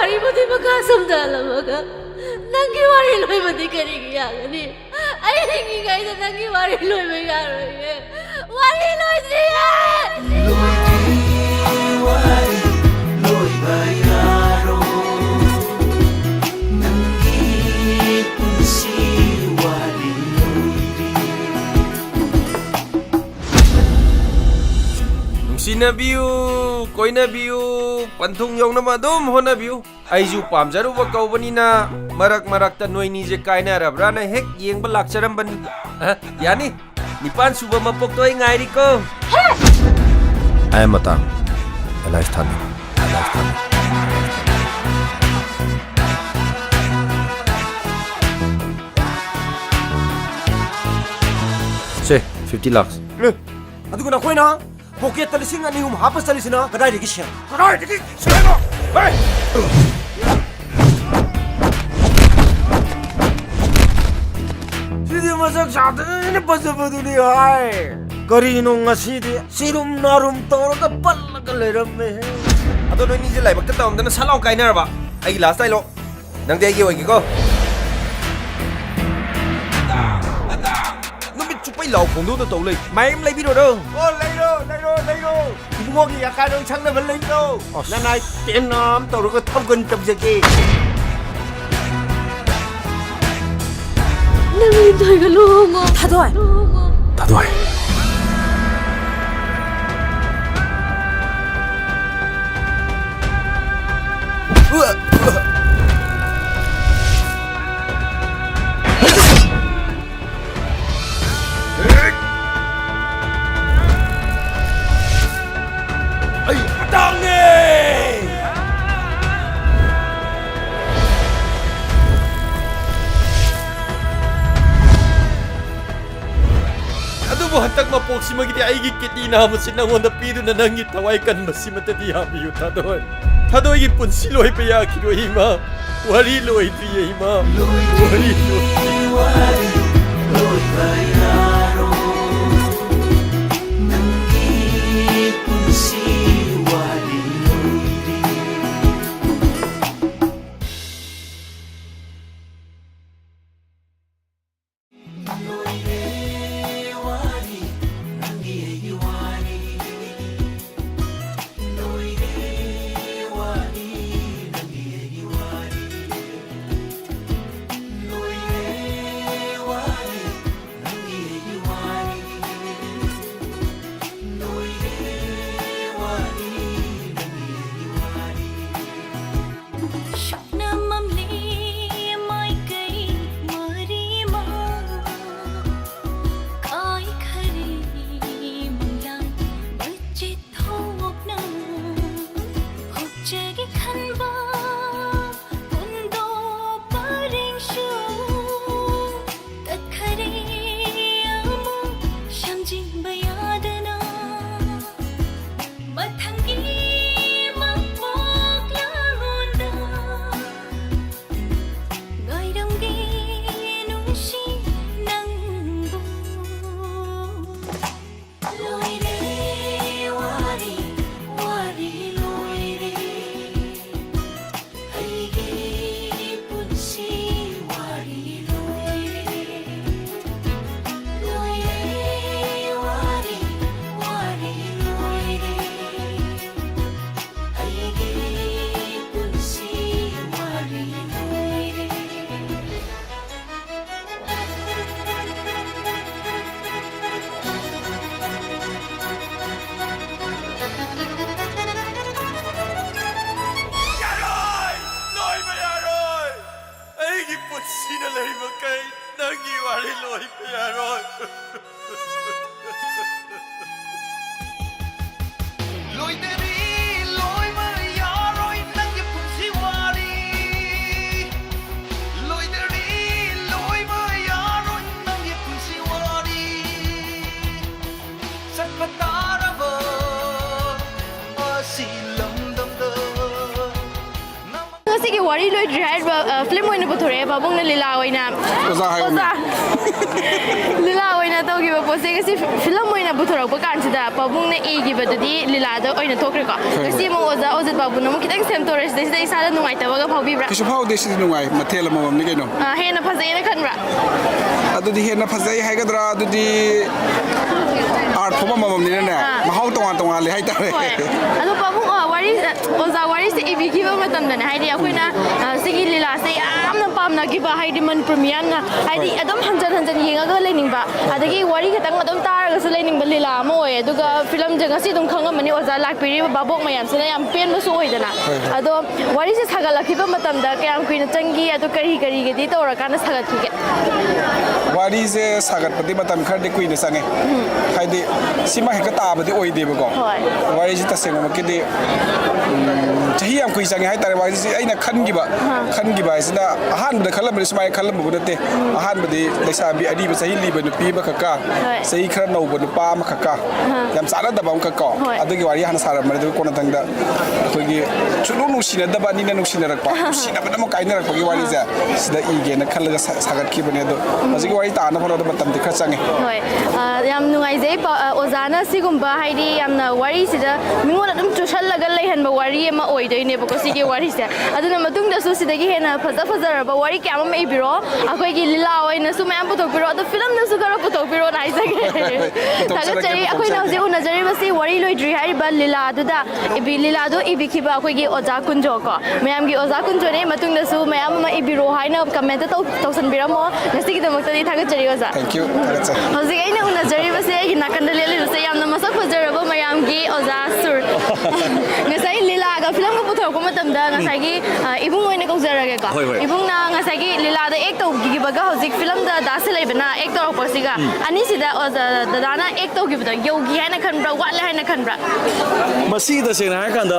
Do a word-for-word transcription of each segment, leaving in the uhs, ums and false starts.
ꯑꯩꯕꯨꯗꯤ ꯃꯈꯥ ꯁꯝꯊꯍꯜꯂꯝꯃꯒ ꯅꯪꯒꯤ ꯋꯥꯔꯤ ꯂꯣꯏꯕꯗꯤ ꯀꯔꯤꯒꯤ ꯌꯥꯒꯅꯤ? ꯑꯩ ꯍꯤꯡꯉꯤꯉꯩꯗ ꯅꯪꯒꯤ ꯋꯥꯔꯤ ꯂꯣꯏꯕ ꯌꯥꯔꯣꯏꯌꯦ꯫ ꯋꯥꯔꯤ ꯂꯣꯏꯗ꯭ꯔꯤꯌꯦ꯫ ꯂꯣꯏꯗ꯭ꯔꯤ ꯋꯥꯔꯤ ꯂꯣꯏꯕ ꯌꯥꯔꯣꯏ꯫ ꯅꯪꯒꯤ ꯄꯨꯟꯁꯤ ꯋꯥꯔꯤ ꯂꯣꯏꯗ꯭ꯔꯤ꯫ ꯅꯨꯡꯁꯤꯅꯕꯤꯌꯨ, ꯀꯣꯏꯅꯕꯤꯌꯨ, ꯄꯟꯊꯨꯡ ꯌꯧꯅꯕ ꯑꯗꯨꯝ ꯍꯣꯠꯅꯕꯤꯌꯨ꯫ ꯑꯩꯁꯨ ꯄꯥꯝꯖꯔꯨꯕ ꯀꯧꯕꯅꯤꯅ ꯃꯔꯛ ꯃꯔꯛꯇ ꯅꯣꯏꯅꯤꯁꯦ ꯀꯥꯏꯅꯔꯕ꯭ꯔꯥꯅ ꯍꯦꯛ ꯌꯦꯡꯕ ꯂꯥꯛꯆꯔꯝꯕꯅꯤ꯫ ꯑ, ꯌꯥꯅꯤ꯫ ꯅꯤꯄꯥꯟ ꯁꯨꯕ ꯃꯄꯣꯛꯇꯣ ꯑꯩ ꯉꯥꯏꯔꯤꯀꯣ꯫ ꯑꯥꯏ ꯑꯦꯝ ꯃꯇꯥꯡ ꯑꯦꯂꯥꯏꯁ ꯊꯥꯃꯤ꯫ ꯑꯦꯂꯥꯏꯁ ꯊꯥꯃꯤ꯫ ꯁꯦ, fifty lakhs꯫ ꯑꯦ, ꯑꯗꯨꯒ ꯅꯈꯣꯏꯅ ꯄꯣꯀꯦꯠꯇ ꯂꯤꯁꯤꯡ ꯑꯅꯤ ꯑꯍꯨꯝ ꯍꯥꯞꯄ ꯆꯠꯂꯤꯁꯤꯅ ꯀꯗꯥꯏꯗꯒꯤ ꯁꯦꯜ? ꯀꯗꯥꯏꯗꯒꯤ ꯁꯦꯜꯅꯣ? ꯍꯦ! ꯁꯤꯗꯤ ꯃꯁꯛ ꯁꯥꯊꯤꯅ ꯐꯖꯕꯗꯨꯅꯤ ꯍꯥꯏ꯫ ꯀꯔꯤꯅꯣ ꯉꯁꯤꯗꯤ ꯁꯤꯔꯨꯝ ꯅꯥꯔꯨꯝ ꯇꯧꯔꯒ ꯄꯜꯂꯒ ꯂꯩꯔꯝꯃꯦꯍꯦ꯫ ꯑꯗꯣ ꯅꯣꯏꯅꯤꯁꯦ ꯂꯥꯏꯕꯛꯇ ꯇꯝꯗꯅ ꯁꯠ ꯂꯥꯎ ꯀꯥꯏꯅꯔꯕ? ꯑꯩꯒꯤ ꯂꯥꯁ ꯗꯥꯏꯂꯣꯛ꯫ ꯅꯪꯗꯤ ꯑꯩꯒꯤ ꯑꯣꯏꯒꯦꯀꯣ꯫ ꯅꯨꯃꯤꯠ ꯆꯨꯞꯄꯩ ꯂꯥꯎ ꯐꯣꯡꯗꯣꯛꯇ ꯇꯧ ꯂꯩ꯫ ꯃꯥꯏ ꯑꯃ ꯂꯩꯕꯤꯔꯣꯔꯣ? ꯑꯣ, ꯂꯩꯔꯣ, ꯂꯩꯔꯣ, ꯂꯩꯔꯣ꯫ ꯏꯕꯨꯡꯉꯣꯒꯤ ꯑꯀꯥꯏꯔꯣꯟ ꯁꯪꯅꯕ ꯂꯩꯔꯣ꯫ ꯑꯁ꯫ ꯅꯅꯥꯏ ꯇꯦꯟꯅ ꯑꯃ ꯇꯧꯔꯒ ꯊꯧꯒꯟ ꯇꯧꯖꯒꯦ꯫ ꯅꯪ ꯂꯤꯟꯊꯣꯏꯒ ꯂꯨꯍꯣꯡꯉꯣ꯫ ꯊꯥꯗꯣꯏ꯫ ꯂꯨꯍꯣꯡꯉꯣ꯫ ꯊꯥꯗꯣꯏ꯫ ꯑꯩ ꯑꯇꯥꯡꯅꯦ! ꯑꯗꯨꯕꯨ ꯍꯟꯗꯛ ꯃꯄꯣꯛꯁꯤꯃꯒꯤꯗꯤ ꯑꯩꯒꯤ ꯀꯤꯠꯅꯤ ꯅꯥꯝꯃꯁꯤ ꯅꯪꯉꯣꯟꯗ ꯄꯤꯗꯨꯅ ꯅꯪꯒꯤ ꯊꯋꯥꯏ ꯀꯟꯕꯁꯤꯃꯇꯗꯤ ꯌꯥꯕꯤꯌꯨ, ꯊꯥꯗꯣꯏ꯫ ꯊꯥꯗꯣꯏꯒꯤ ꯄꯨꯟꯁꯤ ꯂꯣꯏꯕ ꯌꯥꯈꯤꯔꯣꯏ, ꯏꯃꯥ꯫ ꯋꯥꯔꯤ ꯂꯣꯏꯗ꯭ꯔꯤꯌꯦ, ꯏꯃꯥ꯫ ꯋꯥꯔꯤ ꯂꯣꯏꯗ꯭ꯔꯤ꯫ ꯋꯥꯔꯤ ꯂꯣꯏꯕ ꯌꯥꯔꯣꯏ꯫ ꯅꯪꯒꯤ ꯄꯨꯟꯁꯤ ꯋꯥꯔꯤ ꯂꯣꯏꯗ꯭ꯔꯤ꯫ ꯑꯩꯒꯤ ꯋꯥꯔꯤ ꯂꯣꯏꯗ꯭ꯔꯤ ꯍꯥꯏꯔꯤꯕ ꯐꯤꯂꯝ ꯑꯣꯏꯅ ꯄꯨꯊꯣꯔꯛꯑꯦ ꯄꯥꯕꯨꯡꯅ ꯂꯤꯂꯥ ꯑꯣꯏꯅ꯫ ꯑꯣꯖꯥ ꯍꯥꯏꯌꯣꯃꯤ꯫ ꯂꯤꯂꯥ ꯑꯣꯏꯅ ꯇꯧꯈꯤꯕ ꯄꯣꯠꯁꯦ ꯉꯁꯤ ꯐꯤꯂꯝ ꯑꯣꯏꯅ ꯄꯨꯊꯣꯔꯛꯄ ꯀꯥꯟꯁꯤꯗ ꯄꯥꯕꯨꯡꯅ ꯏꯈꯤꯕꯗꯨꯗꯤ ꯂꯤꯂꯥꯗ ꯑꯣꯏꯅ ꯊꯣꯛꯈ꯭ꯔꯦꯀꯣ꯫ ꯉꯁꯤ ꯑꯃꯨꯛ ꯑꯣꯖꯥ ꯑꯣꯖꯤꯠ ꯕꯥꯕꯨꯅ ꯑꯃꯨꯛ ꯈꯤꯇꯪ ꯁꯦꯝꯗꯣꯔꯛꯑꯦ, ꯁꯤꯗꯩꯁꯤꯗ ꯏꯁꯥꯗ ꯅꯨꯡꯉꯥꯏꯇꯕꯒ ꯐꯥꯎꯕꯤꯕ꯭ꯔꯥ? ꯀꯩꯁꯨ ꯐꯥꯎꯗꯦ, ꯁꯤꯗꯤ ꯅꯨꯡꯉꯥꯏ, ꯃꯊꯦꯜ ꯑꯃꯃꯝꯅꯤ ꯀꯩꯅꯣ꯫ ꯑ, ꯍꯦꯟꯅ ꯐꯖꯩꯅ ꯈꯟꯕ꯭ꯔꯥ? ꯑꯗꯨꯗꯤ ꯍꯦꯟꯅ ꯐꯖꯩ ꯍꯥꯏꯒꯗ꯭ꯔꯥ, ꯑꯗꯨꯗꯤ art form ꯑꯃꯃꯝꯅꯤꯅꯅꯦ, ꯃꯍꯥꯎ ꯇꯣꯉꯥꯟ ꯇꯣꯉꯥꯜꯂꯦ ꯍꯥꯏꯇꯥꯔꯦ꯫ ꯍꯣꯏ꯫ ꯑꯗꯣ ꯄꯥꯕꯨꯡ, ꯑ, ꯋꯥꯔꯤ, ꯑꯣꯖꯥ ꯋꯥꯔꯤꯁꯦ ꯏꯕꯤꯈꯤꯕ ꯃꯇꯝꯗꯅꯦ, ꯍꯥꯏꯗꯤ ꯑꯩꯈꯣꯏꯅ, ꯑ, ꯁꯤꯒꯤ ꯂꯤꯂꯥꯁꯦ ꯌꯥꯝꯅ ꯄꯥꯝꯅꯈꯤꯕ, ꯍꯥꯏꯗꯤ ꯃꯅꯤꯄꯨꯔ ꯃꯤꯌꯥꯝꯅ ꯍꯥꯏꯗꯤ ꯑꯗꯨꯝ ꯍꯟꯖꯟ ꯍꯟꯖꯟ ꯌꯦꯡꯉꯒ ꯂꯩꯅꯤꯡꯕ, ꯑꯗꯒꯤ ꯋꯥꯔꯤ ꯈꯛꯇꯪ ꯑꯗꯨꯝ ꯇꯥꯔꯒꯁꯨ ꯂꯩꯅꯤꯡꯕ ꯂꯤꯂꯥ ꯑꯃ ꯑꯣꯏꯌꯦ꯫ ꯑꯗꯨꯒ ꯐꯤꯂꯝꯁꯦ ꯉꯁꯤ ꯑꯗꯨꯝ ꯈꯪꯉꯝꯃꯅꯤ, ꯑꯣꯖꯥ ꯂꯥꯛꯄꯤꯔꯤꯕ ꯚꯥꯕꯣꯛ ꯃꯌꯥꯝꯁꯤꯅ ꯌꯥꯝ ꯄꯦꯟꯕꯁꯨ ꯑꯣꯏꯗꯅ꯫ ꯑꯗꯣ ꯋꯥꯔꯤꯁꯦ ꯁꯥꯒꯠꯂꯛꯈꯤꯕ ꯃꯇꯝꯗ ꯀꯌꯥꯝ ꯀꯨꯏꯅ ꯆꯪꯈꯤ, ꯑꯗꯣ ꯀꯔꯤ ꯀꯔꯤꯒꯗꯤ ꯇꯧꯔꯀꯥꯟꯗ ꯁꯥꯒꯠꯈꯤꯒꯦ? ꯋꯥꯔꯤꯁꯦ ꯁꯥꯒꯠꯄꯗꯤ ꯃꯇꯝ ꯈꯔꯗꯤ ꯀꯨꯏꯅ ꯆꯪꯉꯦ꯫ ꯍꯥꯏꯗꯤ ꯁꯤꯃ ꯍꯦꯛꯇ ꯇꯥꯕꯗꯤ ꯑꯣꯏꯗꯦꯕꯀꯣ꯫ ꯍꯣꯏ꯫ ꯋꯥꯔꯤꯁꯤ ꯇꯁꯦꯡꯅꯃꯛꯀꯤꯗꯤ, ꯎꯝ, ꯆꯍꯤ ꯌꯥꯝ ꯀꯨꯏ ꯆꯪꯉꯦ ꯍꯥꯏꯇꯥꯔꯦ꯫ ꯋꯥꯔꯤꯁꯤ ꯑꯩꯅ ꯈꯟꯈꯤꯕ ꯈꯟꯈꯤꯕ ꯍꯥꯏꯁꯤꯅ, ꯑꯍꯥꯟꯕꯗ ꯈꯜꯂꯝꯕꯗꯤ ꯁꯨꯃꯥꯏꯅ ꯈꯜꯂꯝꯕꯕꯨ ꯅꯠꯇꯦ꯫ ꯑꯍꯥꯟꯕꯗꯤ ꯂꯩꯁꯥꯕꯤ ꯑꯔꯤꯕ, ꯆꯍꯤ ꯂꯤꯕ ꯅꯨꯄꯤ ꯑꯃꯈꯛꯀ, ꯍꯣꯏ꯫ ꯆꯍꯤ ꯈꯔ ꯅꯧꯕ ꯅꯨꯄꯥ ꯑꯃꯈꯛꯀ, ꯌꯥꯝ ꯆꯥꯟꯅꯗꯕ ꯑꯃꯈꯛ ꯀꯣ꯫ ꯍꯣꯏ꯫ ꯑꯗꯨꯒꯤ ꯋꯥꯔꯤ ꯍꯥꯟꯅ ꯁꯥꯔꯝꯕꯅꯤ꯫ ꯑꯗꯨꯒ ꯀꯣꯟꯅꯊꯪꯗ ꯑꯩꯈꯣꯏꯒꯤ ꯁꯨꯡꯅꯨꯡ ꯅꯨꯡꯁꯤꯅꯗꯕ ꯑꯅꯤꯅ ꯅꯨꯡꯁꯤꯅꯔꯛꯄ, ꯅꯨꯡꯁꯤꯅꯕꯗ ꯑꯃꯨꯛ ꯀꯥꯏꯅꯔꯛꯄꯒꯤ ꯋꯥꯔꯤꯁꯦ ꯁꯤꯗ ꯏꯒꯦꯅ ꯈꯜꯂꯒ ꯁꯥ- ꯁꯥꯒꯠꯈꯤꯕꯅꯦ꯫ ꯑꯗꯣ ꯍꯧꯖꯤꯛꯀꯤ ꯋꯥꯔꯤ ꯇꯥꯅꯕ ꯍꯣꯠꯅꯕꯗ ꯃꯇꯝꯗꯤ ꯈꯔ ꯆꯪꯉꯦ꯫ ꯍꯣꯏ꯫ ꯑ, ꯌꯥꯝ ꯅꯨꯡꯉꯥꯏꯖꯩ ꯄꯥ-, ꯑ, ꯑꯣꯖꯥꯅ ꯁꯤꯒꯨꯝꯕ ꯍꯥꯏꯗꯤ ꯌꯥꯝꯅ ꯋꯥꯔꯤꯁꯤꯗ ꯃꯤꯉꯣꯟꯗ ꯑꯗꯨꯝ ꯆꯨꯁꯜꯂꯒ ꯂꯩꯍꯟꯕ ꯋꯥꯔꯤ ꯑꯃ ꯑꯣꯏꯗꯣꯏꯅꯦꯕꯀꯣ ꯁꯤꯒꯤ ꯋꯥꯔꯤꯁꯦ꯫ ꯑꯗꯨꯅ ꯃꯇꯨꯡꯗꯁꯨ ꯁꯤꯗꯒꯤ ꯍꯦꯟꯅ ꯐꯖ ꯐꯖꯔꯕ ꯋꯥꯔꯤ ꯀꯌꯥ ꯑꯃ ꯏꯕꯤꯔꯣ, ꯑꯩꯈꯣꯏꯒꯤ ꯂꯤꯂꯥ ꯑꯣꯏꯅꯁꯨ ꯃꯌꯥꯝ ꯄꯨꯊꯣꯛꯄꯤꯔꯣ, ꯑꯗꯣ ꯐꯤꯂꯝꯗꯁꯨ ꯈꯔ ꯄꯨꯊꯣꯛꯄꯤꯔꯣꯅ ꯍꯥꯏꯖꯒꯦ꯫ ꯄꯨꯊꯣꯛꯆꯔꯛꯀꯦ, ꯊꯥꯒꯠꯆꯔꯤ꯫ ꯑꯩꯈꯣꯏꯅ ꯄꯨꯊꯣꯛꯆꯔꯛꯀꯦ꯫ ꯍꯧꯖꯤꯛ ꯎꯅꯖꯔꯤꯕꯁꯤ ꯋꯥꯔꯤ ꯂꯣꯏꯗ꯭ꯔꯤ ꯍꯥꯏꯔꯤꯕ ꯂꯤꯂꯥꯗꯨꯗ ꯏꯕꯤ-, ꯂꯤꯂꯥꯗꯨ ꯏꯕꯤꯈꯤꯕ ꯑꯩꯈꯣꯏꯒꯤ ꯑꯣꯖꯥ ꯀꯨꯟꯖꯣ ꯀꯣ, ꯃꯌꯥꯝꯒꯤ ꯑꯣꯖꯥ ꯀꯨꯟꯖꯣꯅꯦ꯫ ꯃꯇꯨꯡꯗꯁꯨ ꯃꯌꯥꯝ ꯑꯃ ꯏꯕꯤꯔꯣ ꯍꯥꯏꯅ ꯀꯃꯦꯟꯇ ꯇꯧ-, ꯇꯧꯁꯟꯕꯤꯔꯝꯃꯣ꯫ ꯉꯁꯤꯒꯤꯗꯃꯛꯇꯗꯤ ꯊꯥꯒꯠꯆꯔꯤ ꯑꯣꯖꯥ꯫ Thank you, ꯊꯥꯒꯠꯆꯔꯤ꯫ ꯍꯧꯖꯤꯛ ꯑꯩꯅ ꯎꯅꯖꯔꯤꯕꯁꯦ, ꯑꯩꯒꯤ ꯅꯥꯀꯟꯗ ꯂꯦꯞꯂꯤꯕꯁꯦ ꯌꯥꯝꯅ ꯃꯁꯛ ꯐꯖꯔꯕ ꯃꯌꯥꯝꯒꯤ ꯑꯣꯖꯥ ꯁꯨꯔ꯫ ꯉꯁꯥꯏ ꯂꯤꯂꯥꯒ ꯐꯤꯂꯝꯒ ꯄꯨꯊꯣꯔꯛꯄ ꯃꯇꯝꯗ ꯉꯁꯥꯏꯒꯤ, ꯑ, ꯏꯕꯨꯡ ꯑꯣꯏꯅ ꯀꯧꯖꯔꯒꯦꯀꯣ꯫ ꯍꯣꯏ, ꯍꯣꯏ꯫ ꯏꯕꯨꯡꯅ ꯉꯁꯥꯏꯒꯤ ꯂꯤꯂꯥꯗ ꯑꯦꯛ ꯇꯧꯈꯤꯕꯒ ꯍꯧꯖꯤꯛ ꯐꯤꯂꯝꯗ ꯗꯥ ꯁꯤꯂꯩꯕꯅ ꯑꯦꯛ ꯇꯧꯔꯛꯄꯁꯤꯒ ꯑꯅꯤꯁꯤꯗ ꯑꯣꯖꯥ ꯗꯗꯥꯅ ꯑꯦꯛ ꯇꯧꯈꯤꯕꯗꯣ ꯌꯧꯈꯤ ꯍꯥꯏꯅ ꯈꯟꯕ꯭ꯔꯥ, ꯋꯥꯠꯂꯦ ꯍꯥꯏꯅ ꯈꯟꯕ꯭ꯔꯥ? ꯃꯁꯤ ꯇꯁꯦꯡꯅ ꯍꯥꯏꯔꯀꯥꯟꯗ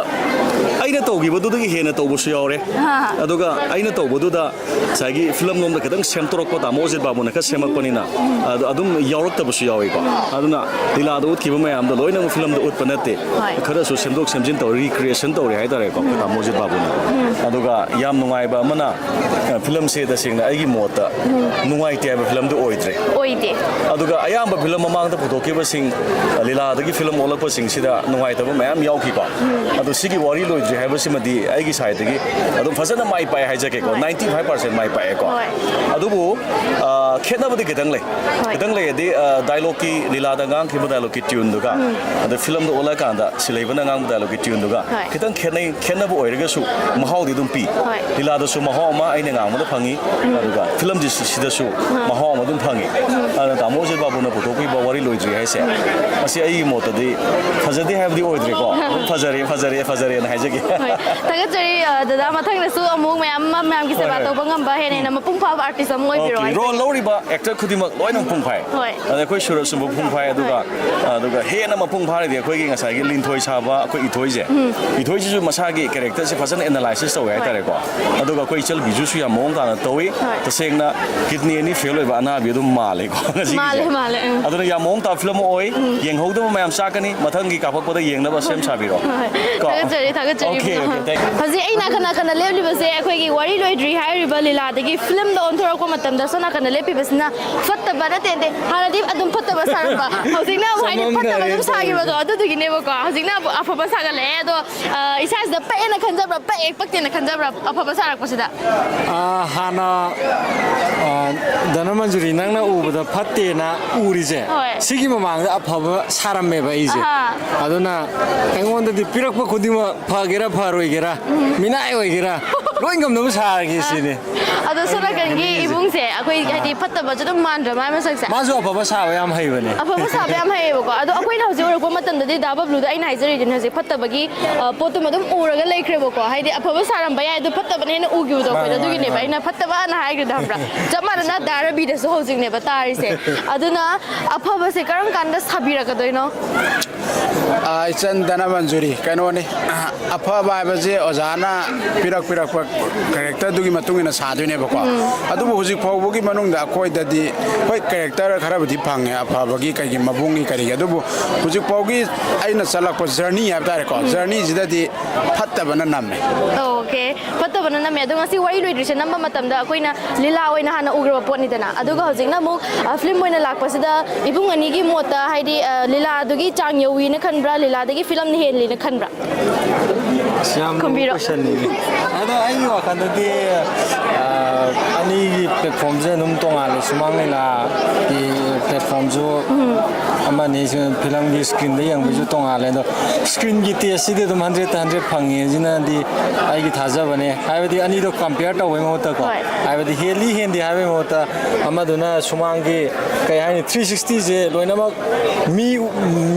ꯑꯩꯅ ꯇꯧꯈꯤꯕꯗꯨꯗꯒꯤ ꯍꯦꯟꯅ ꯇꯧꯕꯁꯨ ꯌꯥꯎꯔꯦ꯫ ꯑꯥ꯫ ꯑꯗꯨꯒ ꯑꯩꯅ ꯇꯧꯕꯗꯨꯗ ꯉꯁꯥꯏꯒꯤ ꯐꯤꯂꯝ ꯂꯣꯝꯗ ꯈꯤꯇꯪ ꯁꯦꯝꯗꯣꯔꯛꯄ, ꯇꯥꯃꯣ ꯑꯣꯖꯤꯠ ꯕꯥꯕꯨꯅ ꯈꯔ ꯁꯦꯝꯃꯛꯄꯅꯤꯅ, ꯑꯗꯣ ꯑꯗꯨꯝ ꯌꯥꯎꯔꯛꯇꯕꯁꯨ ꯌꯥꯎꯏꯀꯣ꯫ ꯑꯗꯨꯅ ꯂꯤꯂꯥꯗ ꯎꯠꯈꯤꯕ ꯃꯌꯥꯝꯗꯣ ꯂꯣꯏꯅꯃꯛ ꯐꯤꯂꯝꯗ ꯎꯠꯄ ꯅꯠꯇꯦ꯫ ꯍꯣꯏ꯫ ꯈꯔꯁꯨ ꯁꯦꯝꯗꯣꯛ ꯁꯦꯝꯖꯤꯟ ꯇꯧꯔꯦ, ꯔꯤꯀ꯭ꯔꯤꯌꯦꯁꯟ ꯇꯧꯔꯦ ꯍꯥꯏꯇꯥꯔꯦꯀꯣ꯫ ꯃꯣꯖꯤꯠ ꯕꯥꯕꯨꯅ꯫ ꯑꯗꯨꯒ ꯌꯥꯝ ꯅꯨꯡꯉꯥꯏꯕ ꯑꯃꯅ, ꯑ, ꯐꯤꯂꯝꯁꯦ ꯇꯁꯦꯡꯅ ꯑꯩꯒꯤ ꯃꯣꯠꯇ ꯅꯨꯡꯉꯥꯏꯇꯦ ꯍꯥꯏꯕ ꯐꯤꯂꯝꯗꯨ ꯑꯣꯏꯗ꯭ꯔꯦ꯫ ꯑꯣꯏꯗꯦ꯫ ꯑꯗꯨꯒ ꯑꯌꯥꯝꯕ ꯐꯤꯂꯝ ꯃꯃꯥꯡꯗ ꯄꯨꯊꯣꯛꯈꯤꯕꯁꯤꯡ, ꯑ, ꯂꯤꯂꯥꯗꯒꯤ ꯐꯤꯂꯝ ꯑꯣꯜꯂꯛꯄꯁꯤꯡꯁꯤꯗ ꯅꯨꯡꯉꯥꯏꯇꯕ ꯃꯌꯥꯝ ꯌꯥꯎꯈꯤꯀꯣ꯫ ꯑꯗꯣ ꯁꯤꯒꯤ ꯋꯥꯔꯤ ꯂꯣꯏꯗ꯭ꯔꯤ ꯍꯥꯏꯕꯁꯤꯃꯗꯤ ꯑꯩꯒꯤ ꯁꯥꯏꯠꯇꯒꯤ ꯑꯗꯨꯝ ꯐꯖꯅ ꯃꯥꯏ ꯄꯥꯛꯑꯦ ꯍꯥꯏꯖꯒꯦꯀꯣ꯫ ꯍꯣꯏ꯫ ꯅꯥꯏꯟꯇꯤ ꯐꯥꯏꯚ ꯄꯥꯔꯁꯦꯟ ꯃꯥꯏ ꯄꯥꯛꯑꯦꯀꯣ꯫ ꯍꯣꯏ꯫ ꯑꯗꯨꯕꯨ, ꯑ, ꯈꯦꯠꯅꯕꯗꯤ ꯈꯤꯇꯪ ꯂꯩ꯫ ꯍꯣꯏ꯫ ꯈꯤꯇꯪ ꯂꯩꯔꯗꯤ, ꯑ, ꯗꯥꯏꯂꯣꯛꯀꯤ, ꯂꯤꯂꯥꯗ ꯉꯥꯡꯈꯤꯕ ꯗꯥꯏꯂꯣꯛꯀꯤ ꯇ꯭ꯌꯨꯟꯗꯨꯒ, ꯑꯗ ꯐꯤꯂꯝꯗ ꯑꯣꯜꯂꯛꯑꯀꯥꯟꯗ ꯁꯤꯂꯩꯕꯅ ꯉꯥꯡꯕ ꯗꯥꯏꯂꯣꯛꯀꯤ ꯇ꯭ꯌꯨꯟꯗꯨꯒ ꯍꯣꯏ꯫ ꯈꯤꯇꯪ ꯈꯦꯠꯅꯩ꯫ ꯈꯦꯠꯅꯕ ꯑꯣꯏꯔꯒꯁꯨ ꯃꯍꯥꯎꯗꯤ ꯑꯗꯨꯝ ꯄꯤ꯫ ꯍꯣꯏ꯫ ꯂꯤꯂꯥꯗꯁꯨ ꯃꯍꯥꯎ ꯑꯃ ꯑꯩꯅ ꯉꯥꯡꯕꯗ ꯐꯪꯉꯤ, ꯑꯗꯨꯒ ꯐꯤꯂꯝꯁꯤ ꯁꯤꯗꯁꯨ ꯃꯍꯥꯎ ꯑꯃ ꯑꯗꯨꯝ ꯐꯪꯉꯤ꯫ ꯑꯗꯨꯅ ꯇꯥꯃꯣ ꯁꯤꯠ ꯕꯥꯕꯨꯅ ꯄꯨꯊꯣꯛꯄꯤꯕ ꯋꯥꯔꯤ ꯂꯣꯏꯗ꯭ꯔꯤ ꯍꯥꯏꯁꯦ, ꯃꯁꯤ ꯑꯩꯒꯤ ꯃꯣꯠꯇꯗꯤ ꯐꯖꯗꯦ ꯍꯥꯏꯕꯗꯤ ꯑꯣꯏꯗ꯭ꯔꯦꯀꯣ꯫ ꯑꯗꯨꯝ ꯐꯖꯔꯦ, ꯐꯖꯔꯦ, ꯐꯖꯔꯦꯅ ꯍꯥꯏꯖꯒꯦ꯫ ꯍꯣꯏ꯫ ꯊꯥꯒꯠꯆꯔꯤ, ꯑ, ꯗꯗꯥ꯫ ꯃꯊꯪꯗꯁꯨ ꯑꯃꯨꯛ ꯃꯌꯥꯝ ꯑꯃ ꯃꯌꯥꯝꯒꯤ ꯍꯣꯏ, ꯁꯦꯕꯥ ꯍꯣꯏ꯫ ꯇꯧꯕ ꯉꯝꯕ ꯍꯦꯟꯅ ꯍꯦꯟꯅ ꯃꯄꯨꯡ ꯐꯥꯕ ꯑꯥꯔꯇꯤꯁ ꯑꯃ ꯑꯣꯏꯕꯤꯔꯣ ꯑꯣꯀꯦ, ꯍꯥꯏꯖꯒꯦ꯫ ꯔꯣꯜ ꯂꯧꯔꯤꯕ ꯑꯦꯛꯇꯔ ꯈꯨꯗꯤꯡꯃꯛ ꯂꯣꯏꯅ ꯃꯄꯨꯡ ꯐꯥꯏ꯫ ꯍꯣꯏ꯫ ꯑꯗ ꯑꯩꯈꯣꯏ ꯁꯨꯔꯖꯁꯨ ꯃꯄꯨꯡ ꯐꯥꯏ, ꯑꯗꯨꯒ, ꯑꯗꯨꯒ ꯍꯦꯟꯅ ꯃꯄꯨꯡ ꯐꯥꯔꯗꯤ ꯑꯩꯈꯣꯏꯒꯤ ꯉꯁꯥꯏꯒꯤ ꯂꯤꯟꯊꯣꯏ ꯁꯥꯕ ꯑꯩꯈꯣꯏ ꯏꯊꯣꯏꯁꯦ, ꯏꯊꯣꯏꯁꯤꯁꯨ ꯃꯁꯥꯒꯤ ꯀꯦꯔꯦꯛꯇꯔꯁꯦ ꯐꯖꯅ ꯑꯦꯅꯥꯂꯥꯏꯁꯤꯁ ꯇꯧꯋꯦ ꯍꯣꯏ꯫ ꯍꯥꯏꯇꯥꯔꯦꯀꯣ꯫ ꯑꯗꯨꯒ ꯑꯩꯈꯣꯏ ꯏꯆꯜꯕꯤꯁꯨꯁꯨ ꯌꯥꯝ ꯃꯑꯣꯡ ꯇꯥꯅ ꯇꯧꯏ꯫ ꯍꯣꯏ꯫ ꯇꯁꯦꯡꯅ ꯀꯤꯗꯅꯤ ꯑꯅꯤ ꯐꯦꯜ ꯑꯣꯏꯕ ꯑꯅꯥꯕꯤ ꯑꯗꯨꯝ ꯃꯥꯜꯂꯦꯀꯣ ꯉꯁꯤꯒꯤꯁꯦ꯫ ꯃꯥꯜꯂꯦ, ꯃꯥꯜꯂꯦ, ꯎꯝ꯫ ꯑꯗꯨꯅ ꯌꯥꯝ ꯃꯑꯣꯡ ꯇꯥꯕ ꯐꯤꯂꯝ ꯑꯃ ꯑꯣꯏ꯫ ꯌꯦꯡꯍꯧꯗꯕ ꯃꯌꯥꯝ ꯆꯥꯛꯀꯅꯤ꯫ ꯃꯊꯪꯒꯤ ꯀꯥꯞꯄꯛꯄꯗ ꯌꯦꯡꯅꯕ ꯁꯦꯝ ꯁꯥꯕꯤꯔꯣ꯫ ꯍꯣꯏ꯫ ꯀꯣ? ꯊꯥꯒꯠꯆꯔꯤ, ꯊꯥꯒꯠꯆꯔꯤ, okay, Ibungo. Okay, thank you. ꯍꯧꯖꯤꯛ ꯑꯩ ꯅꯥꯀꯟ ꯅꯥꯀꯟꯗ ꯂꯦꯞꯂꯤꯕꯁꯦ ꯑꯩꯈꯣꯏꯒꯤ ꯋꯥꯔꯤ ꯂꯣꯏꯗ꯭ꯔꯤ ꯍꯥꯏꯔꯤꯕ ꯂꯤꯂꯥꯗꯒꯤ ꯐꯤꯂꯝꯗ ꯑꯣꯟꯊꯣꯔꯛꯄ ꯃꯇꯝꯗ ꯁꯣꯝ ꯅꯥꯀꯟꯗ ꯂꯦꯞꯄꯤꯕꯁꯤꯅ ꯐꯠꯇꯕ ꯅꯠꯇꯦ, ꯅꯠꯇꯦ, ꯍꯥꯟꯅꯗꯤ ꯑꯗꯨꯝ ꯐꯠꯇꯕ ꯁꯥꯔꯝꯕ, ꯍꯧꯖꯤꯛꯅ ꯑꯃꯨꯛ ꯍꯥꯏꯗꯤ ꯐꯠꯇꯕ ꯑꯗꯨꯝ ꯁꯥꯈꯤꯕꯗꯣ, ꯑꯗꯨꯗꯨꯒꯤꯅꯦꯕꯀꯣ꯫ ꯍꯧꯖꯤꯛꯅ ꯑꯃꯨꯛ ꯑꯐꯕ ꯁꯥꯒꯠꯂꯛꯑꯦ꯫ ꯑꯗꯣ, ꯑ, ꯏꯁꯥꯁꯤꯗ ꯄꯛꯑꯦꯅ ꯈꯟꯖꯕ꯭ꯔꯥ, ꯄꯛꯑꯦ, ꯄꯛꯇꯦꯅ ꯈꯟꯖꯕ꯭ꯔꯥ ꯑꯐꯕ ꯁꯥꯔꯛꯄꯁꯤꯗ? ꯑ, ꯍꯥꯟꯅ, ꯑ, ꯙꯅꯃꯟꯖꯨꯔꯤ, ꯅꯪꯅ ꯎꯕꯗ ꯐꯠꯇꯦꯅ ꯎꯔꯤꯁꯦ, ꯍꯣꯏ꯫ ꯁꯤꯒꯤ ꯃꯃꯥꯡꯗ ꯑꯐꯕ ꯁꯥꯔꯝꯃꯦꯕ ꯑꯩꯁꯦ꯫ ꯑꯍꯥ꯫ ꯑꯗꯨꯅ ꯑꯩꯉꯣꯟꯗꯗꯤ ꯄꯤꯔꯛꯄ ꯈꯨꯗꯤꯡꯃꯛ ꯐꯒꯦꯔꯥ ꯐꯔꯣꯏꯒꯦꯔꯥ, ꯃꯤꯅꯥꯏ ꯑꯣꯏꯒꯦꯔꯥ, ꯂꯣꯏ ꯉꯝꯅꯕ ꯁꯥꯔꯒꯦ ꯁꯤꯅꯤ꯫ ꯑꯗꯣ ꯁꯣꯝ ꯅꯥꯀꯟꯒꯤ ꯑꯩꯒꯤ ꯏꯕꯨꯡꯁꯦ ꯑꯩꯈꯣꯏ, ꯑꯥ꯫ ꯍꯥꯏꯗꯤ ꯐꯠꯇꯕꯁꯨ ꯑꯗꯨꯝ ꯃꯥꯟꯗ꯭ꯔꯥ ꯃꯥꯏ ꯃꯁꯛꯁꯦ? ꯃꯥꯁꯨ ꯑꯐꯕ ꯁꯥꯕ ꯌꯥꯝ ꯍꯩꯕꯅꯦ꯫ ꯑꯐꯕ ꯁꯥꯕ ꯌꯥꯝ ꯍꯩꯌꯦꯕꯀꯣ꯫ ꯑꯗꯣ ꯑꯩꯈꯣꯏꯅ ꯍꯧꯖꯤꯛ ꯎꯔꯛꯄ ꯃꯇꯝꯗꯗꯤ ꯗꯥ ꯕꯕ꯭ꯂꯨꯗ ꯑꯩꯅ ꯍꯥꯏꯖꯔꯤꯗꯨꯅꯦ ꯍꯧꯖꯤꯛ ꯐꯠꯇꯕꯒꯤ, ꯑ, ꯄꯣꯠꯇꯨꯃ ꯑꯗꯨꯝ ꯎꯔꯒ ꯂꯩꯈ꯭ꯔꯦꯕꯀꯣ꯫ ꯍꯥꯏꯗꯤ ꯑꯐꯕ ꯁꯥꯔꯝꯕ ꯌꯥꯏ, ꯑꯗꯣ ꯐꯠꯇꯕꯅ ꯍꯦꯟꯅ ꯎꯈꯤꯕꯗꯣ ꯑꯩꯈꯣꯏꯗ꯫ ꯃꯥꯅꯦ, ꯃꯥꯅꯦ, ꯑꯗꯨꯒꯤꯅꯦꯕ ꯃꯥꯅꯦ꯫ ꯑꯩꯅ ꯐꯠꯇꯕꯅ ꯍꯥꯏꯈ꯭ꯔꯤꯗꯣ, ꯈꯪꯕ꯭ꯔꯥ? ꯆꯞ ꯃꯥꯟꯅꯅ ꯗꯥ ꯔꯕꯤꯗꯁꯨ ꯍꯧꯖꯤꯛꯅꯦꯕ ꯇꯥꯔꯤꯁꯦ꯫ ꯑꯗꯨꯅ ꯑꯐꯕꯁꯦ ꯀꯔꯝ ꯀꯥꯟꯗ ꯁꯥꯕꯤꯔꯛꯀꯗꯣꯏꯅꯣ? ꯑꯥ, ꯏꯆꯟ ꯙꯅꯃꯟꯖꯨꯔꯤ, ꯀꯩꯅꯣꯅꯤ, ꯑꯐꯕ ꯍꯥꯏꯕꯁꯦ ꯑꯣꯖꯥꯅ ꯄꯤꯔꯛ ꯄꯤꯔꯛꯄ ꯀꯦꯔꯦꯛꯇꯔꯗꯨꯒꯤ ꯃꯇꯨꯡ ꯏꯟꯅ ꯁꯥꯗꯣꯏꯅꯦꯕꯀꯣ꯫ ꯑꯗꯨꯕꯨ ꯍꯧꯖꯤꯛ ꯐꯥꯎꯕꯒꯤ ꯃꯅꯨꯡꯗ ꯑꯩꯈꯣꯏꯗꯗꯤ ꯍꯣꯏ, ꯀꯦꯔꯦꯛꯇꯔ ꯈꯔꯕꯨꯗꯤ ꯐꯪꯉꯦ, ꯑꯐꯕꯒꯤ, ꯀꯩꯒꯤ, ꯃꯕꯨꯡꯒꯤ, ꯀꯔꯤꯒꯤ, ꯑꯗꯨꯕꯨ ꯍꯧꯖꯤꯛ ꯐꯥꯎꯒꯤ ꯑꯩꯅ ꯆꯠꯂꯛꯄ ꯖꯔꯅꯤ ꯍꯥꯏꯕ ꯇꯥꯔꯦꯀꯣ, ꯖꯔꯅꯤꯁꯤꯗꯗꯤ ꯐꯠꯇꯕꯅ ꯅꯝꯃꯦ꯫ ꯑꯣꯀꯦ, ꯐꯠꯇꯕꯅ ꯅꯝꯃꯦ꯫ ꯑꯗꯣ ꯉꯁꯤ ꯋꯥꯔꯤ ꯂꯣꯏꯗ꯭ꯔꯤꯁꯦ ꯅꯝꯕ ꯃꯇꯝꯗ ꯑꯩꯈꯣꯏꯅ ꯂꯤꯂꯥ ꯑꯣꯏꯅ ꯍꯥꯟꯅ ꯎꯈ꯭ꯔꯕ ꯄꯣꯠꯅꯤꯗꯅ, ꯑꯗꯨꯒ ꯍꯧꯖꯤꯛꯅ ꯑꯃꯨꯛ, ꯑ, ꯐꯤꯂꯝ ꯑꯣꯏꯅ ꯂꯥꯛꯄꯁꯤꯗ ꯏꯕꯨꯡ ꯑꯅꯤꯒꯤ ꯃꯣꯠꯇ, ꯍꯥꯏꯗꯤ, ꯑ, ꯂꯤꯂꯥꯗꯨꯒꯤ ꯆꯥꯡ ꯌꯧꯋꯤꯅ ꯈꯟꯕ꯭ꯔꯥ, ꯂꯤꯂꯥꯗꯒꯤ ꯐꯤꯂꯝꯅ ꯍꯦꯜꯂꯤꯅ ꯈꯟꯕ꯭ꯔꯥ? ꯑꯁ, ꯌꯥꯝ ꯂꯨꯕ ꯈꯨꯝꯕꯤꯔꯣ꯫ ꯀꯣꯏꯁꯟꯅꯤꯅꯦ꯫ ꯑꯗꯣ ꯑꯩꯒꯤ ꯋꯥꯈꯜꯗꯗꯤ, ꯑ, ꯑꯅꯤꯒꯤ ꯄ꯭ꯂꯦꯠꯐꯣꯝꯁꯦ ꯑꯗꯨꯝ ꯇꯣꯉꯥꯜꯂꯦ꯫ ꯁꯨꯃꯥꯡ ꯂꯤꯂꯥꯒꯤ ꯄ꯭ꯂꯦꯠꯐꯣꯝꯁꯨ ꯑꯃꯅꯤ, ꯁꯤ ꯐꯤꯂꯝꯒꯤ ꯁ꯭ꯀ꯭ꯔꯤꯟꯗ ꯌꯦꯡꯕꯩꯁꯨ ꯇꯣꯉꯥꯜꯂꯦ꯫ ꯑꯗꯣ ꯁ꯭ꯀ꯭ꯔꯤꯟꯒꯤ ꯇꯦꯁꯁꯤꯗꯤ ꯑꯗꯨꯝ ꯍꯟꯗ꯭ꯔꯦꯠꯇ ꯍꯟꯗ꯭ꯔꯦꯠ ꯐꯪꯉꯦ, ꯁꯤꯅꯗꯤ ꯑꯩꯒꯤ ꯊꯥꯖꯕꯅꯦ꯫ ꯍꯥꯏꯕꯗꯤ ꯑꯅꯤꯗꯣ ꯀꯝꯄꯤꯌꯔ ꯇꯧꯕꯩ ꯃꯍꯨꯠꯇꯀꯣ, ꯍꯣꯏ꯫ ꯍꯥꯏꯕꯗꯤ ꯍꯦꯜꯂꯤ ꯍꯦꯟꯗꯦ ꯍꯥꯏꯕꯩ ꯃꯍꯨꯠꯇ ꯑꯃꯗꯨꯅ ꯁꯨꯃꯥꯡꯒꯤ, ꯀꯩ ꯍꯥꯏꯅꯤ, ꯊ꯭ꯔꯤ ꯁꯤꯛꯁꯇꯤꯁꯦ ꯂꯣꯏꯅꯃꯛ ꯃꯤ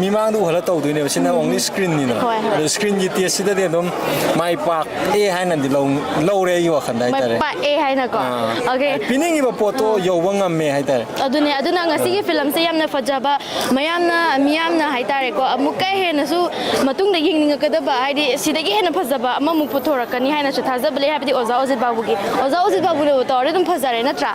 ꯃꯤꯃꯥꯡꯗ ꯎꯍꯜꯂ ꯇꯧꯗꯣꯏꯅꯦꯕ꯫ ꯁꯤꯅ ꯑꯣꯡꯂꯤ ꯁ꯭ꯀ꯭ꯔꯤꯟꯅꯤꯗꯅ꯫ ꯍꯣꯏ, ꯍꯣꯏ꯫ ꯑꯗꯣ ꯁ꯭ꯀ꯭ꯔꯤꯟꯒꯤ ꯇꯦꯁꯁꯤꯗꯗꯤ ꯑꯗꯨꯝ ꯃꯥꯏ ꯄꯥꯛꯑꯦ ꯍꯥꯏꯅꯗꯤ ꯂꯧ-, ꯂꯧꯔꯦ ꯑꯩꯒꯤ ꯋꯥꯈꯜꯗ ꯃꯥꯏ ꯍꯥꯏꯇꯥꯔꯦ꯫ ꯄꯥꯛꯑꯦ ꯍꯥꯏꯅꯀꯣ꯫ ꯑꯥ, ꯑꯣꯀꯦ꯫ ꯄꯤꯅꯤꯡꯉꯤꯕ ꯄꯣꯠꯇꯣ ꯌꯧꯕ ꯉꯝꯃꯦ ꯍꯥꯏꯇꯥꯔꯦ꯫ ꯑꯗꯨꯅꯦ, ꯑꯗꯨꯅ ꯉꯁꯤꯒꯤ ꯐꯤꯂꯝꯁꯦ ꯌꯥꯝꯅ ꯐꯖꯕ, ꯃꯌꯥꯝꯅ, ꯃꯤꯌꯥꯝꯅ ꯍꯥꯏꯇꯥꯔꯦꯀꯣ, ꯑꯃꯨꯛꯀ ꯍꯦꯟꯅꯁꯨ ꯃꯇꯨꯡꯗ ꯌꯦꯡꯅꯤꯡꯉꯛꯀꯗꯕ, ꯍꯥꯏꯗꯤ ꯁꯤꯗꯒꯤ ꯍꯦꯟꯅ ꯐꯖꯕ ꯑꯃꯃꯨꯛ ꯄꯨꯊꯣꯔꯛꯀꯅꯤ ꯍꯥꯏꯅꯁꯨ ꯊꯥꯖꯕ ꯂꯩ꯫ ꯍꯥꯏꯕꯗꯤ ꯑꯣꯖꯥ ꯑꯣꯖꯤꯠ ꯕꯥꯕꯨꯒꯤ, ꯑꯣꯖꯥ ꯑꯣꯖꯤꯠ ꯕꯥꯕꯨꯅꯕꯨ ꯇꯧꯔꯗꯤ ꯑꯗꯨꯝ ꯐꯖꯔꯦ, ꯅꯠꯇ꯭ꯔꯥ?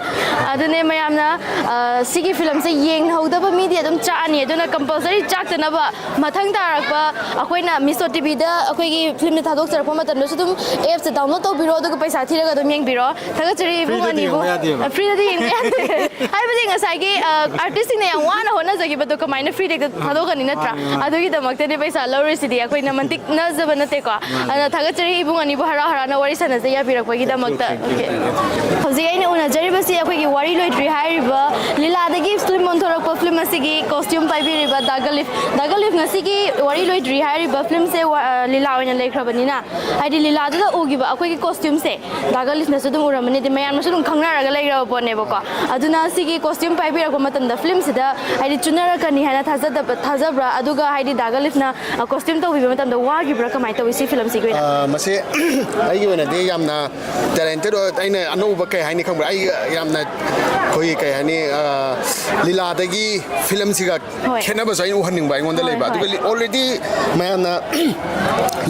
ꯑꯗꯨꯅꯦ ꯃꯌꯥꯝꯅ, ꯑ, ꯁꯤꯒꯤ ꯐꯤꯂꯝꯁꯦ ꯌꯦꯡꯍꯧꯗꯕ ꯃꯤꯗꯤ ꯑꯗꯨꯝ ꯆꯥꯛꯑꯅꯤ꯫ ꯑꯗꯨꯅ ꯀꯝꯄꯜꯁꯔꯤ ꯆꯥꯛꯇꯅꯕ ꯃꯊꯪ ꯇꯥꯔꯛꯄ ꯑꯩꯈꯣꯏꯅ ꯃꯤꯁꯣ ꯇꯤꯚꯤꯗ ꯑꯩꯈꯣꯏꯒꯤ ꯐꯤꯂꯝꯁꯦ ꯊꯥꯗꯣꯛꯆꯔꯛꯄ ꯃꯇꯝꯗꯁꯨ ꯑꯗꯨꯝ ꯑꯦꯞꯁꯦ ꯗꯥꯎꯟꯂꯣꯗ ꯇꯧꯕꯤꯔꯣ, ꯑꯗꯨꯒ ꯄꯩꯁꯥ ꯊꯤꯔꯒ ꯑꯗꯨꯝ ꯌꯦꯡꯕꯤꯔꯣ꯫ ꯊꯥꯒꯠꯆꯔꯤ ꯏꯕꯨꯡ ꯐ꯭ꯔꯤꯗꯗꯤ ꯑꯅꯤꯕꯨ꯫ ꯌꯦꯡꯕ ꯌꯥꯗꯦꯕ꯫ ꯑ, ꯐ꯭ꯔꯤꯗꯗꯤ ꯌꯦꯡꯕ ꯌꯥꯗꯦ꯫ ꯍꯥꯏꯕꯗꯤ ꯉꯁꯥꯏꯒꯤ, ꯑ, ꯑꯥꯔꯇꯤꯁꯁꯤꯡꯅ ꯌꯥꯝ ꯋꯥꯅ ꯍꯣꯠꯅꯖꯈꯤꯕꯗꯣ ꯀꯃꯥꯏꯅ ꯐ꯭ꯔꯤꯗ ꯍꯦꯛꯇ ꯊꯥꯗꯣꯛꯀꯅꯤ, ꯅꯠꯇ꯭ꯔꯥ? ꯃꯥꯅꯦ, ꯃꯥꯅꯦ꯫ ꯑꯗꯨꯒꯤꯗꯃꯛꯇꯗꯤ ꯄꯩꯁꯥ ꯂꯧꯔꯤꯁꯤꯗꯤ ꯑꯩꯈꯣꯏꯅ ꯃꯟꯇꯤꯛꯅꯖꯕ ꯅꯠꯇꯦꯀꯣ꯫ ꯃꯥꯅꯦ꯫ ꯑꯗꯨꯅ ꯊꯥꯒꯠꯆꯔꯤ ꯏꯕꯨꯡ ꯑꯅꯤꯕꯨ, ꯍꯔꯥꯎ ꯍꯔꯥꯎꯅ ꯋꯥꯔꯤ ꯁꯥꯟꯅꯖꯩ ꯌꯥꯕꯤꯔꯛꯄꯒꯤꯗꯗꯃꯛꯇ꯫ Thank you, thank you, thank you, thank you. ꯍꯧꯖꯤꯛ ꯑꯩꯅ ꯎꯅꯖꯔꯤꯕꯁꯤ ꯑꯩꯈꯣꯏꯒꯤ ꯋꯥꯔꯤ ꯂꯣꯏꯗ꯭ꯔꯤ ꯍꯥꯏꯔꯤꯕ ꯂꯤꯂꯥꯗꯒꯤ ꯐꯤꯂꯝ ꯑꯣꯟꯊꯣꯔꯛꯄ ꯐꯤꯂꯝ ꯑꯁꯤꯒꯤ ꯀꯣꯁꯇ꯭ꯌꯨꯝ ꯄꯥꯏꯕꯤꯔꯤꯕ ꯗꯥꯒꯂꯤꯐ꯫ ꯗꯥꯒꯂꯤꯐ, ꯉꯁꯤꯒꯤ ꯋꯥꯔꯤ ꯂꯣꯏꯗ꯭ꯔꯤ ꯍꯥꯏꯔꯤꯕ ꯐꯤꯂꯝꯁꯦ ꯋꯥ-, ꯑ, ꯂꯤꯂꯥ ꯑꯣꯏꯅ ꯂꯩꯈ꯭ꯔꯕꯅꯤꯅ, ꯍꯥꯏꯗꯤ ꯂꯤꯂꯥꯗꯨꯗ ꯎꯈꯤꯕ ꯑꯩꯈꯣꯏꯒꯤ ꯀꯣꯁꯇ꯭ꯌꯨꯝꯁꯦ ꯗꯥꯒꯂꯤꯐꯅꯁꯨ ꯑꯗꯨꯝ ꯎꯔꯝꯃꯅꯤ, ꯑꯗꯩ ꯃꯌꯥꯝꯅꯁꯨ ꯑꯗꯨꯝ ꯈꯪꯅꯔꯒ ꯂꯩꯈ꯭ꯔꯕ ꯄꯣꯠꯅꯦꯕꯀꯣ꯫ ꯑꯗꯨꯅ ꯁꯤꯒꯤ ꯀꯣꯁꯇ꯭ꯌꯨꯝ ꯄꯥꯏꯕꯤꯔꯛꯄ ꯃꯇꯝꯗ ꯐꯤꯂꯝꯁꯤꯗ ꯍꯥꯏꯗꯤ ꯆꯨꯅꯔꯛꯀꯅꯤ ꯍꯥꯏꯅ ꯊꯥꯖꯗꯕ, ꯊꯥꯖꯕ꯭ꯔꯥ? ꯑꯗꯨꯒ ꯍꯥꯏꯗꯤ ꯗꯥꯒꯂꯤꯐꯅ, ꯑ, ꯀꯣꯁꯇ꯭ꯌꯨꯝ ꯇꯧꯕꯤꯕ ꯃꯇꯝꯗ ꯋꯥꯈꯤꯕ꯭ꯔꯥ, ꯀꯃꯥꯏꯅ ꯇꯧꯋꯤ ꯁꯤ ꯐꯤꯂꯝꯁꯤꯒꯤ ꯑꯣꯏꯅ? ꯑ, ꯃꯁꯤ ꯑꯩꯒꯤ ꯑꯣꯏꯅꯗꯤ ꯌꯥꯝꯅ ꯇꯦꯂꯦꯟꯇꯦꯠ ꯑꯣꯏ, ꯑꯩꯅ ꯑꯅꯧꯕ ꯀꯩ ꯍꯥꯏꯅꯤ ꯈꯪꯕ꯭ꯔꯥ? ꯑꯩ ꯌꯥꯝꯅ ꯑꯩꯈꯣꯏꯒꯤ ꯀꯩ ꯍꯥꯏꯅꯤ, ꯑ, ꯂꯤꯂꯥꯗꯒꯤ ꯐꯤꯂꯝꯁꯤꯒ ꯍꯣꯏ꯫ ꯈꯦꯠꯅꯕꯁꯨ ꯑꯩꯅ ꯎꯍꯟꯅꯤꯡꯕ ꯑꯩꯉꯣꯟꯗ ꯍꯣꯏ, ꯂꯩꯕ꯫ ꯍꯣꯏ꯫ ꯑꯗꯨꯒ already ꯃꯌꯥꯝꯅ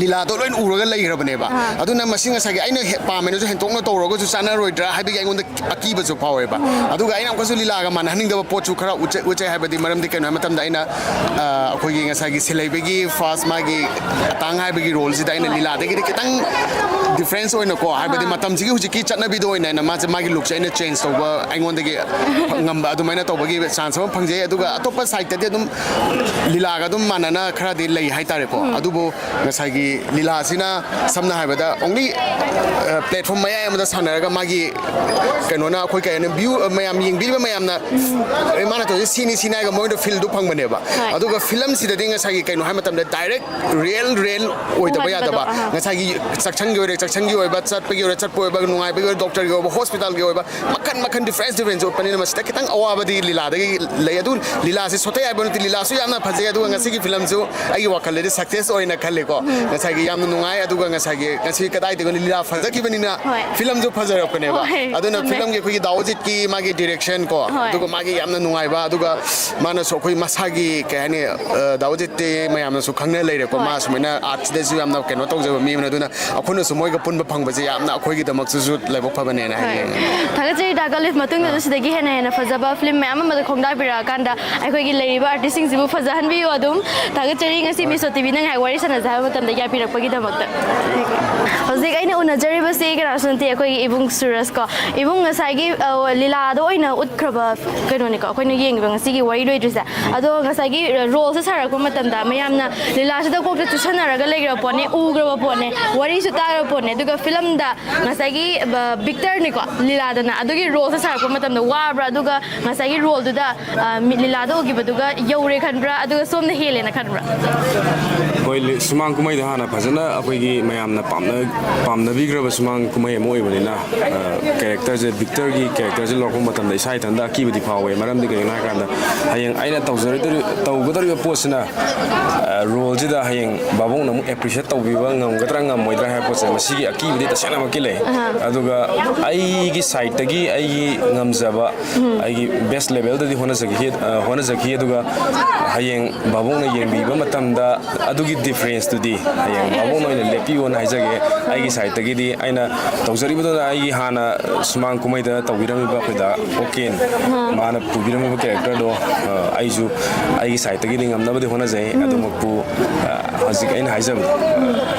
ꯂꯤꯂꯥꯗꯣ ꯂꯣꯏꯅ ꯎꯔꯒ ꯂꯩꯈ꯭ꯔꯕꯅꯦꯕ꯫ ꯑꯥ꯫ ꯑꯗꯨꯅ ꯃꯁꯤ ꯉꯁꯥꯏꯒꯤ ꯑꯩꯅ ꯍꯦ-, ꯄꯥꯝꯃꯦꯅꯁꯨ ꯍꯦꯟꯇꯣꯛꯅ ꯇꯧꯔꯒꯁꯨ ꯆꯥꯟꯅꯔꯣꯏꯗ꯭ꯔꯥ ꯍꯥꯏꯕꯒꯤ ꯑꯩꯉꯣꯟꯗ ꯑꯀꯤꯕꯁꯨ ꯐꯥꯎꯋꯦꯕ꯫ ꯎꯝ꯫ ꯑꯗꯨꯒ ꯑꯩꯅ ꯑꯃꯨꯛꯀꯁꯨ ꯂꯤꯂꯥꯒ ꯃꯥꯟꯅꯍꯟꯅꯤꯡꯗꯕ ꯄꯣꯠꯁꯨ ꯈꯔ ꯎꯠꯆꯩ, ꯎꯠꯆꯩ ꯍꯥꯏꯕꯗꯤ, ꯃꯔꯝꯗꯤ ꯀꯩꯅꯣ ꯍꯥꯏꯕ ꯃꯇꯝꯗ ꯑꯩꯅ, ꯑ, ꯑꯩꯈꯣꯏꯒꯤ ꯉꯁꯥꯏꯒꯤ ꯁꯤꯂꯩꯕꯒꯤ first ꯃꯥꯒꯤ ꯑꯇꯥꯡ ꯍꯥꯏꯕꯒꯤ roleꯁꯤꯗ ꯑꯩꯅ ꯍꯣꯏ꯫ ꯂꯤꯂꯥꯗꯒꯤꯗꯤ ꯈꯤꯇꯪ difference ꯑꯣꯏꯅꯀꯣ, ꯍꯥꯏꯕꯗꯤ ꯑꯥ꯫ ꯃꯇꯝꯁꯤꯒꯤ ꯍꯧꯖꯤꯛꯀꯤ ꯆꯠꯅꯕꯤꯗ ꯑꯣꯏꯅ ꯑꯩꯅ ꯃꯥꯁꯦ, ꯃꯥꯒꯤ lookꯁꯦ ꯑꯩꯅ change ꯇꯧꯕ ꯑꯩꯉꯣꯟꯗꯒꯤ ꯉꯝꯕ ꯑꯗꯨꯃꯥꯏꯅ ꯇꯧꯕꯒꯤ chance ꯑꯃ ꯐꯪꯖꯩ꯫ ꯑꯗꯨꯒ ꯑꯇꯣꯞꯄ sideꯇꯗꯤ ꯑꯗꯨꯝ ꯂꯤꯂꯥꯒ ꯑꯗꯨꯝ ꯃꯥꯟꯅꯅ ꯈꯔꯗꯤ ꯂꯩ ꯍꯥꯏꯇꯥꯔꯦꯀꯣ꯫ ꯎꯝ꯫ ꯑꯗꯨꯕꯨ ꯉꯁꯥꯏꯒꯤ ꯂꯤꯂꯥꯁꯤꯅ ꯁꯝꯅ ꯍꯥꯏꯔꯕꯗ only, ꯑ, platform ꯃꯌꯥꯏ ꯑꯃꯗ ꯁꯥꯟꯅꯔꯒ ꯃꯥꯒꯤ ꯀꯩꯅꯣꯅ ꯑꯩꯈꯣꯏ ꯀꯩ ꯍꯥꯏꯅꯤ, view, ꯑ, ꯃꯌꯥꯝ ꯌꯦꯡꯕꯤꯔꯤꯕ ꯃꯌꯥꯝꯅ, "ꯑꯦ, ꯃꯥꯅ ꯇꯧꯔꯤꯁꯦ ꯁꯤꯅꯤ, ꯁꯤꯅꯤ" ꯍꯥꯏꯔꯒ ꯃꯣꯏꯗꯣ feelꯗꯨ ꯐꯪꯕꯅꯦꯕ꯫ ꯍꯣꯏ꯫ ꯑꯗꯨꯒ ꯐꯤꯂꯝꯁꯤꯗꯗꯤ ꯉꯁꯥꯏꯒꯤ ꯀꯩꯅꯣ ꯍꯥꯏ ꯃꯇꯝꯗ direct real, real ꯑꯣꯏꯗꯕ ꯍꯣꯡꯍꯟꯕꯗꯣ, ꯌꯥꯗꯕ, ꯑꯍꯥ꯫ ꯉꯁꯥꯏꯒꯤ ꯆꯥꯛꯁꯪꯒꯤ ꯑꯣꯏꯔꯦ, ꯆꯥꯛꯁꯪꯒꯤ ꯑꯣꯏꯕ, ꯆꯠꯄꯒꯤ ꯑꯣꯏꯔꯦ, ꯆꯠꯄ ꯑꯣꯏꯕ, ꯅꯨꯡꯉꯥꯏꯕꯒꯤ ꯑꯣꯏꯔꯦ, doctorꯒꯤ ꯑꯣꯏꯕ, hospitalꯒꯤ ꯑꯣꯏꯕ, ꯃꯈꯟ ꯃꯈꯟ difference difference ꯎꯠꯄꯅꯤꯅ ꯃꯁꯤꯗ ꯈꯤꯇꯪ ꯑꯋꯥꯕꯗꯤ ꯂꯤꯂꯥꯗꯒꯤ ꯂꯩ꯫ ꯑꯗꯨ ꯂꯤꯂꯥꯁꯤ ꯁꯣꯊꯩ ꯍꯥꯏꯕ ꯅꯠꯇꯦ, ꯂꯤꯂꯥꯁꯨ ꯌꯥꯝꯅ ꯐꯖꯩ꯫ ꯑꯗꯨꯒ ꯉꯁꯤꯒꯤ ꯐꯤꯂꯝꯁꯨ ꯑꯩꯒꯤ ꯋꯥꯈꯜꯗꯗꯤ success ꯑꯣꯏꯅ ꯈꯜꯂꯦꯀꯣ꯫ ꯎꯝ꯫ ꯉꯁꯥꯏꯒꯤ ꯌꯥꯝꯅ ꯅꯨꯡꯉꯥꯏ꯫ ꯑꯗꯨꯒ ꯉꯁꯥꯏꯒꯤ ꯉꯁꯤ ꯀꯗꯥꯏꯗꯒꯤ ꯂꯤꯂꯥ ꯐꯖꯈꯤꯕꯅꯤꯅ ꯍꯣꯏ꯫ ꯐꯤꯂꯝꯁꯨ ꯐꯖꯔꯛꯄꯅꯦꯕ꯫ ꯍꯣꯏ, ꯑꯗꯨꯅ ꯆꯨꯝꯃꯦ꯫ ꯐꯤꯂꯝꯒꯤ ꯑꯩꯈꯣꯏꯒꯤ ꯗꯥ ꯑꯣꯖꯤꯠꯀꯤ ꯃꯥꯒꯤ direction ꯀꯣ, ꯍꯣꯏ꯫ ꯑꯗꯨꯒ ꯃꯥꯒꯤ ꯌꯥꯝꯅ ꯅꯨꯡꯉꯥꯏꯕ, ꯑꯗꯨꯒ ꯃꯥꯅꯁꯨ ꯑꯩꯈꯣꯏ ꯃꯁꯥꯒꯤ ꯀꯩ ꯍꯥꯏꯅꯤ, ꯑ, ꯗꯥ ꯑꯣꯖꯤꯠꯇꯤ ꯃꯌꯥꯝꯅꯁꯨ ꯈꯪꯅ ꯂꯩꯔꯦꯀꯣ꯫ ꯍꯣꯏ꯫ ꯃꯥ ꯁꯨꯃꯥꯏꯅ artꯁꯤꯗꯁꯨ ꯌꯥꯝꯅ ꯀꯩꯅꯣ ꯇꯧꯖꯕ ꯃꯤ ꯑꯃꯅ, ꯑꯗꯨꯅ ꯑꯩꯈꯣꯏꯅꯁꯨ ꯃꯣꯏꯒ ꯄꯨꯟꯕ ꯐꯪꯕꯁꯦ ꯌꯥꯝꯅ ꯑꯩꯈꯣꯏꯒꯤꯗꯃꯛꯇꯁꯨ ꯂꯥꯏꯕꯛ ꯐꯕꯅꯦꯅ ꯍꯣꯏ꯫ ꯍꯥꯏꯅꯤꯡꯉꯦ꯫ ꯊꯥꯒꯠꯆꯔꯤ ꯗꯥ ꯀꯥꯂꯤꯐ꯫ ꯃꯇꯨꯡꯗꯁꯨ ꯑꯥ꯫ ꯁꯤꯗꯒꯤ ꯍꯦꯟꯅ ꯍꯦꯟꯅ ꯐꯖꯕ ꯐꯤꯂꯝ ꯃꯌꯥꯝ ꯑꯃꯗ ꯈꯣꯡꯗꯥꯕꯤꯔꯛꯑꯀꯥꯟꯗ ꯑꯩꯈꯣꯏꯒꯤ ꯂꯩꯔꯤꯕ artistꯁꯤꯡꯁꯤꯕꯨ ꯐꯖꯍꯟꯕꯤꯌꯨ ꯑꯗꯨꯝ꯫ ꯊꯥꯒꯠꯆꯔꯤ ꯉꯁꯤ ꯍꯣꯏ꯫ Miss ꯇꯤꯚꯤꯅ ꯉꯥꯏꯍꯥꯛ ꯋꯥꯔꯤ ꯁꯥꯟꯅꯖꯦ ꯍꯥꯏꯕ ꯃꯇꯝꯗ ꯌꯥꯕꯤꯔꯛꯄꯒꯤꯗꯃꯛꯇ꯫ ꯍꯧꯖꯤꯛ ꯑꯩꯅ ꯎꯅꯖꯔꯤꯕꯁꯤ ꯀꯅꯥꯁꯨ ꯅꯠꯇꯦ, ꯑꯩꯈꯣꯏꯒꯤ ꯏꯕꯨꯡ ꯁꯨꯔꯖ ꯀꯣ꯫ ꯏꯕꯨꯡ ꯉꯁꯥꯏꯒꯤ, ꯑ, ꯂꯤꯂꯥꯗ ꯑꯣꯏꯅ ꯎꯠꯈ꯭ꯔꯕ ꯀꯩꯅꯣꯅꯤꯀꯣ ꯑꯩꯈꯣꯏꯅ ꯌꯦꯡꯉꯤꯕ ꯉꯁꯤꯒꯤ ꯋꯥꯔꯤ ꯂꯣꯏꯗ꯭ꯔꯤꯁꯦ꯫ ꯑꯗꯣ ꯉꯁꯥꯏꯒꯤ, ꯑ, roleꯁꯦ ꯁꯥꯔꯛꯄ ꯃꯇꯝꯗ ꯃꯌꯥꯝꯅ ꯂꯤꯂꯥꯁꯤꯗ ꯀꯣꯛꯇ ꯆꯨꯁꯟꯅꯔꯒ ꯂꯩꯈ꯭ꯔꯕ ꯄꯣꯠꯅꯤ, ꯎꯈ꯭ꯔꯕ ꯄꯣꯠꯅꯤ, ꯋꯥꯔꯤꯁꯨ ꯇꯥꯔꯕ ꯄꯣꯠꯅꯤ꯫ ꯑꯗꯨꯒ ꯐꯤꯂꯝꯗ ꯉꯁꯥꯏꯒꯤ, ꯑ, ꯕꯤꯛꯇꯔꯅꯤꯀꯣ ꯂꯤꯂꯥꯗꯅ, ꯑꯗꯨꯒꯤ roleꯁꯦ ꯁꯥꯔꯛꯄ ꯃꯇꯝꯗ ꯋꯥꯕ꯭ꯔꯥ? ꯑꯗꯨꯒ ꯉꯁꯥꯏꯒꯤ roleꯗꯨꯗ, ꯑ, ꯃꯤ-, ꯂꯤꯂꯥꯗ ꯎꯈꯤꯕꯗꯨꯒ ꯌꯧꯔꯦ ꯈꯟꯕ꯭ꯔꯥ? ꯑꯗꯨꯒ ꯁꯣꯝꯅ ꯍꯦꯜꯂꯦꯅ ꯈꯟꯕ꯭ꯔꯥ? ꯍꯣꯏ, ꯂꯤ-, ꯁꯨꯃꯥꯡ ꯀꯨꯝꯍꯩꯗ ꯍꯥꯟꯅ ꯐꯖꯅ ꯑꯩꯈꯣꯏꯒꯤ ꯃꯌꯥꯝꯅ ꯄꯥꯝꯅ ꯄꯥꯝꯅꯕꯤꯈ꯭ꯔꯕ ꯁꯨꯃꯥꯡ ꯀꯨꯝꯍꯩ ꯑꯃ ꯑꯣꯏꯕꯅꯤꯅ, ꯀꯦꯔꯦꯛꯇꯔꯁꯦ, ꯕꯤꯛꯇꯔꯒꯤ ꯀꯦꯔꯦꯛꯇꯔꯁꯦ ꯂꯧꯔꯛꯄ ꯃꯇꯝꯗ ꯏꯁꯥ ꯏꯊꯟꯇ ꯑꯀꯤꯕꯗꯤ ꯐꯥꯎꯋꯦ꯫ ꯃꯔꯝꯗꯤ ꯀꯩꯒꯤꯅꯣ ꯍꯥꯏ ꯀꯥꯟꯗ, ꯍꯌꯦꯡ ꯑꯩꯅ ꯇꯧꯖꯔꯛꯇꯣꯔꯤ ꯇꯧꯒꯗꯧꯔꯤꯕ ꯄꯣꯠꯁꯤꯅ, ꯔꯣꯜꯁꯤꯗ ꯍꯌꯦꯡ ꯚꯥꯕꯣꯛꯅ ꯑꯃꯨꯛ ꯑꯦꯄ꯭ꯔꯤꯁꯤꯌꯦꯠ ꯇꯧꯕꯤꯕ ꯉꯝꯒꯗ꯭ꯔꯥ ꯉꯝꯃꯣꯏꯗ꯭ꯔꯥ ꯍꯥꯏꯕ ꯄꯣꯠꯁꯦ, ꯃꯁꯤꯒꯤ ꯑꯀꯤꯕꯗꯤ ꯇꯁꯦꯡꯅꯃꯛꯀꯤ ꯂꯩ꯫ ꯑꯗꯨꯒ ꯑꯩꯒꯤ ꯁꯥꯏꯠꯇꯒꯤ ꯑꯩꯒꯤ ꯉꯝꯖꯕ, ꯑꯩꯒꯤ ꯕꯦꯁ ꯂꯦꯚꯦꯜꯗꯗꯤ ꯍꯣꯠꯅꯖꯈꯤ꯫ ꯍꯣꯠꯅꯖꯈꯤ꯫ ꯑꯗꯨꯒ ꯍꯌꯦꯡ ꯚꯥꯕꯣꯛꯅ ꯌꯦꯡꯕꯤꯕ ꯃꯇꯝꯗ ꯑꯗꯨꯒꯤ ꯗꯤꯐ꯭ꯔꯦꯟꯁꯇꯨꯗꯤ ꯍꯌꯦꯡ ꯚꯥꯕꯣꯛꯅ ꯑꯣꯏꯅ ꯂꯦꯞꯄꯤꯌꯣꯅ ꯍꯥꯏꯖꯒꯦ꯫ ꯑꯩꯒꯤ ꯁꯥꯏꯠꯇꯒꯤꯗꯤ ꯑꯩꯅ ꯇꯧꯖꯔꯤꯕꯗ, ꯑꯩꯒꯤ ꯍꯥꯟꯅ ꯁꯨꯃꯥꯡ ꯀꯨꯝꯍꯩꯗ ꯇꯧꯕꯤꯔꯝꯃꯤꯕ ꯑꯩꯈꯣꯏꯗ ꯑꯣꯀꯦꯟ, ꯃꯥꯅ ꯄꯨꯕꯤꯔꯝꯃꯤꯕ ꯀꯦꯔꯦꯛꯇꯔꯗꯣ, ꯑꯩꯁꯨ ꯑꯩꯒꯤ ꯁꯥꯏꯠꯇꯒꯤꯗꯤ ꯉꯝꯅꯕꯗꯤ ꯍꯣꯠꯅꯖꯩ꯫ ꯑꯗꯨꯃꯛꯄꯨ, ꯍꯧꯖꯤꯛ ꯑꯩꯅ ꯍꯥꯏꯖꯕꯗꯣ,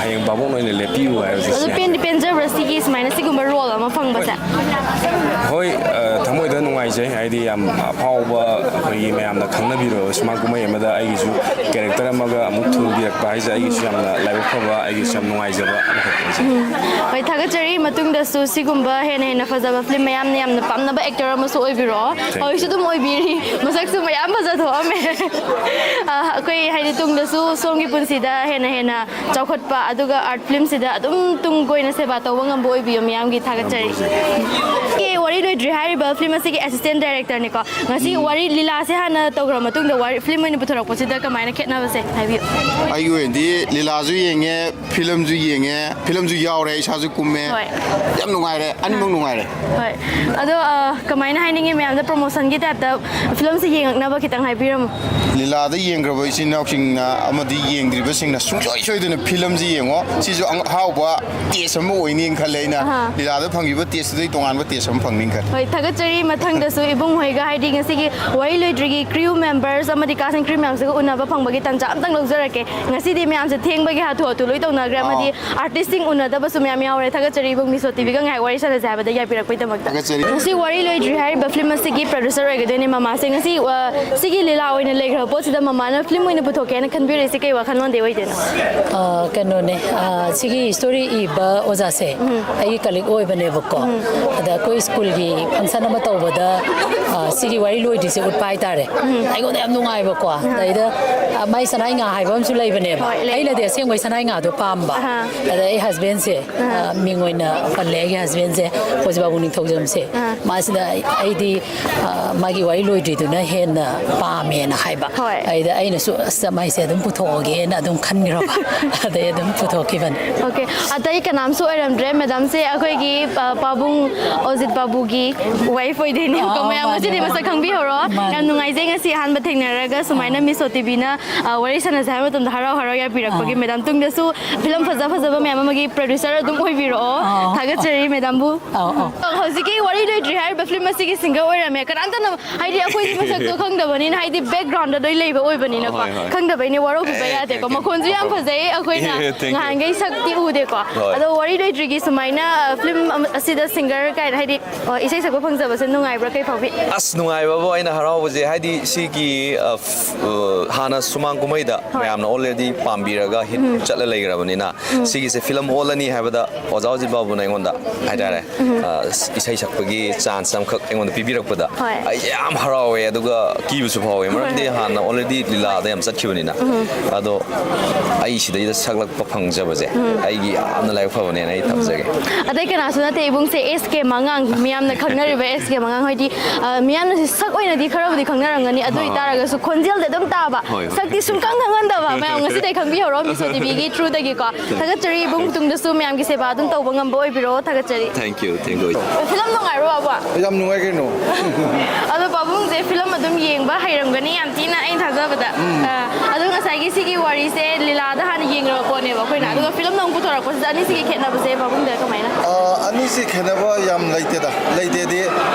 ꯍꯌꯦꯡ ꯚꯥꯕꯣꯛꯅ ꯑꯣꯏꯅ ꯂꯦꯞꯄꯤꯌꯨ ꯍꯥꯏꯕꯁꯦ ꯑꯗꯨ ꯁꯤꯅꯤ꯫ ꯄꯦꯟꯗꯤ ꯄꯦꯟꯖꯕ꯭ꯔꯥ ꯁꯤꯒꯤ ꯁꯨꯃꯥꯏꯅ ꯁꯤꯒꯨꯝꯕ ꯔꯣꯜ ꯑꯃ ꯐꯪꯕꯁꯦ? ꯍꯣꯏ, ꯊꯃꯣꯏꯗ ꯅꯨꯡꯉꯥꯏꯖꯩ꯫ ꯍꯥꯏꯗꯤ, ꯌꯥꯝ ꯑꯐꯥꯎꯕ, ꯑꯩꯈꯣꯏꯒꯤ ꯃꯌꯥꯝꯅ ꯈꯪꯅꯕꯤꯔꯕ ꯁꯨꯃꯥꯡ ꯀꯨꯝꯍꯩ ꯑꯃꯗ ꯑꯩꯒꯤꯁꯨ ꯀꯦꯔꯦꯛꯇꯔ ꯑꯃꯒ ꯑꯃꯨꯛ ꯊꯨꯡꯕꯤꯔꯛꯄ ꯍꯥꯏꯁꯦ ꯑꯩꯒꯤꯁꯨ ꯌꯥꯝꯅ ꯂꯥꯏꯕꯛ ꯐꯕ, ꯑꯩꯒꯤꯁꯨ ꯌꯥꯝ ꯅꯨꯡꯉꯥꯏꯖꯕ ꯑꯃꯈꯛꯅꯤ꯫ ꯍꯣꯏ, ꯊꯥꯒꯠꯆꯔꯤ꯫ ꯃꯇꯨꯡꯗꯁꯨ ꯁꯤꯒꯨꯝꯕ ꯍꯦꯟꯅ ꯍꯦꯟꯅ ꯐꯖꯕ ꯐꯤꯂꯝ ꯃꯌꯥꯝꯅ ꯌꯥꯝꯅ ꯄꯥꯝꯅꯕ ꯑꯦꯛꯇꯔ ꯑꯃꯁꯨ ꯑꯣꯏꯕꯤꯔꯛꯑꯣ꯫ Thank you. ꯍꯧꯖꯤꯛꯁꯨ ꯑꯗꯨꯝ ꯑꯣꯏꯕꯤꯔꯤ꯫ ꯃꯁꯛꯁꯨ ꯃꯌꯥꯝ ꯐꯖꯊꯣꯛꯑꯝꯃꯦ꯫ ꯑ, ꯑꯩꯈꯣꯏ ꯍꯥꯏꯗꯤ ꯇꯨꯡꯗꯁꯨ ꯁꯣꯝꯒꯤ ꯄꯨꯟꯁꯤꯗ ꯍꯦꯟꯅ ꯍꯦꯟꯅ ꯆꯥꯎꯈꯠꯄ, ꯑꯗꯨꯒ ꯑꯥꯔꯠ ꯐꯤꯂꯝꯁꯤꯗ ꯑꯗꯨꯝ ꯇꯨꯡ ꯀꯣꯏꯅ ꯁꯦꯕꯥ ꯇꯧꯕ ꯉꯝꯕ ꯑꯣꯏꯕꯤꯌꯨ꯫ ꯃꯌꯥꯝꯒꯤ ꯊꯥꯒꯠꯆꯔꯤ꯫ ꯑꯦ, ꯋꯥꯔꯤ ꯂꯣꯏꯗ꯭ꯔꯤ ꯍꯥꯏꯔꯤꯕ ꯐꯤꯂꯝ ꯑꯁꯤꯒꯤ ꯑꯦꯁꯤꯁꯇꯦꯟ ꯗꯥꯏꯔꯦꯛꯇꯔꯅꯤꯀꯣ꯫ ꯉꯁꯤ ꯋꯥꯔꯤ ꯂꯤꯂꯥꯁꯦ ꯍꯥꯟꯅ ꯇꯧꯈ꯭ꯔ ꯃꯇꯨꯡꯗ ꯋꯥꯔꯤ, ꯐꯤꯂꯝ ꯑꯣꯏꯅ ꯄꯨꯊꯣꯔꯛꯄꯁꯤꯗ ꯀꯃꯥꯏꯅ ꯈꯦꯠꯅꯕꯁꯦ ꯍꯥꯏꯕꯤꯌꯨ꯫ ꯑꯩꯒꯤ ꯑꯣꯏꯅꯗꯤ ꯂꯤꯂꯥꯁꯨ ꯌꯦꯡꯉꯦ, ꯐꯤꯂꯝꯁꯨ ꯌꯦꯡꯉꯦ, ꯐꯤꯂꯝꯁꯨ ꯌꯥꯎꯔꯦ, ꯏꯁꯥꯁꯨ ꯀꯨꯝꯃꯦ꯫ ꯍꯣꯏ꯫ ꯌꯥꯝ ꯅꯨꯡꯉꯥꯏꯔꯦ, ꯑꯅꯤꯃꯛ ꯅꯨꯡꯉꯥꯏꯔꯦ꯫ ꯍꯣꯏ꯫ ꯑꯗꯣ, ꯑ, ꯀꯃꯥꯏꯅ ꯍꯥꯏꯅꯤꯡꯉꯤ ꯃꯌꯥꯝꯗ, ꯄ꯭ꯔꯣꯃꯣꯁꯟꯒꯤ ꯇꯥꯏꯞꯇ ꯐꯤꯂꯝꯁꯦ ꯌꯦꯡꯉꯛꯅꯕ ꯈꯤꯇꯪ ꯍꯥꯏꯕꯤꯔꯝꯃꯨ꯫ ꯂꯤꯂꯥꯗ ꯌꯦꯡꯈ꯭ꯔꯕ ꯏꯆꯤꯟ ꯏꯅꯥꯎꯁꯤꯡꯅ ꯑꯃꯗꯤ ꯌꯦꯡꯗ꯭ꯔꯤꯕꯁꯤꯡꯅ ꯁꯨꯡꯁꯣꯏ ꯁꯣꯏꯗꯅ ꯐꯤꯂꯝꯁꯤ ꯌꯦꯡꯉꯣ꯫ ꯁꯤꯁꯨ ꯑꯪ-, ꯑꯍꯥꯎꯕ ꯇꯦꯁ ꯑꯃ ꯑꯣꯏꯅꯤꯅ ꯈꯜꯂꯦ ꯑꯩꯅ꯫ ꯑꯍꯥ꯫ ꯂꯤꯂꯥꯗ ꯐꯪꯈꯤꯕ ꯇꯦꯁꯇꯨꯗꯩ ꯇꯣꯉꯥꯟꯕ ꯇꯦꯁ ꯑꯃ ꯐꯪꯅꯤꯅ ꯈꯜꯂꯦ꯫ ꯍꯣꯏ, ꯊꯥꯒꯠꯆꯔꯤ꯫ ꯃꯊꯪꯗꯁꯨ ꯏꯕꯨꯡ ꯍꯣꯏꯒ, ꯍꯥꯏꯗꯤ, ꯉꯁꯤꯒꯤ ꯋꯥꯔꯤ ꯂꯣꯏꯗ꯭ꯔꯤꯒꯤ ꯀ꯭ꯔꯤꯌꯨ ꯃꯦꯝꯕꯔꯁ ꯑꯃꯗꯤ ꯀꯥꯁ ꯑꯦꯟ ꯀ꯭ꯔꯤꯌꯨ ꯃꯌꯥꯝꯁꯤꯒ ꯎꯅꯕ ꯐꯪꯕꯒꯤ ꯇꯥꯟꯖꯥ ꯑꯝꯇꯪ ꯂꯧꯖꯔꯛꯀꯦ꯫ ꯉꯁꯤꯗꯤ ꯃꯌꯥꯝꯁꯦ ꯊꯦꯡꯕꯒꯤ ꯍꯥꯊꯨ ꯍꯥꯊꯨ ꯂꯣꯏ ꯇꯧꯅꯈ꯭ꯔꯦ, ꯑꯃꯗꯤ ꯑꯥ꯫ ꯑꯥꯔꯇꯤꯁꯁꯤꯡ ꯎꯅꯗꯕꯁꯨ ꯃꯌꯥꯝ ꯌꯥꯎꯔꯦ꯫ ꯊꯥꯒꯠꯆꯔꯤ, ꯏꯕꯨꯡ꯫ ꯃꯤꯁꯣ ꯇꯤꯚꯤꯒ ꯉꯥꯏꯍꯥꯛ ꯋꯥꯔꯤ ꯁꯥꯟꯅꯁꯦ ꯍꯥꯏꯕꯗ ꯌꯥꯕꯤꯔꯛꯄꯒꯤꯗꯃꯛꯇ꯫ ꯊꯥꯒꯠꯆꯔꯤ꯫ ꯉꯁꯤ ꯋꯥꯔꯤ ꯂꯣꯏꯗ꯭ꯔꯤ ꯍꯥꯏꯔꯤꯕ ꯐꯤꯂꯝ ꯑꯁꯤꯒꯤ ꯄ꯭ꯔꯣꯗ꯭ꯌꯨꯁꯔ ꯑꯣꯏꯒꯗꯣꯏꯅꯦ ꯃꯃꯥꯁꯦ꯫ ꯉꯁꯤ, ꯑ, ꯁꯤꯒꯤ ꯂꯤꯂꯥ ꯑꯣꯏꯅ ꯂꯩꯈ꯭ꯔꯕ ꯄꯣꯠꯁꯤꯗ ꯃꯃꯥꯅ ꯐꯤꯂꯝ ꯑꯣꯏꯅ ꯄꯨꯊꯣꯛꯀꯦꯅ ꯈꯟꯕꯤꯔꯛꯏꯁꯦ ꯀꯩ ꯋꯥꯈꯜꯂꯣꯟꯗꯩ ꯑꯣꯏꯗꯣꯏꯅꯣ? ꯑ, ꯀꯩꯅꯣꯅꯦ, ꯑ, ꯁꯤꯒꯤ ꯁ꯭ꯇꯣꯔꯤ ꯏꯕ ꯑꯣꯖꯥꯁꯦ ꯑꯩꯒꯤ ꯀꯂꯤꯛ ꯑꯣꯏꯕꯅꯦꯕꯀꯣ꯫ ꯑꯗ ꯑꯩꯈꯣꯏ ꯁ꯭ꯀꯨꯜꯒꯤ ꯐꯪꯁꯟ ꯑꯃ ꯇꯧꯕꯗ ꯑ, ꯁꯤꯒꯤ ꯋꯥꯔꯤ ꯂꯣꯏꯗ꯭ꯔꯤꯁꯦ ꯎꯠꯄ ꯍꯥꯏꯇꯥꯔꯦ꯫ ꯑꯩꯉꯣꯟꯗ ꯌꯥꯝ ꯅꯨꯡꯉꯥꯏꯕꯀꯣ꯫ ꯑꯗꯩꯗ, ꯑ, ꯃꯥꯏ ꯁꯅꯥꯏ ꯉꯥ ꯍꯥꯏꯕ ꯑꯃꯁꯨ ꯂꯩꯕꯅꯦꯕ꯫ ꯍꯣꯏ, ꯂꯩ꯫ ꯑꯩꯅꯗꯤ ꯑꯁꯦꯡꯕꯩ ꯁꯅꯥꯏ ꯉꯥꯗꯣ ꯄꯥꯝꯕ꯫ ꯑꯍꯥ꯫ ꯑꯗ ꯑꯩ ꯍꯁꯕꯦꯟꯁꯦ, ꯑ, ꯃꯤꯡ ꯑꯣꯏꯅ ꯄꯜꯂꯦ, ꯑꯩꯒꯤ ꯍꯁꯕꯦꯟꯁꯦ, ꯑꯣꯖꯤꯕꯥꯕꯨ ꯅꯤꯡꯊꯧꯖꯝꯁꯦ꯫ ꯑꯥ꯫ ꯃꯥꯁꯤꯅ ꯑꯩ-, ꯑꯩꯗꯤ, ꯑ, ꯃꯥꯒꯤ ꯋꯥꯔꯤ ꯂꯣꯏꯗ꯭ꯔꯤꯗꯨꯅ ꯍꯦꯟꯅ ꯄꯥꯝꯃꯦꯅ ꯍꯥꯏꯕ꯫ ꯍꯣꯏ꯫ ꯑꯩꯗ ꯑꯩꯅꯁꯨ, "ꯑꯁ, ꯃꯥꯏꯁꯦ ꯑꯗꯨꯝ ꯄꯨꯊꯣꯛꯑꯒꯦꯅ" ꯑꯗꯨꯝ ꯈꯟꯈ꯭ꯔꯕ꯫ ꯑꯗꯩ ꯑꯗꯨꯝ ꯄꯨꯊꯣꯛꯈꯤꯕꯅꯤ꯫ ꯑꯣꯀꯦ, ꯑꯇꯩ ꯀꯅꯥꯝꯁꯨ ꯑꯣꯏꯔꯝꯗ꯭ꯔꯦ꯫ ꯃꯦꯗꯥꯝꯁꯦ ꯑꯩꯈꯣꯏꯒꯤ, ꯑ, ꯄꯥꯕꯨꯡ ꯑꯣꯖꯤꯠ ꯕꯥꯕꯨꯒꯤ ꯋꯥꯏꯐ ꯑꯣꯏꯗꯣꯏꯅꯦꯕꯀꯣ꯫ ꯑꯥ, ꯃꯌꯥꯝ ꯃꯥꯅꯦ, ꯉꯁꯤꯗꯤ ꯃꯥꯅꯦ꯫ ꯃꯁꯛ ꯈꯪꯕꯤꯍꯧꯔꯣ꯫ ꯃꯥꯅꯦ꯫ ꯌꯥꯝ ꯅꯨꯡꯉꯥꯏꯖꯩ ꯉꯁꯤ ꯑꯍꯥꯟꯕ ꯊꯦꯡꯅꯔꯒ ꯁꯨꯃꯥꯏꯅ ꯑꯥ꯫ ꯃꯤꯁ ꯑꯣ ꯇꯤ ꯚꯤꯅ, ꯑ, ꯋꯥꯔꯤ ꯁꯥꯟꯅꯁꯦ ꯍꯥꯏꯕ ꯃꯇꯝꯗ ꯍꯔꯥꯎ ꯍꯔꯥꯎ ꯌꯥꯕꯤꯔꯛꯄꯒꯤ꯫ ꯑꯥ꯫ ꯃꯦꯗꯥꯝ ꯇꯨꯡꯗꯁꯨ ꯐꯤꯂꯝ ꯐꯖ ꯐꯖꯕ ꯃꯌꯥꯝ ꯑꯃꯒꯤ ꯄ꯭ꯔꯣꯗ꯭ꯌꯨꯁꯔ ꯑꯗꯨꯝ ꯑꯣꯏꯕꯤꯔꯛꯑꯣ꯫ ꯑꯥ꯫ ꯊꯥꯒꯠꯆꯔꯤ ꯃꯦꯗꯥꯝꯕꯨ꯫ ꯑꯥ, ꯑꯥ꯫ ꯍꯧꯖꯤꯛꯀꯤ ꯋꯥꯔꯤ ꯂꯣꯏꯗ꯭ꯔꯤ ꯍꯥꯏꯔꯤꯕ ꯐꯤꯂꯝ ꯑꯁꯤꯒꯤ ꯁꯤꯡꯒꯔ ꯑꯣꯏꯔꯝꯃꯦ꯫ ꯀꯅꯥꯝꯇꯅ, ꯍꯥꯏꯗꯤ ꯑꯩꯈꯣꯏꯗꯤ ꯃꯁꯛꯇꯣ ꯈꯪꯗꯕꯅꯤꯅ, ꯍꯥꯏꯗꯤ ꯕꯦꯛꯒ꯭ꯔꯥꯎꯟꯗ ꯂꯣꯏ ꯂꯩꯕ ꯑꯣꯏꯕꯅꯤꯅꯀꯣ꯫ ꯍꯣꯏ, ꯍꯣꯏ꯫ ꯈꯪꯗꯕꯩꯅꯦ, ꯋꯥꯔꯧꯕꯤꯕ ꯑꯦ, ꯌꯥꯗꯦꯀꯣ꯫ thank you꯫ ꯃꯈꯣꯟꯁꯨ ꯌꯥꯝ ꯐꯖꯩ, ꯑꯩꯈꯣꯏꯅ thank you꯫ ꯉꯍꯥꯟꯈꯩ ꯁꯛꯇꯤ ꯎꯗꯦꯀꯣ꯫ ꯍꯣꯏ꯫ ꯑꯗꯣ ꯋꯥꯔꯤ ꯂꯣꯏꯗ꯭ꯔꯤꯒꯤ ꯁꯨꯃꯥꯏꯅ, ꯑ, ꯐꯤꯂꯝ ꯑꯃ, ꯑꯁꯤꯗ ꯁꯤꯡꯒꯔ ꯀꯥꯏꯅ, ꯍꯥꯏꯗꯤ, ꯑ, ꯏꯁꯩ ꯁꯛꯄ ꯐꯪꯖꯕꯁꯦ ꯅꯨꯡꯉꯥꯏꯕ꯭ꯔꯥ? ꯀꯩ ꯐꯥꯎꯕꯤ? ꯑꯁ, ꯅꯨꯡꯉꯥꯏꯕꯕꯨ ꯑꯩꯅ ꯍꯔꯥꯎꯕꯁꯦ, ꯍꯥꯏꯗꯤ ꯁꯤꯒꯤ, ꯑ, ꯐ-, ꯑ, ꯍꯥꯟꯅ ꯁꯨꯃꯥꯡ ꯀꯨꯝꯍꯩꯗ ꯍꯣꯏ꯫ ꯃꯌꯥꯝꯅ already ꯄꯥꯝꯕꯤꯔꯒ ꯍꯤꯠ ꯎꯝ꯫ ꯆꯠꯂ ꯂꯩꯈ꯭ꯔꯕꯅꯤꯅ, ꯎꯝ꯫ ꯁꯤꯒꯤꯁꯦ ꯐꯤꯂꯝ ꯑꯣꯜꯂꯅꯤ ꯍꯥꯏꯕꯗ ꯑꯣꯖꯥ ꯑꯣꯖꯤꯠ ꯕꯥꯕꯨꯅ ꯑꯩꯉꯣꯟꯗ ꯍꯥꯏꯇꯥꯔꯦ, ꯎꯝ꯫ ꯑ, ꯏꯁꯩ ꯁꯛꯄꯒꯤ ꯆꯥꯟꯁ ꯑꯃꯈꯛ ꯑꯩꯉꯣꯟꯗ ꯄꯤꯕꯤꯔꯛꯄꯗ ꯍꯣꯏ꯫ ꯑꯩꯁꯦ ꯌꯥꯝ ꯍꯔꯥꯎꯋꯦ, ꯑꯗꯨꯒ ꯀꯤꯕꯁꯨ ꯐꯥꯎꯋꯦ꯫ ꯃꯔꯝꯗꯤ ꯍꯣꯏ꯫ ꯍꯥꯟꯅ already ꯂꯤꯂꯥꯗ ꯌꯥꯝ ꯆꯠꯈꯤꯕꯅꯤꯅ꯫ ꯎꯝ꯫ ꯑꯗꯣ ꯑꯩ ꯁꯤꯗꯩꯗ ꯁꯛꯂꯛꯄ ꯐꯪꯖꯕꯁꯦ ꯎꯝ꯫ ꯑꯩꯒꯤ ꯌꯥꯝꯅ ꯂꯥꯏꯕꯛ ꯐꯕꯅꯦꯅ ꯑꯩ ꯎꯝ꯫ ꯊꯝꯖꯒꯦ꯫ ꯑꯇꯩ ꯀꯅꯥꯁꯨ ꯅꯠꯇꯦ ꯏꯕꯨꯡꯁꯦ, ꯑꯦꯁ ꯀꯦ ꯃꯉꯥꯡ, ꯃꯤꯌꯥꯝꯅ ꯈꯪꯅꯔꯤꯕ ꯑꯦꯁ ꯀꯦ ꯃꯉꯥꯡ ꯍꯣꯏꯗꯤ, ꯑ, ꯃꯤꯌꯥꯝꯅ ꯁꯤ ꯁꯛ ꯑꯣꯏꯅꯗꯤ ꯈꯔꯕꯨꯗꯤ ꯈꯪꯅꯔꯝꯒꯅꯤ, ꯑꯗꯨ ꯍꯣꯏ꯫ ꯑꯣꯏꯇꯥꯔꯒꯁꯨ ꯈꯣꯟꯖꯦꯜꯗꯤ ꯑꯗꯨꯝ ꯇꯥꯕ, ꯍꯣꯏ, ꯍꯣꯏ꯫ ꯁꯛꯇꯤ ꯁꯨꯡꯈꯪ ꯈꯪꯍꯟꯗꯕ꯫ ꯃꯌꯥꯝ ꯉꯁꯤꯗꯩ ꯈꯪꯕꯤꯍꯧꯔꯣ ꯃꯤꯁ ꯑꯣ ꯇꯤ ꯚꯤꯒꯤ ꯊ꯭ꯔꯨꯗꯒꯤꯀꯣ꯫ ꯊꯥꯒꯠꯆꯔꯤ ꯏꯕꯨꯡ, ꯇꯨꯡꯗꯁꯨ ꯃꯌꯥꯝꯒꯤ ꯁꯦꯕꯥ ꯑꯗꯨꯝ ꯇꯧꯕ ꯉꯝꯕ ꯑꯣꯏꯕꯤꯔꯣ꯫ ꯊꯥꯒꯠꯆꯔꯤ꯫ Thank you, thank you. Film ꯅꯨꯡꯉꯥꯏꯕ꯭ꯔꯣ, ꯕꯥꯕꯨ? ꯌꯥꯝ ꯅꯨꯡꯉꯥꯏ ꯀꯩꯅꯣ꯫ ꯑꯗꯣ ꯄꯥꯕꯨꯡꯁꯦ ꯐꯤꯂꯝ ꯑꯗꯨꯝ ꯌꯦꯡꯕ ꯍꯩꯔꯝꯒꯅꯤ ꯌꯥꯝ ꯊꯤꯅ, ꯑꯩꯅ ꯊꯥꯖꯕꯗ꯫ ꯎꯝ꯫ ꯑ, ꯑꯗꯣ ꯉꯁꯥꯏꯒꯤ ꯁꯤꯒꯤ ꯋꯥꯔꯤꯁꯦ ꯂꯤꯂꯥꯗ ꯍꯥꯟꯅ ꯌꯦꯡꯈ꯭ꯔꯕ ꯄꯣꯠꯅꯦꯕ ꯑꯩꯈꯣꯏꯅ꯫ ꯎꯝ꯫ ꯑꯗꯨꯒ ꯐꯤꯂꯝꯗ ꯑꯃꯨꯛ ꯄꯨꯊꯣꯔꯛꯄꯁꯤꯗ ꯑꯅꯤꯁꯤꯒꯤ ꯈꯦꯠꯅꯕꯁꯦ ꯄꯥꯕꯨꯡꯗ ꯀꯃꯥꯏꯅ? ꯑ, ꯑꯅꯤꯁꯤ ꯈꯦꯠꯅꯕ ꯌꯥꯝ ꯂꯩꯇꯦꯗ꯫ ꯂꯩꯇꯦꯗꯤ,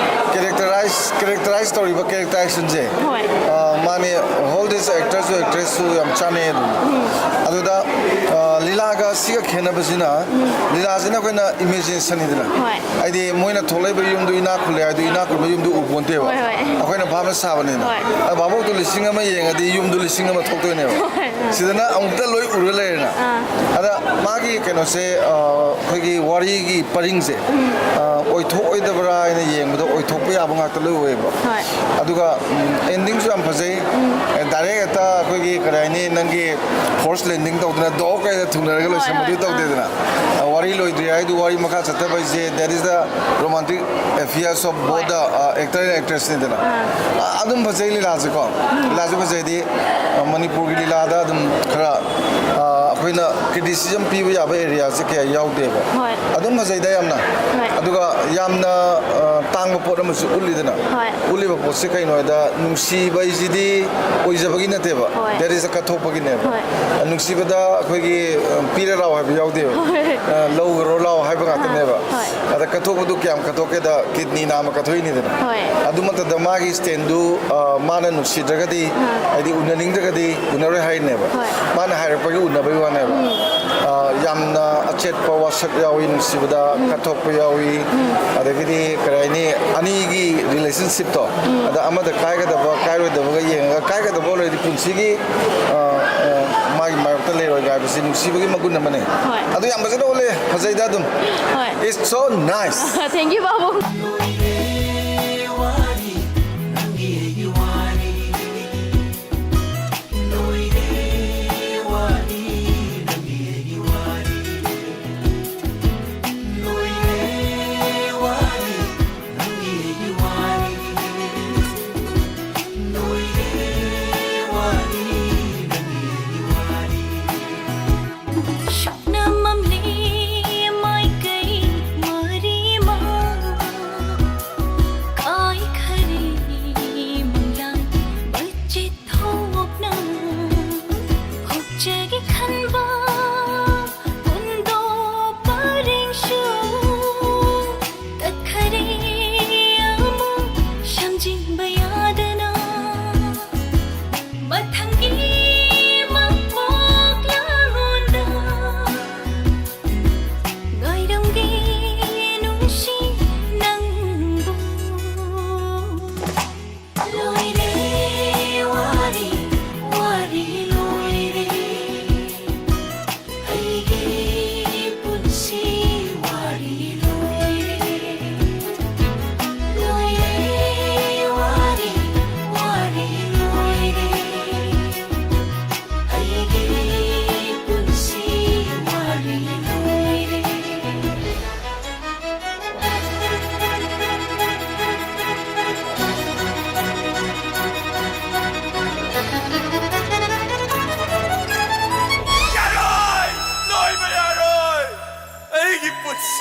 ꯀꯦꯔꯦꯛꯇꯔꯥꯏꯁ, ꯀꯦꯔꯦꯛꯇꯔꯥꯏꯁ ꯇꯧꯔꯤꯕ ꯀꯦꯔꯦꯛꯇꯔ ꯑꯦꯛꯁꯟꯁꯦ꯫ ꯍꯣꯏ꯫ ꯑ, ꯃꯥꯅꯦ, ꯍꯣꯜ ꯗꯤꯁ ꯑꯦꯛꯇꯔꯁꯨ ꯑꯦꯛꯇ꯭ꯔꯦꯁꯁꯨ ꯌꯥꯝ ꯆꯥꯟꯅꯩ ꯑꯗꯨꯝ꯫ ꯎꯝ꯫ ꯑꯗꯨꯗ, ꯑ, ꯂꯤꯂꯥꯒ ꯁꯤꯒ ꯈꯦꯠꯅꯕꯁꯤꯅ, ꯎꯝ꯫ ꯂꯤꯂꯥꯁꯤꯅ ꯑꯩꯈꯣꯏꯅ ꯏꯃꯦꯖꯤꯅꯦꯁꯟꯅꯤꯗꯅ꯫ ꯍꯣꯏ꯫ ꯍꯥꯏꯗꯤ ꯃꯣꯏꯅ ꯊꯣꯛꯂꯛꯏꯕ ꯌꯨꯝꯗꯨ ꯏꯅꯥꯛ ꯈꯨꯜꯂꯦ ꯍꯥꯏꯗꯨ ꯏꯅꯥꯛ ꯈꯨꯟꯕ ꯌꯨꯝꯗꯨ ꯎꯄꯣꯟꯇꯦꯕ꯫ ꯍꯣꯏ, ꯍꯣꯏ꯫ ꯑꯩꯈꯣꯏꯅ ꯚꯥꯞꯅ ꯁꯥꯕꯅꯤꯅ꯫ ꯍꯣꯏ꯫ ꯑ, ꯚꯥꯕꯣꯛꯇꯨ ꯂꯤꯁꯤꯡ ꯑꯃ ꯌꯦꯡꯉꯗꯤ ꯌꯨꯝꯗꯨ ꯂꯤꯁꯤꯡ ꯑꯃ ꯊꯣꯛꯇꯣꯏꯅꯦꯕ꯫ ꯍꯣꯏ꯫ ꯁꯤꯗꯅ ꯑꯃꯨꯛꯇ ꯂꯣꯏ ꯎꯔ ꯂꯩꯔꯦꯅ꯫ ꯑꯥ꯫ ꯑꯗ ꯃꯥꯒꯤ ꯀꯩꯅꯣꯁꯦ, ꯑ, ꯑꯩꯈꯣꯏꯒꯤ ꯋꯥꯔꯤꯒꯤ ꯄꯔꯤꯡꯁꯦ, ꯎꯝ꯫ ꯑ, ꯑꯣꯏꯊꯣꯛꯑꯣꯏꯗꯕ꯭ꯔꯥ ꯍꯥꯏꯅ ꯌꯦꯡꯕꯗ ꯑꯣꯏꯊꯣꯛꯄ ꯌꯥ ꯉꯥꯛꯇ ꯂꯣꯏ ꯑꯣꯏꯌꯦꯕ꯫ ꯑꯗꯨꯒ ꯑꯦꯟꯗꯤꯡꯁꯨ ꯌꯥꯝ ꯐꯖꯩ꯫ ꯗꯥꯏꯔꯦꯛ ꯍꯦꯛꯇ ꯑꯩꯈꯣꯏꯒꯤ ꯀꯔꯤ ꯍꯥꯏꯅꯤ, ꯅꯪꯒꯤ ꯐꯣꯔꯁ ꯂꯦꯟꯗꯤꯡ ꯇꯧꯗꯅ ꯗꯣꯛ ꯀꯩꯗ ꯊꯨꯡꯅꯔꯒ ꯂꯣꯏꯁꯟꯕꯗꯨ ꯇꯧꯗꯦꯗꯅ꯫ ꯋꯥꯔꯤ ꯂꯣꯏꯗ꯭ꯔꯤ ꯍꯥꯏꯗꯨ, ꯋꯥꯔꯤ ꯃꯈꯥ ꯆꯠꯊꯕ ꯍꯥꯏꯁꯦ, that is the romantic affairs of both the actor and actress ꯅꯤꯗꯅ꯫ ꯑꯗꯨꯝ ꯐꯖꯩ ꯂꯤꯂꯥꯁꯦꯀꯣ꯫ ꯂꯤꯂꯥꯁꯨ ꯐꯖꯩꯗꯤ, ꯃꯅꯤꯄꯨꯔꯒꯤ ꯂꯤꯂꯥꯗ ꯑꯗꯨꯝ ꯈꯔ ꯑꯩꯈꯣꯏꯅ ꯀ꯭ꯔꯤꯇꯤꯁꯤꯖꯝ ꯄꯤꯕ ꯌꯥꯕ ꯑꯦꯔꯤꯌꯥꯁꯦ ꯀꯌꯥ ꯌꯥꯎꯗꯦꯕ꯫ ꯑꯗꯨꯝ ꯐꯖꯩꯗ ꯌꯥꯝꯅ꯫ ꯑꯗꯨꯒ ꯌꯥꯝꯅ ꯇꯥꯡꯕ ꯄꯣꯠ ꯑꯃꯁꯨ ꯎꯠꯂꯤꯗꯅ꯫ ꯎꯠꯂꯤꯕ ꯄꯣꯠꯁꯦ ꯀꯩꯅꯣ ꯍꯥꯏꯗ, ꯅꯨꯡꯁꯤꯕ ꯍꯥꯏꯁꯤꯗꯤ ꯑꯣꯏꯖꯕꯒꯤ ꯅꯠꯇꯦꯕ, ꯗꯦꯠ ꯏꯁ ꯑ ꯀꯠꯊꯣꯛꯄꯒꯤꯅꯦꯕ꯫ ꯅꯨꯡꯁꯤꯕꯗ ꯑꯩꯈꯣꯏꯒꯤ ꯄꯤꯔ ꯂꯥꯎ ꯍꯥꯏꯕ ꯌꯥꯎꯗꯦꯕ꯫ ꯂꯧꯈ꯭ꯔꯣ ꯂꯥꯎ ꯍꯥꯏꯕ ꯉꯥꯛꯇꯅꯦꯕ꯫ ꯑꯗ ꯀꯠꯊꯣꯛꯄꯗꯨ ꯀꯌꯥꯝ ꯀꯠꯊꯣꯛꯀꯦꯗ, ꯀꯤꯗꯅꯤ ꯅꯥꯝꯃ ꯀꯠꯊꯣꯛꯏꯅꯤꯗꯅ꯫ ꯑꯗꯨ ꯃꯇꯝꯗ ꯃꯥꯒꯤ ꯁ꯭ꯇꯦꯟꯗꯨ, ꯃꯥꯅ ꯅꯨꯡꯁꯤꯗ꯭ꯔꯒꯗꯤ, ꯍꯥꯏꯗꯤ ꯎꯅꯅꯤꯡꯗ꯭ꯔꯒꯗꯤ ꯎꯅꯔꯣꯏ ꯍꯥꯏꯔꯤꯅꯦꯕ꯫ ꯃꯥꯅ ꯍꯥꯏꯔꯛꯄꯒꯤ ꯎꯅꯕꯒꯤ ꯋꯥꯅꯦꯕ꯫ ꯌꯥꯝꯅ ꯑꯆꯦꯠꯄ ꯋꯥꯁꯛ ꯌꯥꯎꯏ, ꯅꯨꯡꯁꯤꯕꯗ ꯀꯠꯊꯣꯛꯄ ꯌꯥꯎꯏ꯫ ꯑꯗꯒꯤꯗꯤ ꯀꯔꯤ ꯍꯥꯏꯅꯤ, ꯑꯅꯤꯒꯤ ꯔꯤꯂꯦꯁꯟꯁꯤꯞꯇꯣ, ꯑꯗ ꯑꯃꯗ ꯀꯥꯏꯒꯗꯕ ꯀꯥꯏꯔꯣꯏꯗꯕꯒ ꯌꯦꯡꯉꯒ, ꯀꯥꯏꯒꯗꯕ ꯑꯣꯏꯔꯗꯤ ꯄꯨꯟꯁꯤꯒꯤ ꯃꯥꯒꯤ ꯃꯥꯌꯣꯛꯇ ꯂꯩꯔꯣꯏ ꯍꯥꯏꯕꯁꯤ ꯅꯨꯡꯁꯤꯕꯒꯤ ꯃꯒꯨꯟ ꯑꯃꯅꯦ꯫ ꯑꯗꯨ ꯌꯥꯝ ꯐꯖꯅ ꯎꯠꯂꯦ, ꯐꯖꯩꯗ ꯑꯗꯨꯝ꯫ It's so nice. Thank you, ꯕꯥꯕꯨ꯫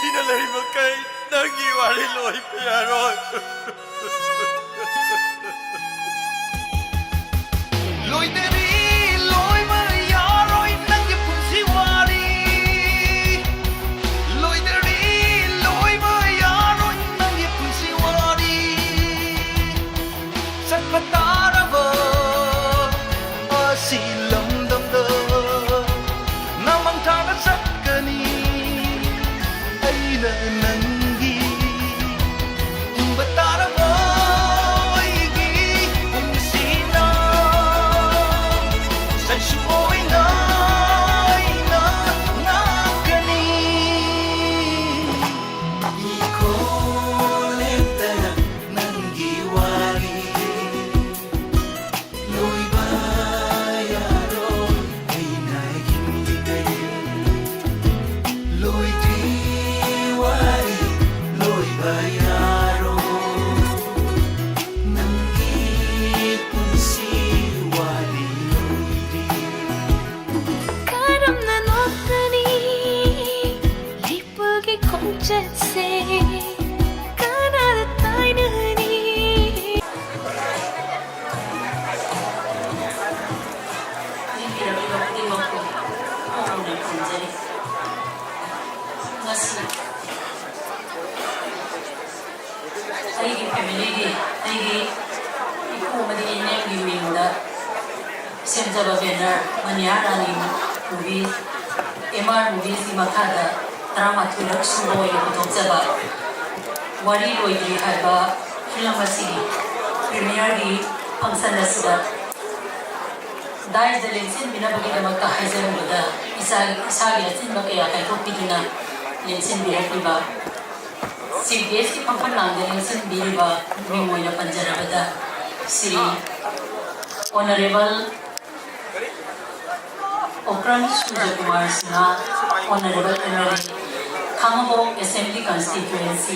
ꯑꯩꯅ ꯂꯩ ꯃꯈꯩ ꯅꯪꯒꯤ ꯋꯥꯔꯤ ꯂꯣꯏꯕ ꯌꯥꯔꯣꯏ꯫ ꯂꯣꯏꯗꯔꯤ, ꯂꯣꯏꯕ ꯌꯥꯔꯣꯏ ꯅꯪꯒꯤ ꯄꯨꯟꯁꯤ ꯋꯥꯔꯤ꯫ ꯂꯣꯏꯗꯔꯤ, ꯂꯣꯏꯕ ꯌꯥꯔꯣꯏ ꯅꯪꯒꯤ ꯄꯨꯟꯁꯤ ꯋꯥꯔꯤ꯫ ꯆꯠꯄ ꯇꯥꯔꯕ ꯑꯁꯤ ꯂꯝꯗꯝꯗ ꯅꯃꯥꯡ ꯊꯥꯅ ꯆꯠꯀꯅꯤ꯫ ꯑꯩꯅ ꯅꯪꯒꯤ ꯍꯤꯡꯕ ꯇꯥꯔꯕ ꯑꯩꯒꯤ ꯄꯨꯟꯁꯤꯅ ꯁꯟꯁꯨ ꯑꯣꯏꯅ ꯑꯩꯅ ꯉꯥꯛꯀꯅꯤ꯫ ꯏꯈꯣ ꯂꯦꯞꯇꯅ ꯅꯪꯒꯤ ꯋꯥꯔꯤ ꯂꯣꯏꯕ ꯌꯥꯔꯣꯏ ꯑꯩꯅ ꯍꯤꯡꯂꯤꯉꯩ꯫ ꯂꯣꯏꯗ꯭ꯔꯤ ꯋꯥꯔꯤ ꯂꯣꯏꯕ ꯌꯥꯔꯣꯏ꯫ ꯅꯪꯒꯤ ꯄꯨꯟꯁꯤ ꯋꯥꯔꯤ ꯂꯣꯏꯗ꯭ꯔꯤ꯫ ꯀꯔꯝꯅ ꯅꯣꯛꯀꯅꯤ? ꯂꯦꯞꯄꯒꯤ ꯈꯣꯡꯆꯠꯁꯦ ꯀꯅꯥꯗ ꯇꯥꯏꯅꯅꯤ? ꯄꯤꯕꯤꯔꯛꯂꯤꯕ ꯈꯨꯗꯤꯡꯃꯛꯄꯨ ꯍꯣꯡꯅ ꯈꯨꯔꯨꯝꯖꯔꯤ꯫ ꯉꯁꯤ ꯑꯩꯒꯤ ꯐꯦꯃꯤꯂꯤꯒꯤ, ꯑꯩꯒꯤ ꯏꯄꯨ ꯑꯃꯗꯤ ꯏꯅꯦꯝꯒꯤ ꯃꯤꯡꯗ ꯁꯦꯝꯖꯕ ꯕꯦꯅꯔ ꯃꯅꯤꯍꯥꯔ ꯔꯥꯅꯤ ꯃꯨꯚꯤ, ꯑꯦꯝ ꯑꯥꯔ ꯃꯨꯚꯤꯁꯀꯤ ꯃꯈꯥꯗ ꯇꯔꯥꯃꯥꯊꯣꯏꯔꯛ ꯁꯨꯕ ꯑꯣꯏꯅ ꯄꯨꯊꯣꯛꯆꯕ ꯋꯥꯔꯤ ꯂꯣꯏꯗ꯭ꯔꯤ ꯍꯥꯏꯕ ꯐꯤꯂꯝ ꯑꯁꯤꯒꯤ ꯄ꯭ꯔꯤꯃꯤꯌꯔꯒꯤ ꯐꯪꯁꯟ ꯑꯁꯤꯗ ꯗꯥꯏꯁꯗ ꯂꯦꯡꯁꯤꯟꯕꯤꯅꯕꯒꯤꯗꯃꯛꯇ ꯍꯥꯏꯖꯔꯝꯕꯗ ꯏꯁꯥ-, ꯏꯁꯥꯒꯤ ꯑꯆꯤꯟꯕ ꯀꯌꯥ ꯀꯥꯏꯊꯣꯛꯄꯤꯗꯨꯅ ꯂꯦꯡꯁꯤꯟꯕꯤꯔꯛꯂꯤꯕ ꯁꯤ ꯕꯤ ꯑꯦꯁꯀꯤ ꯐꯝꯐꯝ ꯂꯥꯡꯗ ꯂꯦꯡꯁꯤꯟꯕꯤꯔꯤꯕ ꯃꯤꯡ ꯑꯣꯏꯅ ꯄꯟꯖꯔꯕꯗ Shri honourable Okram Surjakumar Singh, honourable M L A, Khangabok assembly constituency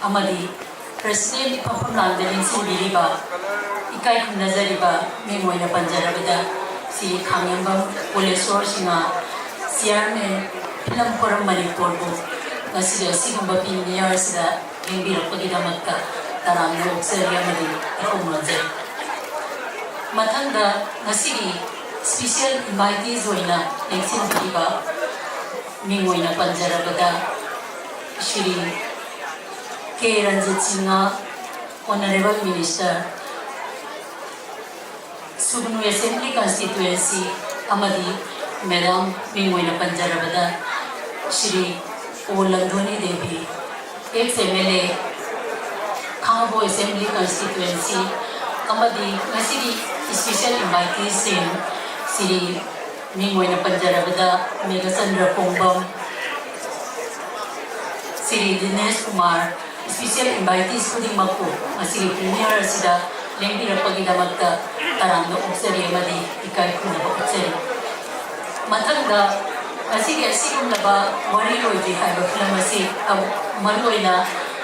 ꯑꯃꯗꯤ ꯄ꯭ꯔꯦꯁꯤꯗꯦꯟꯠ ꯐꯝꯐꯝ ꯂꯥꯡꯗ ꯂꯦꯡꯁꯤꯟꯕꯤꯔꯤꯕ, ꯏꯀꯥꯏ ꯈꯨꯝꯅꯖꯔꯤꯕ ꯃꯤꯡ ꯑꯣꯏꯅ ꯄꯟꯖꯔꯕꯗ Shri Khangembam Kuleshor Singh, chairman film forum ꯃꯅꯤꯄꯨꯔꯕꯨ ꯉꯁꯤꯒꯤ ꯑꯁꯤꯒꯨꯝꯕ premiere ꯑꯁꯤꯗ ꯂꯦꯡꯕꯤꯔꯛꯄꯒꯤꯗꯃꯛꯇ ꯇꯔꯥꯝꯅ ꯑꯣꯛꯆꯔꯤ ꯑꯃꯗꯤ ꯏꯄꯨꯡ ꯅꯣꯟꯖꯔꯤ꯫ ꯃꯊꯪꯗ ꯉꯁꯤꯒꯤ special invitees ꯑꯣꯏꯅ ꯂꯦꯡꯁꯤꯟꯕꯤꯔꯤꯕ ꯃꯤꯡ ꯑꯣꯏꯅ ꯄꯟꯖꯔꯕꯗ Shri K Ranjit Singh, Honourable Minister, ꯁꯨꯒꯅꯨ Assembly Constituency ꯑꯃꯗꯤ ꯃꯦꯗꯥꯝ ꯃꯤꯡ ꯑꯣꯏꯅ ꯄꯟꯖꯔꯕꯗ ꯁ꯭ꯔꯤ ꯑꯣ ꯂꯟꯗꯣꯅꯤ Devi, ex M L A, Khangabok Assembly Constituency, ꯑꯃꯗꯤ ꯉꯁꯤꯒꯤ special invitees ꯁꯤꯡ ꯁ꯭ꯔꯤ ꯃꯤꯡ ꯑꯣꯏꯅ ꯄꯟꯖꯔꯕꯗ ꯃꯦꯘꯆꯟꯗ꯭ꯔ ꯀꯣꯡꯕꯝ, ꯁ꯭ꯔꯤ ꯗꯤꯅꯦꯁ ꯀꯨꯃꯥꯔ, special invitees ꯈꯨꯗꯤꯡꯃꯛꯄꯨ ꯉꯁꯤꯒꯤ premiere ꯑꯁꯤꯗ ꯂꯦꯡꯕꯤꯔꯛꯄꯒꯤꯗꯃꯛꯇ ꯇꯔꯥꯝꯅ ꯑꯣꯛꯆꯔꯤ ꯑꯃꯗꯤ ꯏꯀꯥꯏ ꯈꯨꯝꯅꯕ ꯎꯠꯆꯔꯤ꯫ ꯃꯊꯪꯗ ꯉꯁꯤꯒꯤ ꯑꯁꯤꯒꯨꯝꯂꯕ ꯋꯥꯔꯤ ꯂꯣꯏꯗ꯭ꯔꯤ ꯍꯥꯏꯕ film ꯑꯁꯤ ꯃꯔꯨꯑꯣꯏꯅ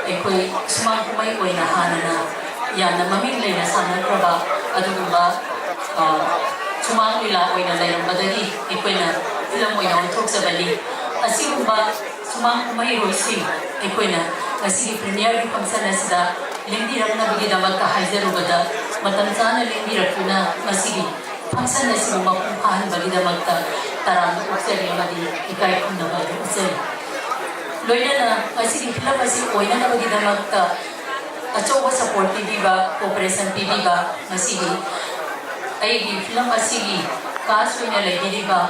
ꯑꯩꯈꯣꯏ ꯁꯨꯃꯥꯡ ꯀꯨꯝꯍꯩ ꯑꯣꯏꯅ ꯍꯥꯟꯅꯅ ꯌꯥꯝꯅ ꯃꯃꯤꯡ ꯂꯩꯅ ꯁꯥꯟꯅꯈ꯭ꯔꯕ ꯑꯗꯨꯒꯨꯝꯕ, ꯑ, ꯁꯨꯃꯥꯡ ꯂꯤꯂꯥ ꯑꯣꯏꯅ ꯂꯩꯔꯝꯕꯗꯒꯤ ꯑꯩꯈꯣꯏꯅ film ꯑꯣꯏꯅ ꯑꯣꯟꯊꯣꯛꯆꯕꯅꯤ꯫ ꯑꯁꯤꯒꯨꯝꯕ ꯁꯨꯃꯥꯡ ꯀꯨꯝꯍꯩꯔꯣꯏꯁꯤꯡ ꯑꯩꯈꯣꯏꯅ ꯉꯁꯤꯒꯤ premiere ꯒꯤ function ꯑꯁꯤꯗ ꯂꯦꯡꯕꯤꯔꯛꯅꯕꯒꯤꯗꯃꯛꯇ ꯍꯥꯏꯖꯔꯨꯕꯗ ꯃꯇꯝ ꯆꯥꯅ ꯂꯦꯡꯕꯤꯔꯛꯇꯨꯅ ꯉꯁꯤꯒꯤ function ꯑꯁꯤꯕꯨ ꯃꯄꯨꯡ ꯐꯥꯍꯟꯕꯒꯤꯗꯃꯛꯇ ꯇꯔꯥꯝꯅ ꯑꯣꯛꯆꯔꯤ ꯑꯃꯗꯤ ꯏꯀꯥꯏ ꯈꯨꯝꯅꯕ ꯑꯗꯨ ꯎꯠꯆꯔꯤ꯫ ꯂꯣꯏꯅꯅ ꯉꯁꯤꯒꯤ film ꯑꯁꯤ ꯑꯣꯏꯅꯅꯕꯒꯤꯗꯃꯛꯇ ꯑꯆꯧꯕ support ꯄꯤꯕꯤꯕ, cooperation ꯄꯤꯕꯤꯕ ꯉꯁꯤꯒꯤ ꯑꯩꯒꯤ film ꯑꯁꯤꯒꯤ cast ꯑꯣꯏꯅ ꯂꯩꯕꯤꯔꯤꯕ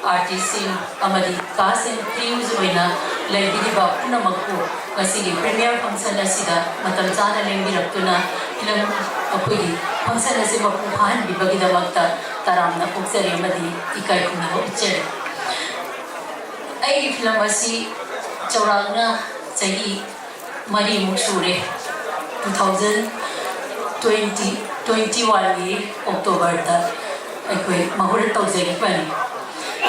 artist ꯁꯤꯡ ꯑꯃꯗꯤ cast and crews ꯑꯣꯏꯅ ꯂꯩꯕꯤꯔꯤꯕ ꯄꯨꯝꯅꯃꯛꯄꯨ ꯉꯁꯤꯒꯤ premiere function ꯑꯁꯤꯗ ꯃꯇꯝ ꯆꯥꯅ ꯂꯦꯡꯕꯤꯔꯛꯇꯨꯅ film ꯑꯩꯈꯣꯏꯒꯤ function ꯑꯁꯤ ꯃꯄꯨꯡ ꯐꯥꯍꯟꯕꯤꯕꯒꯤꯗꯃꯛꯇ ꯇꯔꯥꯝꯅ ꯑꯣꯛꯆꯔꯤ ꯑꯃꯗꯤ ꯏꯀꯥꯏ ꯈꯨꯝꯅꯕ ꯎꯠꯆꯔꯤ꯫ ꯑꯩꯒꯤ film ꯑꯁꯤ ꯆꯥꯎꯔꯥꯛꯅ ꯆꯍꯤ ꯃꯔꯤꯃꯨꯛ ꯁꯨꯔꯦ꯫ Two thousand twenty, twenty one ꯒꯤ October ꯗ ꯑꯩꯈꯣꯏ ꯃꯍꯨꯔ ꯇꯧꯖꯈꯤꯕꯅꯤ꯫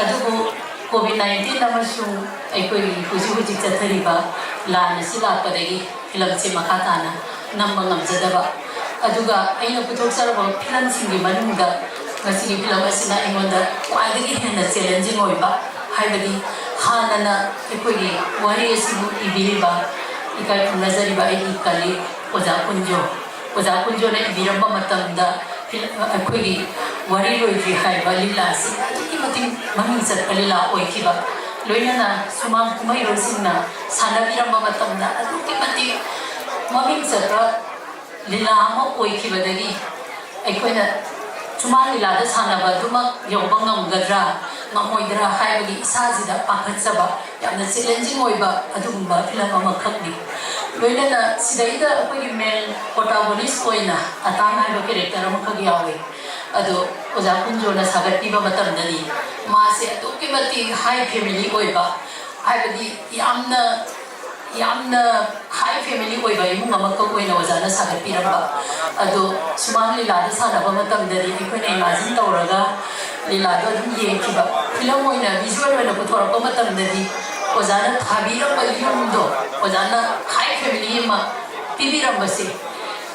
ꯑꯗꯨꯕꯨ COVID nineteen ꯑꯃꯁꯨꯡ ꯑꯩꯈꯣꯏꯒꯤ ꯍꯧꯖꯤꯛ ꯍꯧꯖꯤꯛ ꯆꯠꯊꯔꯤꯕ ꯂꯥꯟ ꯑꯁꯤ ꯂꯥꯛꯄꯗꯒꯤ film ꯁꯤ ꯃꯈꯥ ꯇꯥꯅ ꯅꯝꯕ ꯉꯝꯖꯗꯕ꯫ ꯑꯗꯨꯒ ꯑꯩꯅ ꯄꯨꯊꯣꯛꯆꯔꯕ film ꯁꯤꯡꯒꯤ ꯃꯅꯨꯡꯗ ꯉꯁꯤꯒꯤ film ꯑꯁꯤꯅ ꯑꯩꯉꯣꯟꯗ ꯈ꯭ꯋꯥꯏꯗꯒꯤ ꯍꯦꯟꯅ challenging ꯑꯣꯏꯕ, ꯍꯥꯏꯕꯗꯤ ꯍꯥꯟꯅꯅ ꯑꯩꯈꯣꯏꯒꯤ ꯋꯥꯔꯤ ꯑꯁꯤꯕꯨ ꯏꯕꯤꯔꯤꯕ ꯏꯀꯥꯏ ꯈꯨꯝꯅꯖꯔꯤꯕ ꯑꯩꯒꯤ ꯀꯂꯤꯛ ꯑꯣꯖꯥ ꯀꯨꯟꯖꯣ, ꯑꯣꯖꯥ ꯀꯨꯟꯖꯣꯅ ꯏꯕꯤꯔꯝꯕ ꯃꯇꯝꯗ ꯑꯩꯈꯣꯏꯒꯤ ꯋꯥꯔꯤ ꯂꯣꯏꯗ꯭ꯔꯤ ꯍꯥꯏꯕ ꯂꯤꯂꯥ ꯑꯁꯤ ꯑꯗꯨꯛꯀꯤ ꯃꯇꯤꯛ ꯃꯃꯤꯡ ꯆꯠꯄ ꯂꯤꯂꯥ ꯑꯣꯏꯈꯤꯕ, ꯂꯣꯏꯅꯅ ꯁꯨꯃꯥꯡ ꯀꯨꯝꯍꯩꯔꯣꯏꯁꯤꯡꯅ ꯁꯥꯟꯅꯕꯤꯔꯝꯕ ꯃꯇꯝꯗ ꯑꯗꯨꯛꯀꯤ ꯃꯇꯤꯛ ꯃꯃꯤꯡ ꯆꯠꯄ ꯂꯤꯂꯥ ꯑꯃ ꯑꯣꯏꯈꯤꯕꯗꯒꯤ ꯑꯩꯈꯣꯏꯅ ꯁꯨꯃꯥꯡ ꯂꯤꯂꯥꯗ ꯁꯥꯟꯅꯕ ꯑꯗꯨꯃꯛ ꯌꯧꯕ ꯉꯝꯒꯗ꯭ꯔꯥ ꯉꯝꯃꯣꯏꯗ꯭ꯔꯥ ꯍꯥꯏꯕꯒꯤ ꯏꯁꯥꯁꯤꯗ ꯄꯥꯈꯠꯆꯕ, ꯌꯥꯝꯅ ꯆꯦꯂꯦꯟꯖꯤꯡ ꯑꯣꯏꯕ ꯑꯗꯨꯒꯨꯝꯕ ꯐꯤꯂꯝ ꯑꯃꯈꯛꯅꯤ꯫ ꯂꯣꯏꯅꯅ ꯁꯤꯗꯩꯗ ꯑꯩꯈꯣꯏꯒꯤ ꯃꯦꯟ ꯄ꯭ꯔꯣꯇꯥꯒꯣꯅꯤꯁ ꯑꯣꯏꯅ ꯑꯇꯥꯡ ꯍꯥꯏꯕ ꯀꯦꯔꯦꯛꯇꯔ ꯑꯃꯈꯛ ꯌꯥꯎꯏ꯫ ꯑꯗꯣ ꯑꯣꯖꯥ ꯀꯨꯟꯖꯣꯅ ꯁꯥꯒꯠꯄꯤꯕ ꯃꯇꯝꯗꯗꯤ ꯃꯥꯁꯦ ꯑꯗꯨꯛꯀꯤ ꯃꯇꯤꯛ ꯍꯥꯏ ꯐꯦꯃꯤꯂꯤ ꯑꯣꯏꯕ, ꯍꯥꯏꯕꯗꯤ ꯌꯥꯝꯅ ꯌꯥꯝꯅ ꯍꯥꯏ ꯐꯦꯃꯤꯂꯤ ꯑꯣꯏꯕ ꯏꯃꯨꯡ ꯑꯃꯈꯛ ꯑꯣꯏꯅ ꯑꯣꯖꯥꯅ ꯁꯥꯒꯠꯄꯤꯔꯝꯕ꯫ ꯑꯗꯣ ꯁꯨꯃꯥꯡ ꯂꯤꯂꯥꯗ ꯁꯥꯟꯅꯕ ꯃꯇꯝꯗꯗꯤ ꯑꯩꯈꯣꯏꯅ ꯏꯃꯥꯖꯤꯟ ꯇꯧꯔꯒ ꯂꯤꯂꯥꯗꯣ ꯑꯗꯨꯝ ꯌꯦꯡꯈꯤꯕ꯫ ꯐꯤꯂꯝ ꯑꯣꯏꯅ ꯚꯤꯖꯨꯋꯦꯜ ꯑꯣꯏꯅ ꯄꯨꯊꯣꯔꯛꯄ ꯃꯇꯝꯗꯗꯤ ꯑꯣꯖꯥꯅ ꯊꯥꯕꯤꯔꯝꯕ ꯌꯨꯝꯗꯣ, ꯑꯣꯖꯥꯅ ꯍꯥꯏ ꯐꯦꯃꯤꯂꯤ ꯑꯃ ꯄꯤꯕꯤꯔꯝꯕꯁꯦ,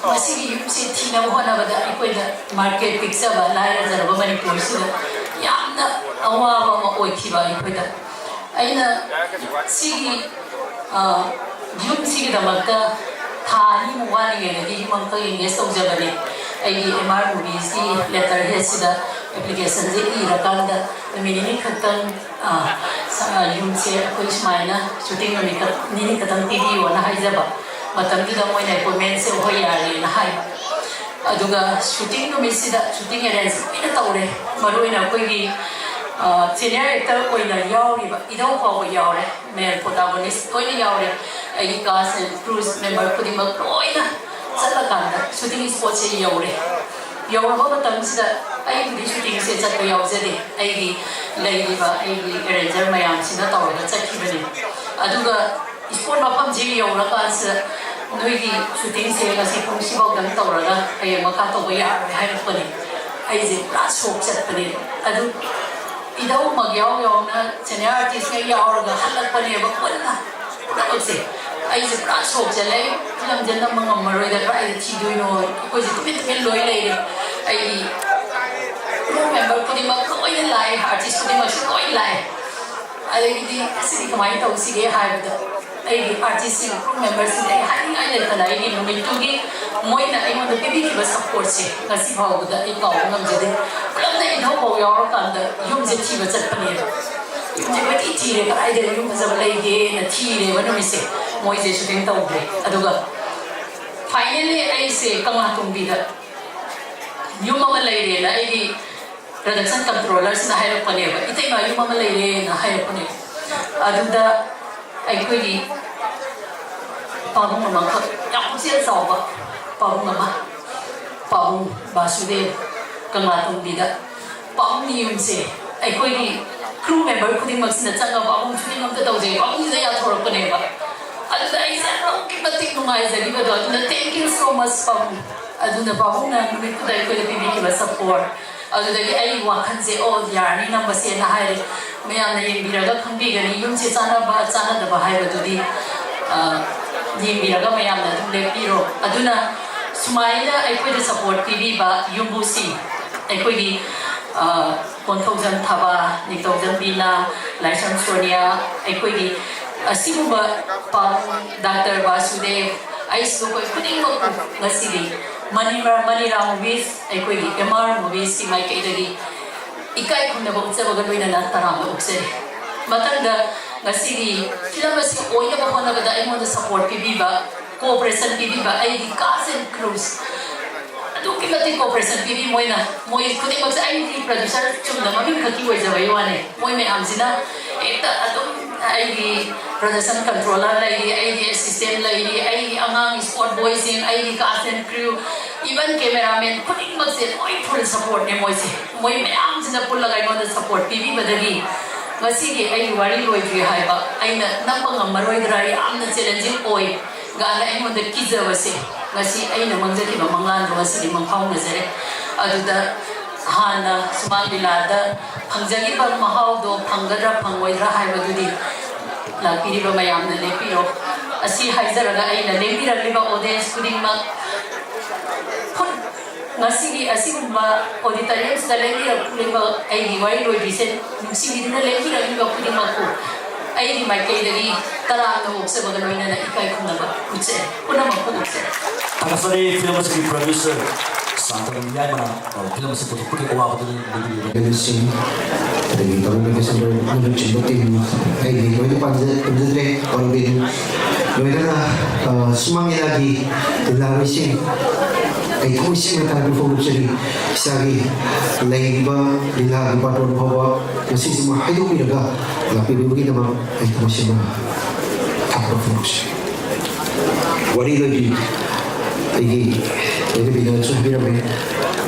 ꯃꯁꯤꯒꯤ ꯌꯨꯝꯁꯦ ꯊꯤꯅꯕ ꯍꯣꯠꯅꯕꯗ ꯑꯩꯈꯣꯏꯗ ꯃꯥꯔꯀꯦꯠ ꯄꯤꯛꯆꯕ, ꯂꯥꯏꯔꯖꯔꯕ ꯃꯅꯤꯄꯨꯔꯁꯤꯗ ꯌꯥꯝꯅ ꯑꯋꯥꯕ ꯑꯃ ꯑꯣꯏꯈꯤꯕ ꯑꯩꯈꯣꯏꯗ꯫ ꯑꯩꯅ ꯁꯤꯒꯤ ꯌꯨꯝꯁꯤꯒꯤꯗꯃꯛꯇ ꯊꯥ ꯑꯅꯤꯃꯨꯛ ꯋꯥꯠꯂꯤꯉꯩꯗꯒꯤ ꯌꯨꯝ ꯑꯃꯈꯛ ꯏꯟꯚꯦꯁ ꯇꯧꯖꯕꯅꯦ꯫ ꯑꯩꯒꯤ ꯑꯦꯝ ꯑꯥꯔ ꯃꯨꯚꯤꯁꯀꯤ ꯂꯦꯇꯔ ꯍꯦꯗꯁꯤꯗ ꯑꯦꯄ꯭ꯂꯤꯀꯦꯁꯟꯁꯦ ꯏꯔꯀꯥꯟꯗ ꯅꯨꯃꯤꯠ ꯅꯤꯅꯤ ꯈꯛꯇꯪ ꯌꯨꯝꯁꯦ ꯑꯩꯈꯣꯏ ꯁꯨꯃꯥꯏꯅ ꯁꯨꯇꯤꯡ ꯅꯨꯃꯤꯠ ꯅꯤꯅꯤ ꯈꯛꯇꯪ ꯄꯤꯕꯤꯌꯣꯅ ꯍꯥꯏꯖꯕ꯫ ꯃꯇꯝꯗꯨꯗ ꯃꯣꯏꯅ ꯑꯦꯄꯣꯏꯟꯃꯦꯟꯁꯦ ꯍꯣꯏ ꯌꯥꯔꯦꯅ ꯍꯥꯏꯕ꯫ ꯑꯗꯨꯒ ꯁꯨꯇꯤꯡ ꯅꯨꯃꯤꯠꯁꯤꯗ ꯁꯨꯇꯤꯡ ꯑꯦꯔꯦꯟꯖ ꯂꯣꯏꯅ ꯇꯧꯔꯦ꯫ ꯃꯔꯨꯑꯣꯏꯅ ꯑꯩꯈꯣꯏꯒꯤ ꯁꯦꯅꯤꯌꯔ ꯑꯦꯛꯇꯔ ꯑꯣꯏꯅ ꯌꯥꯎꯔꯤꯕ ꯏꯙꯧ ꯐꯥꯎꯕ ꯌꯥꯎꯔꯦ, ꯃꯦꯜ ꯄ꯭ꯔꯣꯇꯥꯒꯣꯅꯤꯁ ꯂꯣꯏꯅ ꯌꯥꯎꯔꯦ꯫ ꯑꯩꯒꯤ ꯀꯥꯁ ꯑꯦꯟ ꯀ꯭ꯔꯨꯁ ꯃꯦꯝꯕꯔ ꯈꯨꯗꯤꯡꯃꯛ ꯂꯣꯏꯅ ꯆꯠꯂꯀꯥꯟꯗ ꯁꯨꯇꯤꯡ ꯏꯁꯄꯣꯠꯁꯦ ꯌꯧꯔꯦ꯫ ꯌꯧꯔꯕ ꯃꯇꯝꯁꯤꯗ ꯑꯩꯕꯨꯗꯤ ꯁꯨꯇꯤꯡꯁꯦ ꯆꯠꯄ ꯌꯥꯎꯖꯗꯦ, ꯑꯩꯒꯤ ꯂꯩꯔꯤꯕ ꯑꯩꯒꯤ ꯑꯦꯔꯦꯟꯖꯔ ꯃꯌꯥꯝꯁꯤꯅ ꯇꯧꯔꯒ ꯆꯠꯈꯤꯕꯅꯤ꯫ ꯑꯗꯨꯒ ꯏꯁꯄꯣꯔꯠ ꯃꯐꯝꯁꯤ ꯌꯧꯔꯀꯥꯟꯁꯤꯗ ꯅꯣꯏꯒꯤ ꯁꯨꯇꯤꯡꯁꯦ ꯉꯁꯤ ꯄꯨꯡ ꯁꯤꯐꯥꯎꯗꯪ ꯇꯧꯔꯒ ꯍꯌꯦꯡ ꯃꯈꯥ ꯇꯧꯕ ꯌꯥꯔꯣꯏ ꯍꯥꯏꯔꯛꯄꯅꯤ꯫ ꯑꯩꯁꯦ ꯄꯨꯔꯥ ꯁꯣꯛ ꯆꯠꯄꯅꯦ꯫ ꯑꯗꯨ ꯏꯙꯧꯃꯛ ꯌꯥꯎ ꯌꯥꯎꯅ ꯁꯦꯅꯤꯌꯔ ꯑꯥꯔꯇꯤꯁꯉꯩ ꯌꯥꯎꯔꯒ ꯍꯜꯂꯛꯄꯅꯦꯕ ꯄꯨꯟꯅ ꯄꯨꯝꯅꯃꯛꯁꯦ꯫ ꯑꯩꯁꯦ ꯄꯨꯔꯥ ꯁꯣꯛ ꯆꯠꯂꯦ꯫ ꯐꯤꯂꯝꯁꯦ ꯅꯝꯕ ꯉꯝꯃꯔꯣꯏꯗ, ꯀꯗꯥꯏꯗ ꯊꯤꯗꯣꯏꯅꯣ? ꯑꯩꯈꯣꯏꯁꯦ ꯇꯨꯃꯤꯟ ꯇꯨꯃꯤꯟ ꯂꯣꯏ ꯂꯩꯔꯦ꯫ ꯑꯩꯒꯤ ꯀ꯭ꯔꯨ ꯃꯦꯝꯕꯔ ꯈꯨꯗꯤꯡꯃꯛ ꯂꯣꯏꯅ ꯂꯥꯛꯑꯦ, ꯑꯥꯔꯇꯤꯁ ꯈꯨꯗꯤꯡꯃꯛꯁꯨ ꯂꯣꯏ ꯂꯥꯛꯑꯦ꯫ ꯑꯗꯒꯤꯗꯤ ꯑꯁꯤꯗꯤ ꯀꯃꯥꯏꯅ ꯇꯧꯁꯤꯒꯦ ꯍꯥꯏꯕꯗ, ꯑꯩꯒꯤ ꯑꯥꯔꯇꯤꯁꯁꯤꯡ, ꯀ꯭ꯔꯨ ꯃꯦꯝꯕꯔꯁꯤꯡꯗ ꯑꯩ ꯍꯥꯏꯅꯤꯡꯉꯥꯏ ꯂꯩꯇꯅ ꯑꯩꯒꯤ ꯅꯨꯃꯤꯠꯇꯨꯒꯤ ꯃꯣꯏꯅ ꯑꯩꯉꯣꯟꯗ ꯄꯤꯕꯤꯈꯤꯕ ꯁꯞꯄꯣꯔꯠꯁꯦ ꯉꯁꯤ ꯐꯥꯎꯕꯗ ꯑꯩ ꯀꯥꯎꯕ ꯉꯝꯖꯗꯦ꯫ ꯄꯨꯂꯞꯅ ꯏꯙꯧꯐꯥꯎ ꯌꯥꯎꯔꯀꯥꯟꯗ ꯌꯨꯝꯁꯦ ꯊꯤꯕ ꯆꯠꯄꯅꯦꯕ꯫ ꯌꯨꯝꯁꯦ ꯀꯣꯏꯊꯤ ꯊꯤꯔꯦ, ꯀꯗꯥꯏꯗ ꯌꯨꯝ ꯐꯖꯕ ꯂꯩꯒꯦꯅ ꯊꯤꯔꯦꯕ ꯅꯨꯃꯤꯠꯁꯦ꯫ ꯃꯣꯏꯁꯦ ꯁꯨꯇꯤꯡ ꯇꯧꯗ꯭ꯔꯦ꯫ ꯑꯗꯨꯒ ꯐꯥꯏꯅꯦꯜꯂꯤ ꯑꯩꯁꯦ ꯀꯪꯂꯥꯇꯣꯡꯕꯤꯗ ꯌꯨꯝ ꯑꯃ ꯂꯩꯔꯦꯅ ꯑꯩꯒꯤ ꯄ꯭ꯔꯗꯛꯁꯟ ꯀꯟꯇ꯭ꯔꯣꯂꯔꯁꯤꯅ ꯍꯥꯏꯔꯛꯄꯅꯦꯕ, "ꯏꯇꯩꯃ, ꯌꯨꯝ ꯑꯃ ꯂꯩꯔꯦꯅ" ꯍꯥꯏꯔꯛꯄꯅꯦꯕ꯫ ꯑꯗꯨꯗ ꯑꯩꯈꯣꯏꯒꯤ ꯄꯥꯕꯨꯡ ꯑꯃꯈꯛ, ꯌꯥꯝ ꯄꯨꯛꯆꯦꯜ ꯆꯥꯎꯕ ꯄꯥꯕꯨꯡ ꯑꯃ, ꯄꯥꯕꯨꯡ ꯕꯥꯁꯨꯗꯦꯕ, ꯀꯪꯂꯥꯇꯣꯡꯕꯤꯗ ꯄꯥꯕꯨꯡꯒꯤ ꯌꯨꯝꯁꯦ ꯑꯩꯈꯣꯏꯒꯤ ꯀ꯭ꯔꯨ ꯃꯦꯝꯕꯔ ꯈꯨꯗꯤꯡꯃꯛꯁꯤꯅ ꯆꯪꯉꯒ ꯄꯥꯕꯨꯡ ꯁꯨꯇꯤꯡ ꯑꯝꯇ ꯇꯧꯖꯩ, ꯄꯥꯕꯨꯡꯁꯤꯗ ꯌꯥꯊꯣꯔꯛꯄꯅꯦꯕ꯫ ꯑꯗꯨꯗ ꯑꯩꯁꯦ ꯑꯗꯨꯛꯀꯤ ꯃꯇꯤꯛ ꯅꯨꯡꯉꯥꯏꯖꯈꯤꯕꯗꯣ꯫ ꯑꯗꯨꯅ thank you so much ꯄꯥꯕꯨꯡ꯫ ꯑꯗꯨꯅ ꯄꯥꯕꯨꯡꯅ ꯅꯨꯃꯤꯠꯇꯨꯗ ꯑꯩꯈꯣꯏꯗ ꯄꯤꯕꯤꯈꯤꯕ ꯁꯞꯄꯣꯔꯠ, ꯑꯗꯨꯗꯒꯤ ꯑꯩꯒꯤ ꯋꯥꯈꯜꯁꯦ, "ꯑꯣ, ꯌꯥꯔꯅꯤ ꯅꯝꯕꯁꯦꯅ" ꯍꯥꯏꯔꯦ꯫ ꯃꯌꯥꯝꯅ ꯌꯦꯡꯕꯤꯔꯒ ꯈꯪꯕꯤꯒꯅꯤ, ꯌꯨꯝꯁꯦ ꯆꯥꯟꯅꯕ ꯆꯥꯟꯅꯗꯕ ꯍꯥꯏꯕꯗꯨꯗꯤ, ꯑ, ꯌꯦꯡꯕꯤꯔꯒ ꯃꯌꯥꯝꯅ ꯑꯗꯨꯝ ꯂꯦꯞꯄꯤꯔꯣ꯫ ꯑꯗꯨꯅ ꯁꯨꯃꯥꯏꯅ ꯑꯩꯈꯣꯏꯗ ꯁꯞꯄꯣꯔꯠ ꯄꯤꯕꯤꯕ ꯌꯨꯝꯕꯨꯁꯤꯡ, ꯑꯩꯈꯣꯏꯒꯤ, ꯑ, ꯀꯣꯟꯊꯧꯖꯝ ꯊꯕꯥ, ꯅꯤꯡꯊꯧꯖꯝ ꯕꯤꯅꯥ, ꯂꯥꯏꯁ꯭ꯔꯝ ꯁꯣꯅꯤꯌꯥ, ꯑꯩꯈꯣꯏꯒꯤ ꯑꯁꯤꯒꯨꯝꯕ ꯄꯥꯕꯨꯡ ꯗꯥꯛꯇꯔ ꯕꯥꯁꯨꯗꯦꯕ, ꯑꯩꯁꯨ ꯑꯩꯈꯣꯏ ꯈꯨꯗꯤꯡꯃꯛꯄꯨ ꯉꯁꯤꯗꯤ ꯃꯅꯤꯔꯥ, ꯃꯅꯤꯔꯥ ꯃꯨꯚꯤꯁ, ꯑꯩꯈꯣꯏꯒꯤ ꯑꯦꯝ ꯑꯥꯔ ꯃꯨꯚꯤꯁꯀꯤ ꯃꯥꯏꯀꯩꯗꯒꯤ ꯏꯀꯥꯏ ꯈꯨꯝꯅꯕ ꯎꯠꯆꯕꯒ ꯂꯣꯏꯅꯅ ꯇꯔꯥꯝꯅ ꯑꯣꯛꯆꯔꯤ꯫ ꯃꯊꯪꯗ ꯉꯁꯤꯒꯤ ꯐꯤꯂꯝ ꯑꯁꯤ ꯑꯣꯏꯅꯕ ꯍꯣꯠꯅꯕꯗ ꯑꯩꯉꯣꯟꯗ ꯁꯞꯄꯣꯔꯠ ꯄꯤꯕꯤꯕ, ꯀꯣꯑꯣꯄꯔꯦꯁꯟ ꯄꯤꯕꯤꯕ ꯑꯩꯒꯤ cast and crews, ꯑꯗꯨꯛꯀꯤ ꯃꯇꯤꯛ ꯀꯣꯑꯣꯄꯔꯦꯁꯟ ꯄꯤꯕꯤ ꯃꯣꯏꯅ꯫ ꯃꯣꯏ ꯈꯨꯗꯤꯡꯃꯛꯁꯦ ꯑꯩꯒꯤ ꯄ꯭ꯔꯗ꯭ꯌꯨꯁꯔ ꯆꯨꯝꯅ ꯃꯃꯤꯡ ꯈꯛꯀꯤ ꯑꯣꯏꯖꯕꯒꯤ ꯋꯥꯅꯦ꯫ ꯃꯣꯏ ꯃꯌꯥꯝꯁꯤꯅ ꯍꯦꯛꯇ ꯑꯗꯨꯝ ꯑꯩꯒꯤ ꯄ꯭ꯔꯗꯛꯁꯟ ꯀꯟꯇ꯭ꯔꯣꯂꯔ ꯂꯩꯔꯤ, ꯑꯩꯒꯤ ꯑꯦꯁꯤꯁꯇꯦꯟ ꯂꯩꯔꯤ, ꯑꯩꯒꯤ ꯑꯉꯥꯡ ꯁ꯭ꯄꯣꯔꯠ ꯕꯣꯏꯁꯤꯡ, ꯑꯩꯒꯤ cast and crew, even cameraman ꯈꯨꯗꯤꯡꯃꯛꯁꯦ ꯂꯣꯏ ꯐꯨꯜ ꯁꯞꯄꯣꯔꯠꯅꯦ ꯃꯣꯏꯁꯦ꯫ ꯃꯣꯏ ꯃꯌꯥꯝꯁꯤꯅ ꯄꯨꯜꯂꯒ ꯑꯩꯉꯣꯟꯗ ꯁꯞꯄꯣꯔꯠ ꯄꯤꯕꯤꯕꯗꯒꯤ ꯉꯁꯤꯒꯤ ꯑꯩꯒꯤ ꯋꯥꯔꯤ ꯂꯣꯏꯗ꯭ꯔꯤ ꯍꯥꯏꯕ, ꯑꯩꯅ ꯅꯝꯕ ꯉꯝꯃꯔꯣꯏꯗ꯭ꯔꯥ, ꯌꯥꯝꯅ ꯆꯦꯂꯦꯟꯖꯤꯡ ꯑꯣꯏ ꯒꯥꯅ ꯑꯩꯉꯣꯟꯗ ꯀꯤꯖꯕꯁꯦ ꯉꯁꯤ ꯑꯩꯅ ꯃꯪꯖꯈꯤꯕ ꯃꯪꯂꯥꯟꯗꯣ ꯉꯁꯤꯗꯤ ꯃꯪꯐꯥꯎꯅꯖꯔꯦ꯫ ꯑꯗꯨꯗ ꯍꯥꯟꯅ ꯁꯨꯃꯥꯡ ꯂꯤꯂꯥꯗ ꯐꯪꯖꯈꯤꯕ ꯃꯍꯥꯎꯗꯣ ꯐꯪꯒꯗ꯭ꯔꯥ ꯐꯪꯉꯣꯏꯗ꯭ꯔꯥ ꯍꯥꯏꯕꯗꯨꯗꯤ ꯂꯥꯛꯄꯤꯔꯤꯕ ꯃꯌꯥꯝꯅ ꯂꯦꯞꯄꯤꯔꯣ꯫ ꯑꯁꯤ ꯍꯥꯏꯖꯔꯒ ꯑꯩꯅ ꯂꯦꯡꯕꯤꯔꯛꯂꯤꯕ ꯑꯣꯗꯤꯌꯦꯟꯁ ꯈꯨꯗꯤꯡꯃꯛ ꯐꯨꯠ ꯉꯁꯤꯒꯤ ꯑꯁꯤꯒꯨꯝꯕ ꯑꯣꯗꯤꯇꯣꯔꯤꯌꯝꯁꯤꯗ ꯂꯦꯡꯕꯤꯔꯛꯂꯤꯕ ꯑꯩꯒꯤ ꯋꯥꯔꯤ ꯂꯣꯏꯗ꯭ꯔꯤꯁꯦ ꯅꯨꯡꯁꯤꯕꯤꯗꯨꯅ ꯂꯦꯡꯕꯤꯔꯛꯂꯤꯕ ꯈꯨꯗꯤꯡꯃꯛꯄꯨ ꯑꯩꯒꯤ ꯃꯥꯏꯀꯩꯗꯒꯤ ꯇꯔꯥꯝꯅ ꯑꯣꯛꯆꯕꯒ ꯂꯣꯏꯅꯅ ꯏꯀꯥꯏ ꯈꯨꯝꯅꯕ ꯎꯠꯆꯩ꯫ ꯄꯨꯝꯅꯃꯛꯄꯨ ꯎꯠꯆꯩ꯫ ꯊꯥꯒꯠꯆꯔꯤ ꯐꯤꯂꯝ ꯑꯁꯤꯒꯤ ꯄ꯭ꯔꯣꯗ꯭ꯌꯨꯁꯔ ꯁꯥꯟꯇꯅꯨ ꯌꯥꯏꯃꯅ, ꯑ, ꯐꯤꯂꯝ ꯑꯁꯤ ꯄꯨꯊꯣꯛꯄꯒꯤ ꯑꯋꯥꯕꯗꯨ ꯂꯤꯕꯤꯔꯤꯕ ꯁꯤꯡ, ꯑꯗꯒꯤ ꯇꯧꯔꯤꯕ ꯀꯩꯁꯟꯗ꯭ꯔ ꯅꯨꯃꯤꯠꯆꯤꯡꯕ ꯇꯤꯝ, ꯑꯩꯒꯤ ꯂꯣꯏꯅ ꯄꯥꯝꯖ-, ꯄꯥꯝꯖꯗ꯭ꯔꯦ, ꯄꯥꯝꯕꯤꯅꯤ꯫ ꯂꯣꯏꯅꯅ, ꯑ, ꯁꯨꯃꯥꯡ ꯂꯤꯂꯥꯒꯤ ꯂꯤꯂꯥꯔꯣꯏꯁꯤꯡ, ꯑꯩ ꯊꯃꯣꯏ ꯁꯦꯡꯅ ꯊꯥꯒꯠꯄ ꯐꯣꯡꯗꯣꯛꯆꯔꯤ꯫ ꯏꯁꯥꯒꯤ ꯂꯩꯔꯤꯕ ꯂꯤꯂꯥꯒꯤ ꯕꯥꯇꯣꯟ ꯐꯥꯎꯕ ꯉꯁꯤꯁꯤꯃ ꯍꯥꯏꯗꯣꯛꯄꯤꯔꯒ ꯂꯥꯛꯄꯤꯕꯒꯤꯗꯃꯛ ꯑꯩ ꯊꯃꯣꯏ ꯁꯦꯡꯅ ꯊꯥꯒꯠꯄ ꯐꯣꯡꯗꯣꯛꯆꯔꯤ꯫ ꯋꯥꯔꯤ ꯂꯣꯏꯗ꯭ꯔꯤ꯫ ꯑꯩꯒꯤ ꯂꯣꯏꯅꯕꯤꯅꯁꯨ ꯍꯥꯏꯕꯤꯔꯝꯃꯦ꯫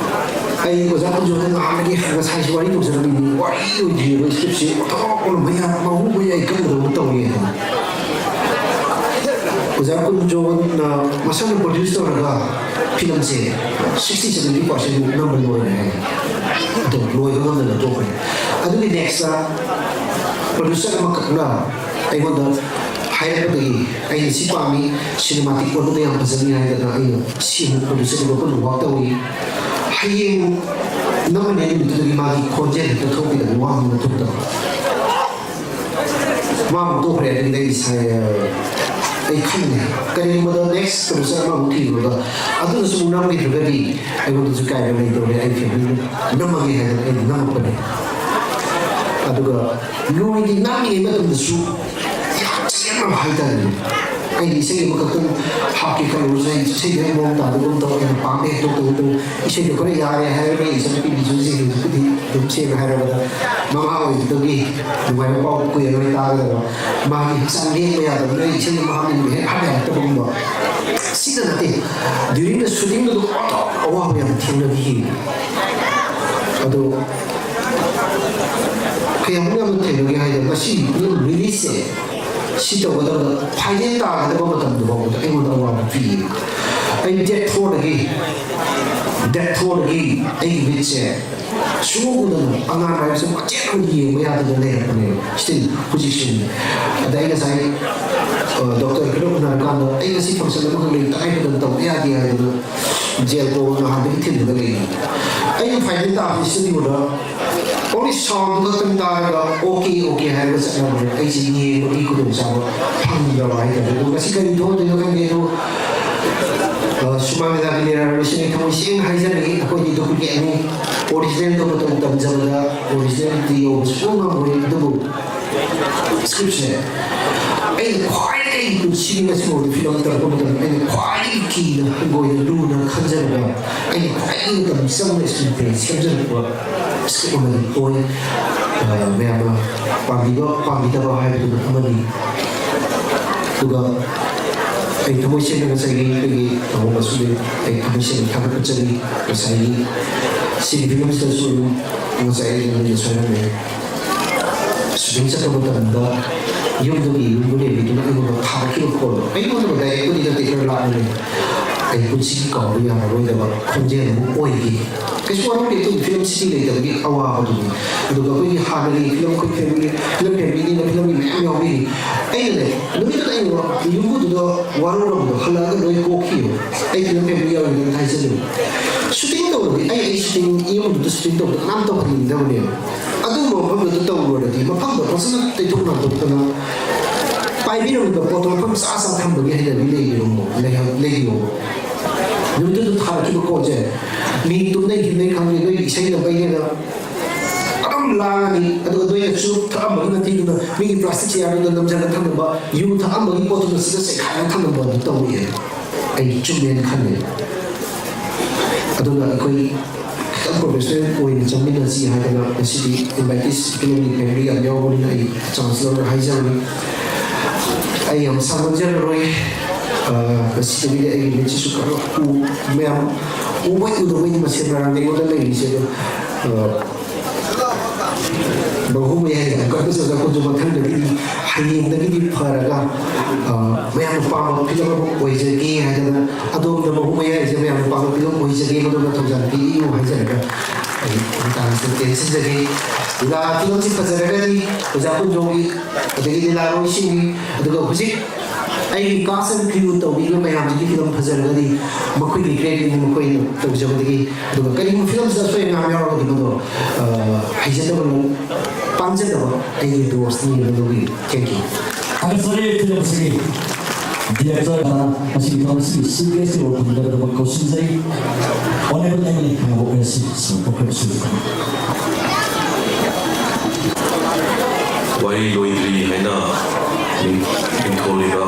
ꯑꯩ ꯑꯣꯖꯥ ꯀꯨꯟꯖꯣꯗ ꯅꯍꯥꯟꯗꯒꯤ ꯉꯁꯥꯏꯁꯨ ꯋꯥꯔꯤ ꯇꯧꯖꯔꯝꯃꯤꯅꯤ꯫ ꯋꯥꯔꯤ ꯂꯣꯏꯗ꯭ꯔꯤꯑꯕ, ꯁ꯭ꯀ꯭ꯔꯤꯞꯁꯦ ꯑꯣꯟꯊꯣꯛꯅ ꯃꯌꯥꯝ ꯃꯍꯨ ꯃꯌꯥꯏ ꯀꯟꯒꯗꯧꯕ ꯇꯧꯔꯤ ꯍꯥꯏꯅ꯫ ꯑꯣꯖꯥ ꯀꯨꯟꯖꯣꯅ ꯃꯁꯥꯅ ꯄ꯭ꯔꯣꯗ꯭ꯌꯨꯁ ꯇꯧꯔꯒ ꯐꯤꯂꯝꯁꯦ ꯁꯤꯛꯁꯇꯤ ꯁꯚꯦꯟꯇꯤ ꯄꯥꯔꯁꯦꯟꯃꯨꯛ ꯅꯝꯕ ꯂꯣꯏꯔꯦ ꯍꯥꯏ꯫ ꯑꯗꯣ ꯂꯣꯏꯕ ꯉꯝꯗꯅ ꯇꯣꯛꯈ꯭ꯔꯦ꯫ ꯑꯗꯨꯒꯤ ꯅꯦꯛꯁꯇ ꯄ꯭ꯔꯣꯗ꯭ꯌꯨꯁꯔ ꯑꯃꯈꯛꯅ ꯑꯩꯉꯣꯟꯗ ꯍꯥꯏꯔꯛꯄꯗꯒꯤ ꯑꯩꯅ ꯁꯤ ꯄꯥꯝꯃꯤ, ꯁꯤꯅꯦꯃꯥꯇꯤꯛ ꯑꯣꯏꯕꯗ ꯌꯥꯝ ꯐꯖꯅꯤ ꯍꯥꯏꯗꯅ ꯑꯩꯅ ꯁꯤ ꯑꯃꯨꯛ ꯄ꯭ꯔꯣꯗ꯭ꯌꯨꯁꯔꯗꯨꯒ ꯄꯨꯟꯅ ꯋꯥꯛ ꯇꯧꯏ꯫ ꯍꯌꯦꯡ ꯅꯝꯃꯅꯤ ꯅꯨꯃꯤꯠꯇꯨꯗꯒꯤ ꯃꯥꯒꯤ ꯈꯣꯟꯖꯦꯜ ꯍꯦꯛꯇ ꯊꯣꯛꯈꯤꯗꯕ, ꯋꯥ ꯉꯥꯡꯕ ꯊꯣꯛꯇꯕ꯫ ꯃꯥ ꯑꯃꯨꯛ ꯇꯣꯛꯈ꯭ꯔꯦ꯫ ꯑꯗꯨꯗꯒꯤꯗꯤ ꯑꯩ ꯁꯥꯏ-, ꯑꯩ ꯈꯪꯗꯦ꯫ ꯀꯔꯤꯒꯨꯝꯕꯗ ꯅꯦꯛꯁ ꯄ꯭ꯔꯣꯗ꯭ꯌꯨꯁꯔ ꯑꯃꯃꯨꯛ ꯊꯤꯔꯨꯔꯒ ꯑꯗꯨꯅꯁꯨ ꯑꯃꯨꯛ ꯅꯝꯈꯤꯗ꯭ꯔꯒꯗꯤ ꯑꯩꯉꯣꯟꯗꯁꯨ ꯀꯥꯏꯕ ꯂꯩꯇꯧꯔꯦ꯫ ꯑꯩ ꯐꯦꯃꯤꯂꯤꯅ ꯅꯝꯃꯒꯦ ꯍꯥꯏꯗꯅ ꯑꯩꯅ ꯅꯝꯃꯛꯄꯅꯦ꯫ ꯑꯗꯨꯒ ꯂꯣꯏꯒꯤ ꯅꯝꯃꯤꯉꯩ ꯃꯇꯝꯗꯁꯨ ꯌꯥꯝ ꯆꯦꯟꯅꯕ ꯍꯥꯏꯇꯥꯔꯦꯅꯦ꯫ ꯑꯩꯅ ꯏꯁꯩ ꯑꯃꯈꯛꯇꯪ ꯍꯥꯞꯀꯦ ꯈꯜꯂꯨꯔꯁꯨ ꯑꯩ ꯏꯁꯩꯗꯣ ꯑꯩ ꯃꯑꯣꯡ ꯇꯥꯗꯒꯨꯝ ꯇꯧ, ꯑꯩꯅ ꯄꯥꯝꯕ ꯍꯦꯛ ꯇꯧꯗꯒꯨꯝ ꯇꯧ꯫ ꯏꯁꯩꯗꯣ ꯈꯔ ꯌꯥꯔꯦ ꯍꯥꯏꯔꯒ ꯑꯩ ꯏꯆꯟꯅꯨꯄꯤ ꯕꯤꯖꯨꯁꯦ ꯍꯧꯖꯤꯛꯄꯨꯗꯤ ꯑꯗꯨꯝ ꯁꯦꯡꯅ ꯍꯥꯏꯔꯕꯗ ꯃꯃꯥ ꯑꯣꯏꯕꯗꯒꯤ ꯅꯨꯡꯉꯥꯏꯕ ꯄꯥꯎ ꯀꯨꯏꯔꯔꯣꯏ ꯇꯥꯒꯗꯕ꯫ ꯃꯥꯒꯤ ꯍꯛꯆꯥꯡ ꯂꯦꯡꯕ ꯌꯥꯗꯕꯅ ꯏꯁꯩ ꯑꯃ ꯍꯥꯞꯅꯤꯡꯕ ꯍꯦꯛ ꯍꯥꯞ ꯌꯥꯔꯛꯇꯕꯒꯨꯝꯕ꯫ ꯁꯤꯗ ꯅꯠꯇꯦ, during the shooting ꯗꯨ ꯑꯋꯥꯕ ꯌꯥꯝ ꯊꯦꯡꯅꯈꯤ꯫ ꯑꯗꯣ ꯀꯌꯥꯃꯨꯛ ꯌꯥꯝꯅ ꯊꯦꯡꯅꯒꯦ ꯍꯥꯏꯗꯤ ꯃꯁꯤ ꯐꯤꯂꯝ ꯔꯤꯂꯤꯁꯁꯦ ꯁꯤ ꯇꯧꯒꯗꯕꯗ ꯐꯥꯏꯅꯦꯜ ꯇꯥꯒꯗꯕ ꯃꯇꯝꯗꯨ ꯐꯥꯎꯕꯗ ꯑꯩꯉꯣꯟꯗ ꯑꯋꯥꯕ ꯄꯤꯌꯦ꯫ ꯑꯩ ꯗꯦꯠ ꯐꯣꯔꯗꯒꯤ, ꯗꯦꯠ ꯐꯣꯔꯗꯒꯤ ꯑꯩꯒꯤ ꯃꯤꯠꯁꯦ ꯁꯨꯡꯎ ꯎꯗꯅ ꯑꯉꯥꯡ ꯍꯥꯏꯕꯁꯦ ꯃꯆꯦꯠ ꯑꯃ ꯌꯦꯡꯕ ꯌꯥꯗꯅ ꯂꯩꯔꯛꯄꯅꯦꯕ꯫ Still ꯍꯧꯖꯤꯛꯁꯨꯅꯦ꯫ ꯑꯗ ꯑꯩ ꯉꯁꯥꯏ ꯗꯣꯛꯇꯔ ꯈꯔ ꯎꯅꯔꯀꯥꯟꯗ ꯑꯩ ꯉꯁꯤ ꯐꯪꯁꯟ ꯑꯃꯈꯛ ꯂꯩ, ꯇꯉꯥꯏ ꯐꯗꯅ ꯇꯧꯗ ꯌꯥꯗꯦ ꯍꯥꯏꯗꯅ ꯖꯦꯜ ꯀꯣ ꯅꯍꯥꯟꯗꯒꯤ ꯊꯤꯟꯕꯗ ꯂꯩ꯫ ꯑꯩꯅ ꯐꯥꯏꯅꯦꯜ ꯇꯥꯕꯁꯤ ꯁꯤꯗꯤꯕꯗ ꯑꯣꯡꯂꯤ ꯁꯥꯎꯟ ꯈꯛꯇꯪ ꯇꯥꯔꯒ ꯑꯣꯀꯦ ꯑꯣꯀꯦ ꯍꯥꯏꯔꯒ ꯆꯠꯅꯕꯅꯦ꯫ ꯑꯩꯁꯦ ꯌꯦꯡꯕꯒꯤ ꯈꯨꯗꯣꯡꯆꯥꯕ ꯐꯪꯗ꯭ꯔꯕ ꯍꯥꯏꯇꯥꯔꯦ꯫ ꯑꯗꯣ ꯉꯁꯤ ꯀꯔꯤ ꯊꯣꯛꯑꯗꯣꯏꯅꯣ ꯈꯪꯗꯦ꯫ ꯑꯗꯣ ꯁꯨꯃꯥꯡ ꯂꯤꯂꯥꯒꯤ ꯂꯤꯂꯥꯔꯣꯏꯁꯤꯡ ꯑꯩ ꯊꯃꯣꯏ ꯁꯦꯡꯅ ꯍꯥꯏꯖꯔꯒꯦ, ꯑꯩꯈꯣꯏꯗꯤ ꯗꯨꯄ꯭ꯂꯤꯀꯦꯠꯅꯤ꯫ ꯑꯣꯔꯤꯖꯤꯅꯦꯜꯗꯣ ꯃꯇꯧ ꯇꯝꯖꯕꯗ ꯑꯣꯔꯤꯖꯤꯅꯦꯜꯗꯤ ꯌꯧꯕ ꯁꯨꯡꯉꯝ ꯉꯝꯃꯣꯏ꯫ ꯑꯗꯨꯕꯨ ꯁ꯭ꯀ꯭ꯔꯤꯞꯁꯦ ꯑꯩꯅ ꯈ꯭ꯋꯥꯏꯗꯒꯤ ꯄꯨꯟꯁꯤꯒꯤ ꯉꯁꯤꯐꯥꯎꯗ ꯐꯤꯂꯝ ꯇꯧꯔꯛꯄ ꯃꯇꯝꯗ ꯑꯩꯅ ꯈ꯭ꯋꯥꯏꯗꯒꯤ ꯀꯤꯅ ꯍꯪꯒꯣꯏꯅ ꯂꯨꯅ ꯈꯟꯖꯔꯒ ꯑꯩꯅ ꯈ꯭ꯋꯥꯏꯗꯒꯤ ꯃꯇꯝ ꯆꯪꯅ ꯁꯦꯝꯖꯔꯛꯄ ꯁ꯭ꯀ꯭ꯔꯤꯞ ꯑꯃꯗꯤ ꯑꯣꯏ꯫ ꯃꯌꯥꯝꯅ ꯄꯥꯝꯕꯤꯕ ꯄꯥꯝꯕꯤꯗꯕ ꯍꯥꯏꯕꯗꯨꯅ ꯑꯃꯅꯤ꯫ ꯑꯗꯨꯒ ꯑꯩ ꯊꯃꯣꯏ ꯁꯦꯡꯅ ꯉꯁꯥꯏꯒꯤ ꯑꯩꯈꯣꯏꯒꯤ ꯇꯧꯕ ꯑꯁꯤꯗ ꯑꯩ ꯊꯃꯣꯏ ꯁꯦꯡꯅ ꯊꯥꯒꯠꯄ ꯆꯪꯉꯤ꯫ ꯉꯁꯥꯏꯒꯤ ꯁꯤꯒꯤ ꯐꯤꯂꯝꯁꯤꯗꯁꯨ ꯑꯗꯨꯝ ꯉꯁꯥꯏ ꯑꯩ ꯁꯣꯏꯔꯝꯃꯦ꯫ ꯁꯨꯇꯤꯡ ꯆꯠꯄ ꯃꯇꯝꯗ ꯌꯨꯝꯗꯨꯒꯤ ꯌꯨꯝꯕꯨꯔꯦꯝꯕꯤꯗꯨꯅ ꯑꯩꯉꯣꯟꯗ ꯊꯥꯔꯛꯈꯤꯕ ꯈꯣꯜꯗꯣ ꯑꯩꯉꯣꯟꯗ ꯗꯥꯏꯔꯦꯛꯄꯨꯗꯤ ꯅꯠꯇꯦ, ꯈꯔ ꯂꯥꯞꯅ ꯂꯩ꯫ ꯑꯩ ꯄꯨꯟꯁꯤꯒꯤ ꯀꯥꯎꯕ ꯌꯥꯔꯔꯣꯏꯗꯕ ꯈꯣꯟꯖꯦꯜ ꯑꯃ ꯑꯣꯏꯈꯤ꯫ ꯀꯩꯁꯨ ꯋꯥꯔꯧꯗꯦ, ꯑꯩꯈꯣꯏꯒꯤ ꯐꯤꯂꯝ ꯁꯤꯇꯤ ꯂꯩꯇꯕꯒꯤ ꯑꯋꯥꯕꯗꯨꯅꯤ꯫ ꯑꯗꯨꯒ ꯑꯩꯈꯣꯏꯒꯤ ꯍꯥꯟꯅꯒꯤ ꯐꯤꯂꯝ, ꯑꯩꯈꯣꯏ ꯐꯦꯃꯤꯂꯤ, ꯐꯤꯂꯝ ꯐꯦꯃꯤꯂꯤꯅꯤꯅ ꯐꯤꯂꯝꯒꯤ ꯃꯌꯥꯝ ꯌꯥꯎꯕꯤꯔꯤ꯫ ꯑꯩꯅꯅꯦ, ꯅꯨꯃꯤꯠꯇꯨꯗ ꯑꯩꯅ ꯌꯨꯝꯕꯨꯗꯨꯗ ꯋꯥꯔꯧꯔꯝꯕꯗꯣ ꯍꯜꯂꯛꯑꯒ ꯂꯣꯏ ꯀꯣꯛꯈꯤꯕ꯫ ꯑꯩ ꯐꯤꯂꯝ ꯐꯦꯃꯤꯂꯤ ꯌꯥꯎꯔꯤꯅꯦꯅ ꯍꯥꯏꯖꯜꯂꯦꯕ꯫ ꯁꯨꯇꯤꯡ ꯇꯧꯔꯗꯤ ꯑꯩ ꯑꯩ ꯁꯨꯇꯤꯡ ꯌꯨꯝꯗꯨꯗ ꯁꯨꯇꯤꯡ ꯇꯧꯕꯗ ꯀꯅꯥꯝ ꯇꯧꯍꯟꯅꯤꯡꯗꯕꯅꯦꯕ꯫ ꯑꯗꯨꯒꯨꯝꯕ ꯃꯐꯝꯗꯨꯗ ꯇꯧꯔꯨꯔꯗꯤ ꯃꯐꯝꯗꯣ ꯐꯖꯅ ꯇꯩꯊꯣꯛ ꯅꯥꯟꯊꯣꯛꯇꯅ ꯄꯥꯏꯕꯤꯔꯝꯕ ꯄꯣꯠꯇꯣ ꯃꯐꯝ ꯆꯥ ꯆꯥ ꯊꯝꯕꯒꯤ ꯍꯩꯅꯕꯤ ꯂꯩꯕꯤꯔꯝꯃꯣ, ꯂꯩꯍ- ꯂꯩꯕꯤꯌꯣꯕ꯫ ꯅꯨꯃꯤꯠꯇꯨꯗ ꯊꯥꯔꯛꯈꯤꯕ ꯀꯣꯜꯁꯦ ꯃꯤ ꯇꯨꯝꯅꯩ ꯍꯤꯞꯅꯩ ꯈꯪꯗꯦ, ꯅꯣꯏꯒꯤ ꯏꯁꯩ ꯅꯝꯕꯩꯅꯦꯅ ꯑꯗꯨꯝ ꯂꯥꯡꯉꯅꯤ꯫ ꯑꯗꯨꯒ ꯅꯣꯏꯅ ꯆꯨꯔꯨꯞ ꯊꯛꯑꯝꯕꯒꯤ ꯃꯇꯤꯛꯇꯨꯅ ꯃꯤꯒꯤ ꯄ꯭ꯂꯥꯁꯇꯤꯛ ꯆꯤꯌꯥꯔꯗꯨꯗ ꯅꯝꯖꯜꯂ ꯊꯝꯂꯝꯕ, ꯌꯨ ꯊꯛꯑꯝꯕꯒꯤ ꯄꯣꯠꯇꯨꯅ ꯁꯤꯗ ꯆꯩꯈꯥꯏꯔ ꯊꯝꯂꯝꯕ ꯑꯗꯨ ꯇꯧꯔꯛꯑꯦ꯫ ꯑꯩ ꯆꯨꯝꯃꯦꯅ ꯈꯜꯂꯦ꯫ ꯑꯗꯨꯅ ꯑꯩꯈꯣꯏ ꯈꯤꯇꯪ ꯄ꯭ꯔꯣꯐꯦꯁꯅꯦꯜ ꯑꯣꯏꯅ ꯆꯪꯃꯤꯟꯅꯁꯤ ꯍꯥꯏꯗꯅ ꯉꯁꯤꯗꯤ ꯏꯟꯚꯥꯏꯇꯤꯁ ꯐꯤꯂꯝꯒꯤ ꯐꯦꯃꯤꯂꯤ ꯌꯥꯝ ꯌꯥꯎꯕꯅꯤꯅ ꯑꯩ ꯆꯥꯟꯁ ꯂꯧꯔꯒ ꯍꯥꯏꯖꯕꯅꯤ꯫ ꯑꯩ ꯌꯥꯝ ꯁꯥꯡꯍꯟꯖꯔꯔꯣꯏ꯫ ꯑ, ꯉꯁꯤꯗꯒꯤꯗꯤ ꯑꯩꯒꯤ ꯃꯤꯠꯁꯤꯁꯨ ꯈꯔ ꯎ-, ꯃꯌꯥꯝ ꯎꯕꯣꯏ ꯎꯗꯕꯣꯏꯅꯤ ꯃꯁꯦꯟ ꯃꯔꯥꯡꯗ ꯑꯩꯉꯣꯟꯗ ꯂꯩꯔꯤꯁꯦ꯫ ꯑꯗꯣ, ꯑ, ꯃꯍꯨꯝ ꯃꯌꯥꯏ ꯌꯥꯝ ꯀꯟꯅ ꯆꯠꯂꯛꯄꯁꯨ ꯃꯊꯪꯗꯒꯤꯗꯤ, ꯍꯌꯦꯡꯗꯒꯤꯗꯤ ꯐꯔꯒ, ꯑ, ꯃꯌꯥꯝꯅ ꯄꯥꯝꯕ ꯐꯤꯂꯝ ꯑꯃ ꯑꯣꯏꯖꯒꯦ ꯍꯥꯏꯗꯅ ꯑꯗꯣꯝꯗ ꯃꯍꯨꯝ ꯃꯌꯥꯏꯁꯦ ꯃꯌꯥꯝꯅ ꯄꯥꯝꯕ ꯐꯤꯂꯝ ꯑꯣꯏꯖꯒꯦ, ꯃꯗꯨꯅ ꯊꯧꯖꯥꯜ ꯄꯤꯕꯤꯌꯨ ꯍꯥꯏꯖꯔꯒ ꯃꯇꯥꯡꯁꯤꯗ ꯇꯦꯟꯁꯤꯟꯖꯒꯦ꯫ ꯂꯤꯂꯥ ꯐꯤꯂꯝꯁꯤ ꯐꯖꯔꯒꯗꯤ ꯑꯣꯖꯥ ꯀꯨꯟꯖꯣꯒꯤ, ꯑꯗꯒꯤ ꯂꯤꯂꯥꯔꯣꯏꯁꯤꯡꯒꯤ, ꯑꯗꯨꯒ ꯍꯧꯖꯤꯛ ꯑꯩꯒꯤ cast and crew ꯇꯧꯕꯤꯔꯤꯕ ꯃꯌꯥꯝꯁꯤꯒꯤ ꯐꯤꯂꯝ ꯐꯖꯔꯒꯗꯤ ꯃꯈꯣꯏꯒꯤ creditꯅꯤ, ꯃꯈꯣꯏꯅ ꯇꯧꯖꯕꯗꯒꯤ꯫ ꯑꯗꯨꯒ ꯀꯔꯤꯒꯨꯝꯕ ꯐꯤꯂꯝꯁꯤꯗ ꯑꯁꯣꯏ ꯑꯉꯥꯝ ꯌꯥꯎꯔꯒꯗꯤ ꯃꯗꯨ, ꯑ, ꯍꯩꯖꯗꯕ, ꯄꯥꯝꯖꯗꯕ ꯑꯩꯒꯤ ꯗꯣꯁꯅꯤ, ꯃꯗꯨꯒꯤ thank you꯫ ꯊꯥꯒꯠꯆꯔꯤ ꯐꯤꯂꯝ ꯑꯁꯤꯒꯤ director, ꯃꯁꯤꯒꯤ ꯐꯤꯂꯝ ꯑꯁꯤꯒꯤ chief guest ꯑꯣꯏꯕ ꯐꯪꯗꯕꯗꯃꯛ ꯀꯧꯁꯤꯟꯖꯔꯤ꯫ Honorable MLA ꯈꯥꯉꯕꯣꯛ ꯃꯦꯁꯤ ꯁꯨ ꯄꯣꯛꯈ꯭ꯔꯕꯁꯨ꯫ ꯋꯥꯔꯤ ꯂꯣꯏꯗ꯭ꯔꯤ ꯍꯥꯏꯅ ꯃꯤꯡ-, ꯃꯤꯡꯊꯣꯜꯂꯤꯕ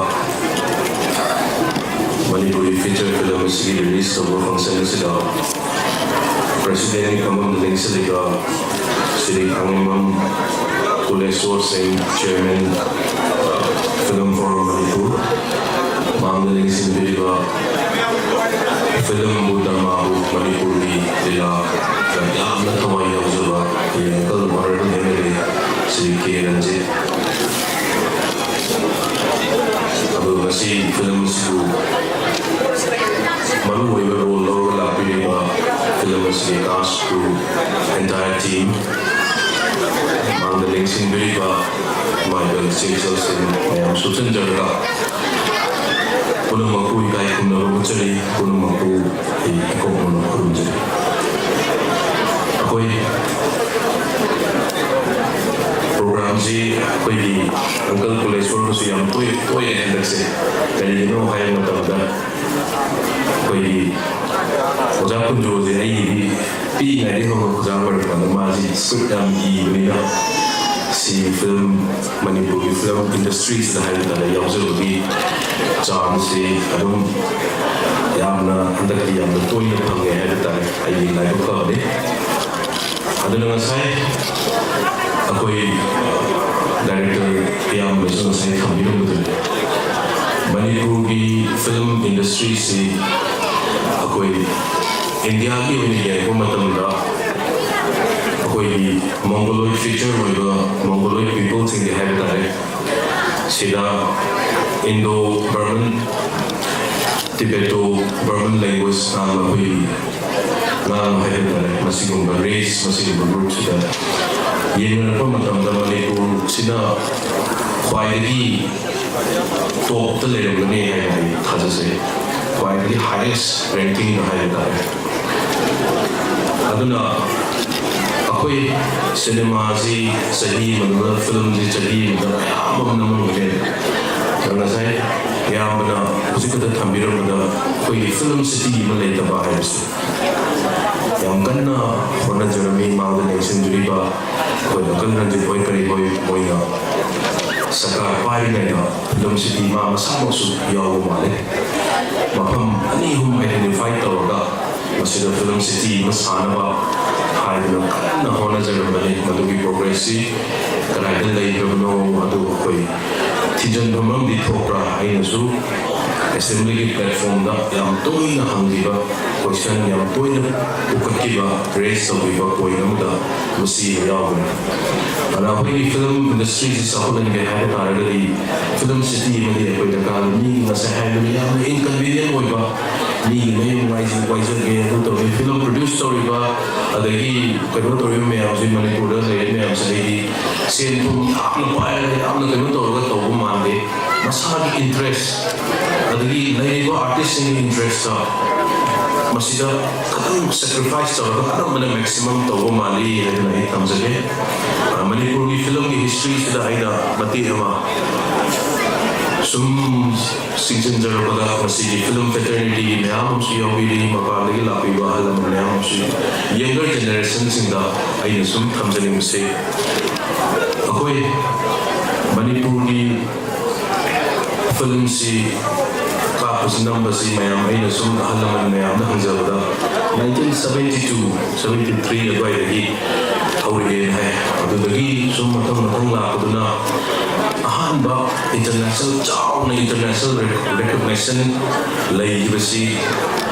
ꯃꯅꯤꯄꯨꯔꯤ feature film ꯑꯁꯤꯒꯤ release ꯇꯧꯕ function ꯑꯁꯤꯗ presidentꯀꯤ ꯐꯝꯐꯝꯗ ꯂꯦꯡꯁꯤꯜꯂꯤꯕ ꯁ꯭ꯔꯤ ꯊꯥꯡꯃꯩꯕꯟ ꯀꯨꯂꯦꯁꯣꯔ ꯁꯤꯡ, chairman, Film for Manipur, ꯃꯥꯡꯗ ꯂꯦꯡꯁꯤꯟꯕꯤꯔꯤꯕ ꯐꯤꯂꯝꯕꯨ, ꯗ꯭ꯔꯃꯥꯕꯨ, ꯃꯅꯤꯄꯨꯔꯒꯤ ꯂꯤꯂꯥ ꯌꯥꯝꯅ ꯊꯋꯥꯏ ꯌꯥꯎꯖꯕ ꯑꯩꯈꯣꯏꯒꯤ local honorable MLA Shri K Ranjit, ꯑꯗꯨꯒ ꯉꯁꯤ ꯐꯤꯂꯝ ꯑꯁꯤꯕꯨ ꯃꯔꯨ ꯑꯣꯏꯕ role ꯂꯧꯔꯒ ꯂꯥꯛꯄꯤꯔꯤꯕ ꯐꯤꯂꯝ ꯑꯁꯤꯒꯤ cast, crew, entire team, ꯃꯥꯡꯗ ꯂꯦꯡꯁꯤꯟꯕꯤꯔꯤꯕ ꯏꯃꯥ ꯏꯕꯦꯜ ꯏꯆꯦ ꯏꯆꯜꯁꯤꯡ ꯃꯌꯥꯝ ꯁꯨꯞꯆꯟꯖꯔꯒ ꯄꯨꯝꯅꯃꯛꯄꯨ ꯏꯀꯥꯏ ꯈꯨꯝꯅꯕ ꯎꯠꯆꯔꯤ, ꯄꯨꯝꯅꯃꯛꯄꯨ ꯑꯩ ꯏꯀꯣꯛ ꯃꯣꯟꯅ ꯈꯨꯔꯨꯝꯖꯔꯤ꯫ ꯑꯩꯈꯣꯏ programꯁꯤ ꯑꯩꯈꯣꯏꯒꯤ uncle ꯀꯨꯂꯦꯁꯣꯔꯒꯁꯨ ꯌꯥꯝ ꯇꯣꯏ-, ꯇꯣꯏꯔꯦ ꯍꯟꯗꯛꯁꯦ꯫ ꯀꯔꯤꯒꯤꯅꯣ ꯍꯥꯏꯕ ꯃꯇꯝꯗ ꯑꯩꯈꯣꯏꯒꯤ ꯑꯣꯖꯥ ꯀꯨꯟꯖꯣꯁꯦ ꯑꯩꯒꯤꯗꯤ ꯄꯤꯛꯏꯉꯩꯗꯒꯤ ꯍꯧꯅ ꯑꯣꯖꯥ ꯑꯣꯏꯔꯛꯄꯗ ꯃꯥꯁꯤ script ꯌꯥꯝ ꯏꯕꯅꯤꯅ ꯁꯤ film ꯃꯅꯤꯄꯨꯔꯒꯤ film industryꯁꯤꯗ ꯍꯥꯏꯕ ꯇꯥꯔꯦ ꯌꯥꯎꯖꯕꯒꯤ chanceꯁꯤ ꯑꯗꯨꯝ ꯌꯥꯝꯅ ꯍꯟꯗꯛꯇꯤ ꯌꯥꯝꯅ ꯇꯣꯏꯅ ꯐꯪꯉꯦ ꯍꯥꯏꯕ ꯇꯥꯔꯦ꯫ ꯑꯩꯒꯤ ꯂꯥꯏꯕꯛ ꯐꯕꯅꯤ꯫ ꯑꯗꯨꯅ ꯉꯁꯥꯏ ꯑꯩꯈꯣꯏ director ꯏꯌꯥꯝꯕꯁꯨ ꯉꯁꯥꯏ ꯊꯝꯕꯤꯔꯝꯕꯗꯨꯅꯤ, ꯃꯅꯤꯄꯨꯔꯒꯤ film industryꯁꯤ ꯑꯩꯈꯣꯏ ꯏꯟꯗꯤꯌꯥꯒꯤ ꯑꯣꯏꯅ ꯌꯦꯡꯕ ꯃꯇꯝꯗ ꯑꯩꯈꯣꯏꯒꯤ mongoloid feature ꯑꯣꯏꯕ mongoloid peopleꯁꯤꯡꯒꯤ ꯍꯥꯏꯕ ꯇꯥꯔꯦ, ꯁꯤꯗ Indo Burman, Tibeto Burman language, ꯑꯩꯈꯣꯏꯒꯤ ꯑꯉꯥꯡ ꯍꯥꯏꯕ ꯇꯥꯔꯦ, ꯃꯁꯤꯒꯨꯝꯕ ꯔꯦꯁ, ꯃꯁꯤꯒꯨꯝꯕ ꯒ꯭ꯔꯨꯞꯁꯤꯗ ꯌꯦꯡꯅꯔꯛꯄ ꯃꯇꯝꯗ ꯃꯅꯤꯄꯨꯔꯁꯤꯅ ꯈ꯭ꯋꯥꯏꯗꯒꯤ ꯇꯣꯞꯇ ꯂꯩꯔꯝꯒꯅꯤ ꯍꯥꯏꯅ ꯑꯩ ꯊꯥꯖꯖꯩ꯫ ꯈ꯭ꯋꯥꯏꯗꯒꯤ ꯍꯥꯏꯌꯦꯁ ꯔꯦꯡꯀꯤꯡꯗ ꯍꯥꯏꯕ ꯇꯥꯔꯦ꯫ ꯑꯗꯨꯅ ꯑꯩꯈꯣꯏ ꯁꯤꯅꯦꯃꯥꯁꯤ ꯆꯍꯤ ꯑꯃꯗ, ꯐꯤꯂꯝꯁꯤ ꯆꯍꯤ ꯑꯃꯗ ꯃꯌꯥꯝ ꯑꯃ ꯅꯝꯃꯝꯒꯅꯤ꯫ ꯑꯗꯣ ꯉꯁꯥꯏ ꯏꯌꯥꯝꯕꯅ ꯍꯧꯖꯤꯛ ꯈꯛꯇ ꯊꯝꯕꯤꯔꯝꯕꯗ ꯑꯩꯈꯣꯏꯒꯤ ꯐꯤꯂꯝ ꯁꯤꯇꯤ ꯑꯃ ꯂꯩꯇꯕ ꯍꯥꯏꯕꯁꯤ ꯌꯥꯝ ꯀꯟꯅ ꯍꯣꯠꯅꯖꯔꯝꯃꯤ꯫ ꯃꯥꯡꯗ ꯂꯦꯡꯁꯤꯟꯕꯤꯔꯤꯕ ꯑꯩꯈꯣꯏ ꯑꯀꯜ ꯔꯟꯖꯤꯠ ꯍꯣꯏ ꯀꯔꯤ ꯍꯣꯏ ꯃꯣꯏꯅ ꯁꯔꯀꯥꯔ ꯄꯥꯏꯔꯤꯉꯩꯗ ꯐꯤꯂꯝ ꯁꯤꯇꯤ ꯃꯥ ꯃꯁꯥꯃꯛꯁꯨ ꯌꯥꯎꯕ ꯃꯥꯜꯂꯦ꯫ ꯃꯐꯝ ꯑꯅꯤ ꯑꯍꯨꯝ ꯑꯥꯏꯗꯦꯟꯇꯤꯐꯥꯏ ꯇꯧꯔꯒ ꯃꯁꯤꯗ ꯐꯤꯂꯝ ꯁꯤꯇꯤ ꯑꯃ ꯁꯥꯅꯕ ꯍꯥꯏꯗꯨꯅ ꯀꯟꯅ ꯍꯣꯠꯅꯖꯔꯝꯕꯅꯤ꯫ ꯃꯗꯨꯒꯤ ꯄ꯭ꯔꯣꯒ꯭ꯔꯦꯁꯁꯤ ꯀꯗꯥꯏꯗ ꯂꯩꯈ꯭ꯔꯕꯅꯣ ꯑꯗꯨ ꯑꯩꯈꯣꯏ ꯊꯤꯖꯤꯟꯕ ꯑꯃꯗꯤ ꯊꯣꯛꯄ꯭ꯔꯥ? ꯑꯩꯅꯁꯨ ꯑꯦꯁꯦꯝꯕ꯭ꯂꯤꯒꯤ ꯄ꯭ꯂꯦꯠꯐꯣꯝꯗ ꯌꯥꯝ ꯇꯣꯏꯅ ꯍꯪꯈꯤꯕ ꯀꯣꯏꯁꯟ, ꯌꯥꯝ ꯇꯣꯏꯅ ꯄꯨꯈꯠꯈꯤꯕ, ꯔꯦꯁ ꯇꯧꯈꯤꯕ ꯄꯣꯏꯟ ꯑꯃꯗ ꯃꯁꯤ ꯌꯥꯎꯕꯅꯤ꯫ ꯑꯗꯨꯅ ꯑꯩꯈꯣꯏꯒꯤ ꯐꯤꯂꯝ ꯏꯟꯗꯁꯇ꯭ꯔꯤꯁꯤ ꯆꯥꯎꯈꯠꯍꯟꯒꯦ ꯍꯥꯏꯕ ꯇꯥꯔꯒꯗꯤ ꯐꯤꯂꯝ ꯁꯤꯇꯤ ꯑꯃꯗꯤ ꯑꯩꯈꯣꯏ ꯗꯔꯀꯥꯔ ꯑꯣꯏ꯫ ꯃꯤꯒꯤ ꯉꯁꯥꯏ ꯍꯥꯏꯕꯗꯨ ꯌꯥꯝꯅ ꯏꯟꯀꯟꯚꯤꯅꯤꯌꯟ ꯑꯣꯏꯕ, ꯃꯤꯒꯤ ꯃꯌꯨꯝ ꯋꯥꯏꯖ-, ꯋꯥꯏꯖꯒꯦ, ꯑꯗꯨ ꯇꯧꯒꯦ, ꯐꯤꯂꯝ ꯄ꯭ꯔꯣꯗ꯭ꯌꯨꯁ ꯇꯧꯔꯤꯕ, ꯑꯗꯒꯤ ꯀꯩꯅꯣ ꯇꯧꯔꯤꯕ ꯃꯌꯥꯝꯁꯤ, ꯃꯅꯤꯄꯨꯔꯗ ꯂꯩꯔꯤꯕ ꯃꯌꯥꯝꯁꯦ, ꯑꯩꯗꯤ ꯁꯦꯟ ꯊꯨꯝ ꯌꯥꯝꯅ ꯄꯥꯏꯔꯒ, ꯌꯥꯝꯅ ꯀꯩꯅꯣ ꯇꯧꯔꯒ ꯇꯧꯕ ꯃꯥꯟꯗꯦ꯫ ꯃꯁꯥꯒꯤ ꯏꯟꯇꯔꯦꯁ, ꯑꯗꯒꯤ ꯂꯩꯔꯤꯕ ꯑꯥꯔꯇꯤꯁꯁꯤꯡꯒꯤ ꯏꯟꯇꯔꯦꯁꯇ ꯃꯁꯤꯗ ꯈꯤꯇꯪ ꯁꯦꯀ꯭ꯔꯤꯐꯥꯏꯁ ꯇꯧꯔꯒ ꯑꯅꯝꯕꯅ ꯃꯦꯛꯁꯤꯃꯝ ꯇꯧꯕ ꯃꯥꯜꯂꯤ ꯍꯥꯏꯗꯅ ꯑꯩ ꯊꯝꯖꯒꯦ꯫ ꯑ, ꯃꯅꯤꯄꯨꯔꯒꯤ ꯐꯤꯂꯝꯒꯤ ꯍꯤꯁꯇ꯭ꯔꯤꯁꯤꯗ ꯑꯩꯅ ꯃꯇꯦꯛ ꯑꯃ ꯁꯨꯝ ꯆꯤꯡꯁꯤꯟꯖꯔꯛꯄꯗ, ꯃꯁꯤꯒꯤ ꯐꯤꯂꯝ ꯐꯦꯇꯔꯅꯤꯇꯤꯒꯤ ꯃꯌꯥꯝ ꯑꯃꯁꯨ ꯌꯥꯎꯕꯤꯔꯤ, ꯃꯄꯥꯟꯗꯒꯤ ꯂꯥꯛꯄꯤꯕ ꯑꯍꯜ ꯂꯃꯟ ꯃꯌꯥꯝ ꯑꯃꯁꯨ, ꯌꯪꯒꯔ ꯖꯦꯅꯦꯔꯦꯁꯟꯁꯤꯡꯗ ꯑꯩꯅ ꯁꯨꯝ ꯊꯝꯖꯅꯤꯡꯕꯁꯦ, ꯑꯩꯈꯣꯏ ꯃꯅꯤꯄꯨꯔꯒꯤ ꯐꯤꯂꯝꯁꯤ ꯀꯥꯞꯄꯁꯤ, ꯅꯝꯕꯁꯤ ꯃꯌꯥꯝ, ꯑꯩꯅ ꯁꯨꯝ ꯑꯍꯜ ꯂꯃꯟ ꯃꯌꯥꯝꯗ ꯍꯪꯖꯕꯗ, nineteen seventy two, seventy three ꯑꯗꯨꯋꯥꯏꯗꯒꯤ ꯍꯧꯔꯛꯑꯦꯅ ꯍꯥꯏ꯫ ꯑꯗꯨꯗꯒꯤ ꯁꯨꯝ ꯃꯊꯪ ꯃꯊꯪ ꯂꯥꯛꯄꯗꯨꯅ ꯑꯍꯥꯟꯕ ꯏꯟꯇꯔꯅꯦꯁꯅꯦꯜ, ꯆꯥꯎꯅ ꯏꯟꯇꯔꯅꯦꯁꯅꯦꯜ ꯔꯦꯀꯣꯒꯅꯥꯏꯖꯦꯁꯟ ꯂꯩꯈꯤꯕꯁꯤ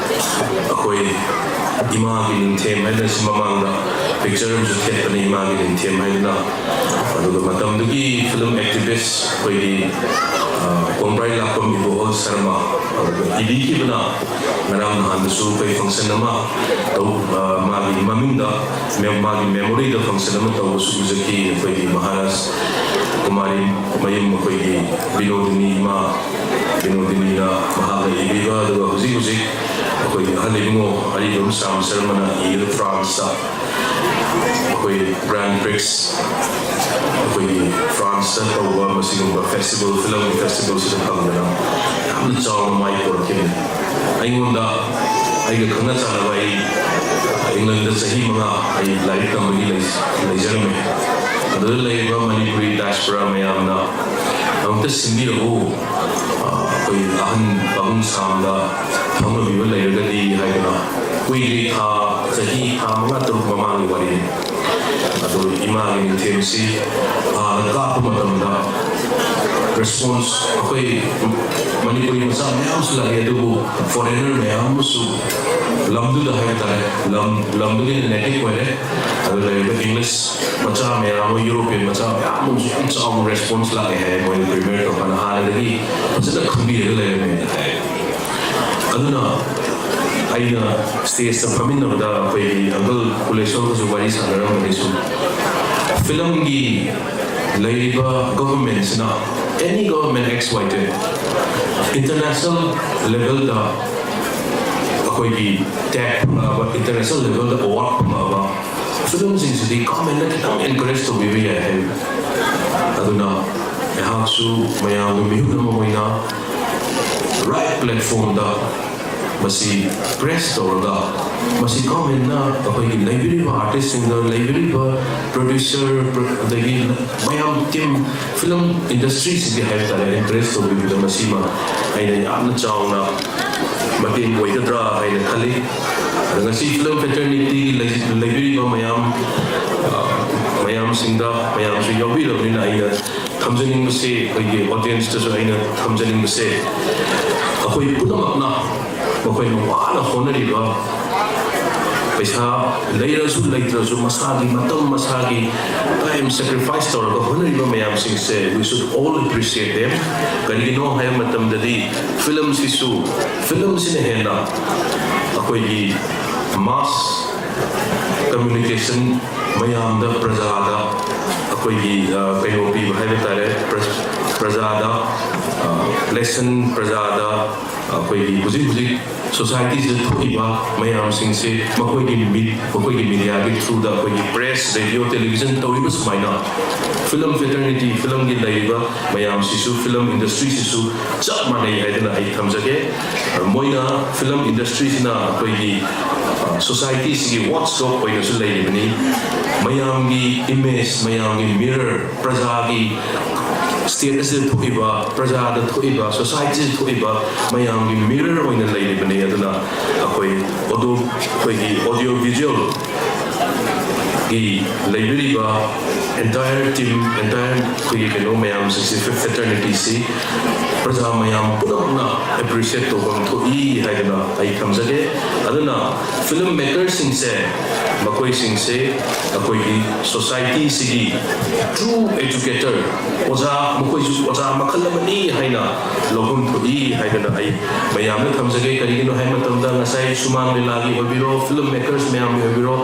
ꯑꯩꯈꯣꯏ ꯏꯃꯥꯒꯤ ꯅꯤꯡꯊꯦꯝ ꯍꯥꯏꯅ ꯁꯤ ꯃꯃꯥꯡꯗ ꯄꯤꯛꯆꯔ ꯑꯃꯁꯨ ꯊꯦꯠꯄꯅꯤ, ꯏꯃꯥꯒꯤ ꯅꯤꯡꯊꯦꯝ ꯍꯥꯏꯗꯅ꯫ ꯑꯗꯨꯒ ꯃꯇꯝꯗꯨꯒꯤ ꯐꯤꯂꯝ ꯑꯦꯛꯇꯤꯚꯤꯁ ꯑꯩꯈꯣꯏꯒꯤ, ꯑ, ꯀꯣꯡꯕ꯭ꯔꯥꯏ ꯂꯥꯛꯄꯝ ꯏꯕꯣꯍꯜ ꯁꯔꯃ, ꯏꯕꯤꯈꯤꯕꯅ ꯉꯔꯥꯡ ꯅꯍꯥꯟꯗꯁꯨ ꯑꯩꯈꯣꯏ function ꯑꯃ ꯇꯧ, ꯑ, ꯃꯥꯒꯤ ꯃꯃꯤꯡꯗ, ꯃꯦ-, ꯃꯥꯒꯤ memoryꯗ function ꯑꯃ ꯇꯧꯕꯁꯨ ꯎꯖꯈꯤ꯫ ꯑꯩꯈꯣꯏꯒꯤ ꯃꯍꯥꯔꯥꯖ ꯀꯨꯃꯥꯔꯤ ꯃꯌꯨꯝ ꯑꯩꯈꯣꯏꯒꯤ ꯕꯤꯅꯣꯗꯤꯅꯤ ꯏꯃꯥ ꯕꯤꯅꯣꯗꯤꯅꯤꯅ ꯃꯍꯥꯛꯅ ꯏꯕꯤꯕ, ꯑꯗꯨꯒ ꯍꯧꯖꯤꯛ ꯍꯧꯖꯤꯛ ꯑꯩꯈꯣꯏꯒꯤ ꯑꯍꯜ ꯏꯕꯨꯡꯉꯣ ꯑꯔꯤꯕꯝ ꯁ꯭ꯌꯥꯝ ꯁꯔꯃꯅ ꯏꯔꯤꯕ ꯐ꯭ꯔꯥꯟꯁꯇ ꯑꯩꯈꯣꯏ Grand Prix, ꯑꯩꯈꯣꯏꯒꯤ ꯐ꯭ꯔꯥꯟꯁꯇ ꯇꯧꯕ ꯃꯁꯤꯒꯨꯝꯕ festival, film festivalꯁꯤꯗ ꯐꯪꯗꯅ ꯌꯥꯝꯅ ꯆꯥꯎꯅ ꯃꯥꯏ ꯄꯨꯔꯛꯈꯤꯕꯅꯤ꯫ ꯑꯩꯉꯣꯟꯗ, ꯑꯩꯒ ꯈꯪꯅ ꯆꯥꯟꯅꯕ, ꯑꯩ ꯏꯪꯂꯦꯟꯗ ꯆꯍꯤ ꯃꯉꯥ ꯑꯩ ꯂꯥꯏꯔꯤꯛ ꯇꯝꯕꯒꯤ ꯂꯩ-, ꯂꯩꯖꯔꯝꯃꯦ꯫ ꯑꯗꯨꯗ ꯂꯩꯔꯤꯕ ꯃꯅꯤꯄꯨꯔꯤ diaspora ꯃꯌꯥꯝꯅ ꯑꯃꯨꯛꯇ ꯁꯤꯟꯕꯤꯔꯛꯎ, ꯑ, ꯑꯩꯈꯣꯏ ꯑꯍꯟ ꯄꯥꯕꯨꯡ ꯁꯥꯝꯗ ꯐꯥꯎꯅꯕꯤꯕ ꯂꯩꯔꯒꯗꯤ ꯍꯥꯏꯗꯅ꯫ ꯀꯨꯏꯗ꯭ꯔꯤ, ꯊꯥ, ꯆꯍꯤ ꯊꯥ ꯃꯉꯥ ꯇꯔꯨꯛ ꯃꯃꯥꯡꯒꯤ ꯋꯥꯔꯤꯅꯤ꯫ ꯑꯗꯨ ꯏꯃꯥꯒꯤ ꯃꯤꯡꯊꯦꯝꯁꯤ ꯍꯥꯟꯅ ꯀꯥꯞꯄ ꯃꯇꯝꯗ response, ꯑꯩꯈꯣꯏ ꯃꯅꯤꯄꯨꯔꯤ ꯃꯆꯥ ꯃꯌꯥꯝꯁꯨ ꯂꯥꯛꯏ, ꯑꯗꯨꯕꯨ foreigner ꯃꯌꯥꯝ ꯑꯃꯁꯨ ꯂꯝꯗꯨꯗ ꯍꯥꯏꯕ ꯇꯥꯔꯦ, ꯂꯝ, ꯂꯝꯗꯨꯒꯤ native ꯑꯣꯏꯔꯦ꯫ ꯑꯗꯨ ꯂꯩꯔꯤꯕ English ꯃꯆꯥ ꯃꯌꯥꯝ ꯑꯃ, European ꯃꯆꯥ ꯃꯌꯥꯝ ꯑꯃꯁꯨ ꯌꯥꯝ ꯆꯥꯎꯅ response ꯂꯥꯛꯑꯦ ꯍꯥꯏ꯫ ꯃꯣꯏ premiere ꯇꯧꯔꯀꯥꯟꯗ ꯍꯥꯟꯅꯗꯒꯤ ꯐꯖꯅ ꯈꯪꯕꯤꯔꯒ ꯂꯩꯔꯝꯃꯦꯅ ꯍꯥꯏ꯫ ꯑꯗꯨꯅ ꯑꯩꯅ stageꯇ ꯐꯝꯃꯤꯟꯅꯕꯗ ꯑꯩꯈꯣꯏꯒꯤ uncle ꯀꯨꯂꯦꯁꯣꯔꯒꯁꯨ ꯋꯥꯔꯤ ꯁꯥꯟꯅꯔꯝꯕꯅꯤ꯫ ꯁꯨꯝ filmꯒꯤ ꯂꯩꯔꯤꯕ governmentꯁꯤꯅ, any government X Y Z, international levelꯗ ꯑꯩꯈꯣꯏꯒꯤ tag ꯐꯪꯉꯛꯑꯕ, international levelꯗ award ꯐꯪꯉꯛꯑꯕ filmꯁꯤꯡꯁꯤꯗꯤ governmentꯅ ꯈꯤꯇꯪ encourage ꯇꯧꯕꯤꯕ ꯌꯥꯏ ꯍꯥꯏꯕ꯫ ꯑꯗꯨꯅ ꯑꯩꯍꯥꯛꯁꯨ ꯃꯌꯥꯝꯒꯤ ꯃꯤꯍꯨꯠ ꯑꯃ ꯑꯣꯏꯅ right platformꯗ ꯃꯁꯤ press ꯇꯧꯔꯒ, ꯃꯁꯤ governmentꯅ ꯑꯩꯈꯣꯏꯒꯤ ꯂꯩꯕꯤꯔꯤꯕ artistꯁꯤꯡꯗ, ꯂꯩꯕꯤꯔꯤꯕ producer, pro-, ꯑꯗꯒꯤ ꯃꯌꯥꯝ team, film industryꯁꯤꯡꯒꯤ ꯍꯥꯏꯕ ꯇꯥꯔꯦ, encourage ꯇꯧꯕꯤꯕꯗ ꯃꯁꯤꯃ ꯑꯩꯅ ꯌꯥꯝꯅ ꯆꯥꯎꯅ ꯃꯇꯦꯡ ꯑꯣꯏꯒꯗ꯭ꯔꯥ ꯍꯥꯏꯅ ꯈꯜꯂꯤ꯫ ꯑꯗ ꯉꯁꯤ film fraternityꯒꯤ ꯂꯩ-, ꯂꯩꯕꯤꯔꯤꯕ ꯃꯌꯥꯝ, ꯑ, ꯃꯌꯥꯝꯁꯤꯡꯗ, ꯃꯌꯥꯝꯁꯨ ꯌꯥꯎꯕꯤꯔꯕꯅꯤꯅ ꯑꯩꯅ ꯊꯝꯖꯅꯤꯡꯕꯁꯦ, ꯑꯩꯈꯣꯏꯒꯤ audienceꯇꯁꯨ ꯑꯩꯅ ꯊꯝꯖꯅꯤꯡꯕꯁꯦ, ꯑꯩꯈꯣꯏ ꯄꯨꯝꯅꯃꯛꯅ ꯃꯈꯣꯏꯅ ꯋꯥꯅ ꯍꯣꯠꯅꯔꯤꯕ ꯄꯩꯁꯥ ꯂꯩꯔꯁꯨ ꯂꯩꯇ꯭ꯔꯁꯨ ꯃꯁꯥꯒꯤ ꯃꯇꯝ, ꯃꯁꯥꯒꯤ time sacrifice ꯇꯧꯔꯒ ꯍꯣꯠꯅꯔꯤꯕ ꯃꯌꯥꯝꯁꯤꯡꯁꯦ, we should all appreciate them. ꯀꯔꯤꯒꯤꯅꯣ ꯍꯥꯏꯕ ꯃꯇꯝꯗꯗꯤ, ꯐꯤꯂꯝꯁꯤꯁꯨ, ꯐꯤꯂꯝꯁꯤꯅ ꯍꯦꯟꯅ ꯑꯩꯈꯣꯏꯒꯤ mass communication, ꯃꯌꯥꯝꯗ, ꯄ꯭ꯔꯖꯥꯗ ꯑꯩꯈꯣꯏꯒꯤ, ꯑ, ꯀꯩꯅꯣ ꯄꯤꯕ ꯍꯥꯏꯕ ꯇꯥꯔꯦ, ꯄ꯭ꯔ-, ꯄ꯭ꯔꯖꯥꯗ, ꯑ, lesson, ꯄ꯭ꯔꯖꯥꯗ ꯑꯩꯈꯣꯏꯒꯤ ꯍꯧꯖꯤꯛ ꯍꯧꯖꯤꯛ society ꯁꯤꯗ ꯊꯣꯛꯏꯕ ꯃꯌꯥꯝꯁꯤꯡꯁꯦ, ꯃꯈꯣꯏꯒꯤ ꯃꯤ-, ꯃꯈꯣꯏꯒꯤ media ꯒꯤ through ꯗ, ꯑꯩꯈꯣꯏꯒꯤ press, radio, television ꯇꯧꯔꯤꯕ ꯁꯨꯃꯥꯏꯅ, film fraternity, film ꯒꯤ ꯂꯩꯔꯤꯕ ꯃꯌꯥꯝꯁꯤꯁꯨ, film industry ꯁꯤꯁꯨ ꯆꯞ ꯃꯥꯟꯅꯩ ꯍꯥꯏꯗꯅ ꯑꯩ ꯊꯝꯖꯒꯦ꯫ ꯃꯣꯏꯅ, film industry ꯁꯤꯅ ꯑꯩꯈꯣꯏꯒꯤ, ꯑ, society ꯁꯤꯒꯤ watchdog ꯑꯣꯏꯅꯁꯨ ꯂꯩꯔꯤꯕꯅꯤ꯫ ꯃꯌꯥꯝꯒꯤ image, ꯃꯌꯥꯝꯒꯤ mirror, ꯄ꯭ꯔꯖꯥꯒꯤ, state ꯑꯁꯤꯗ ꯊꯣꯛꯏꯕ, ꯄ꯭ꯔꯖꯥꯗ ꯊꯣꯛꯏꯕ, society ꯗ ꯊꯣꯛꯏꯕ ꯃꯌꯥꯝꯒꯤ mirror ꯑꯣꯏꯅ ꯂꯩꯔꯤꯕꯅꯤ꯫ ꯑꯗꯨꯅ ꯑꯩꯈꯣꯏ audio, ꯑꯩꯈꯣꯏꯒꯤ audio visual ꯒꯤ ꯂꯩꯕꯤꯔꯤꯕ entire team, entire ꯑꯩꯈꯣꯏꯒꯤ ꯀꯩꯅꯣ ꯃꯌꯥꯝꯁꯤꯡꯁꯤ, fraternity ꯁꯤ ꯄ꯭ꯔꯖꯥ ꯃꯌꯥꯝ ꯄꯨꯝꯅꯃꯛꯅ appreciate ꯇꯧꯐꯝ ꯊꯣꯛꯏ ꯍꯥꯏꯗꯅ ꯑꯩ ꯊꯝꯖꯒꯦ꯫ ꯑꯗꯨꯅ film maker ꯁꯤꯡꯁꯦ, ꯃꯈꯣꯏꯁꯤꯡꯁꯦ ꯑꯩꯈꯣꯏꯒꯤ society ꯁꯤꯒꯤ true educator, ꯑꯣꯖꯥ, ꯃꯈꯣꯏꯁꯨ ꯑꯣꯖꯥ ꯃꯈꯜ ꯑꯃꯅꯤ ꯍꯥꯏꯅ ꯂꯧꯐꯝ ꯊꯣꯛꯏ ꯍꯥꯏꯗꯅ ꯑꯩ ꯃꯌꯥꯝꯗ ꯊꯝꯖꯒꯦ꯫ ꯀꯔꯤꯒꯤꯅꯣ ꯍꯥꯏꯕ ꯃꯇꯝꯗ, ꯉꯁꯥꯏ ꯁꯨꯃꯥꯡ ꯂꯤꯂꯥꯒꯤ ꯑꯣꯏꯕꯤꯔꯣ, film makers ꯃꯌꯥꯝꯒꯤ ꯑꯣꯏꯕꯤꯔꯣ,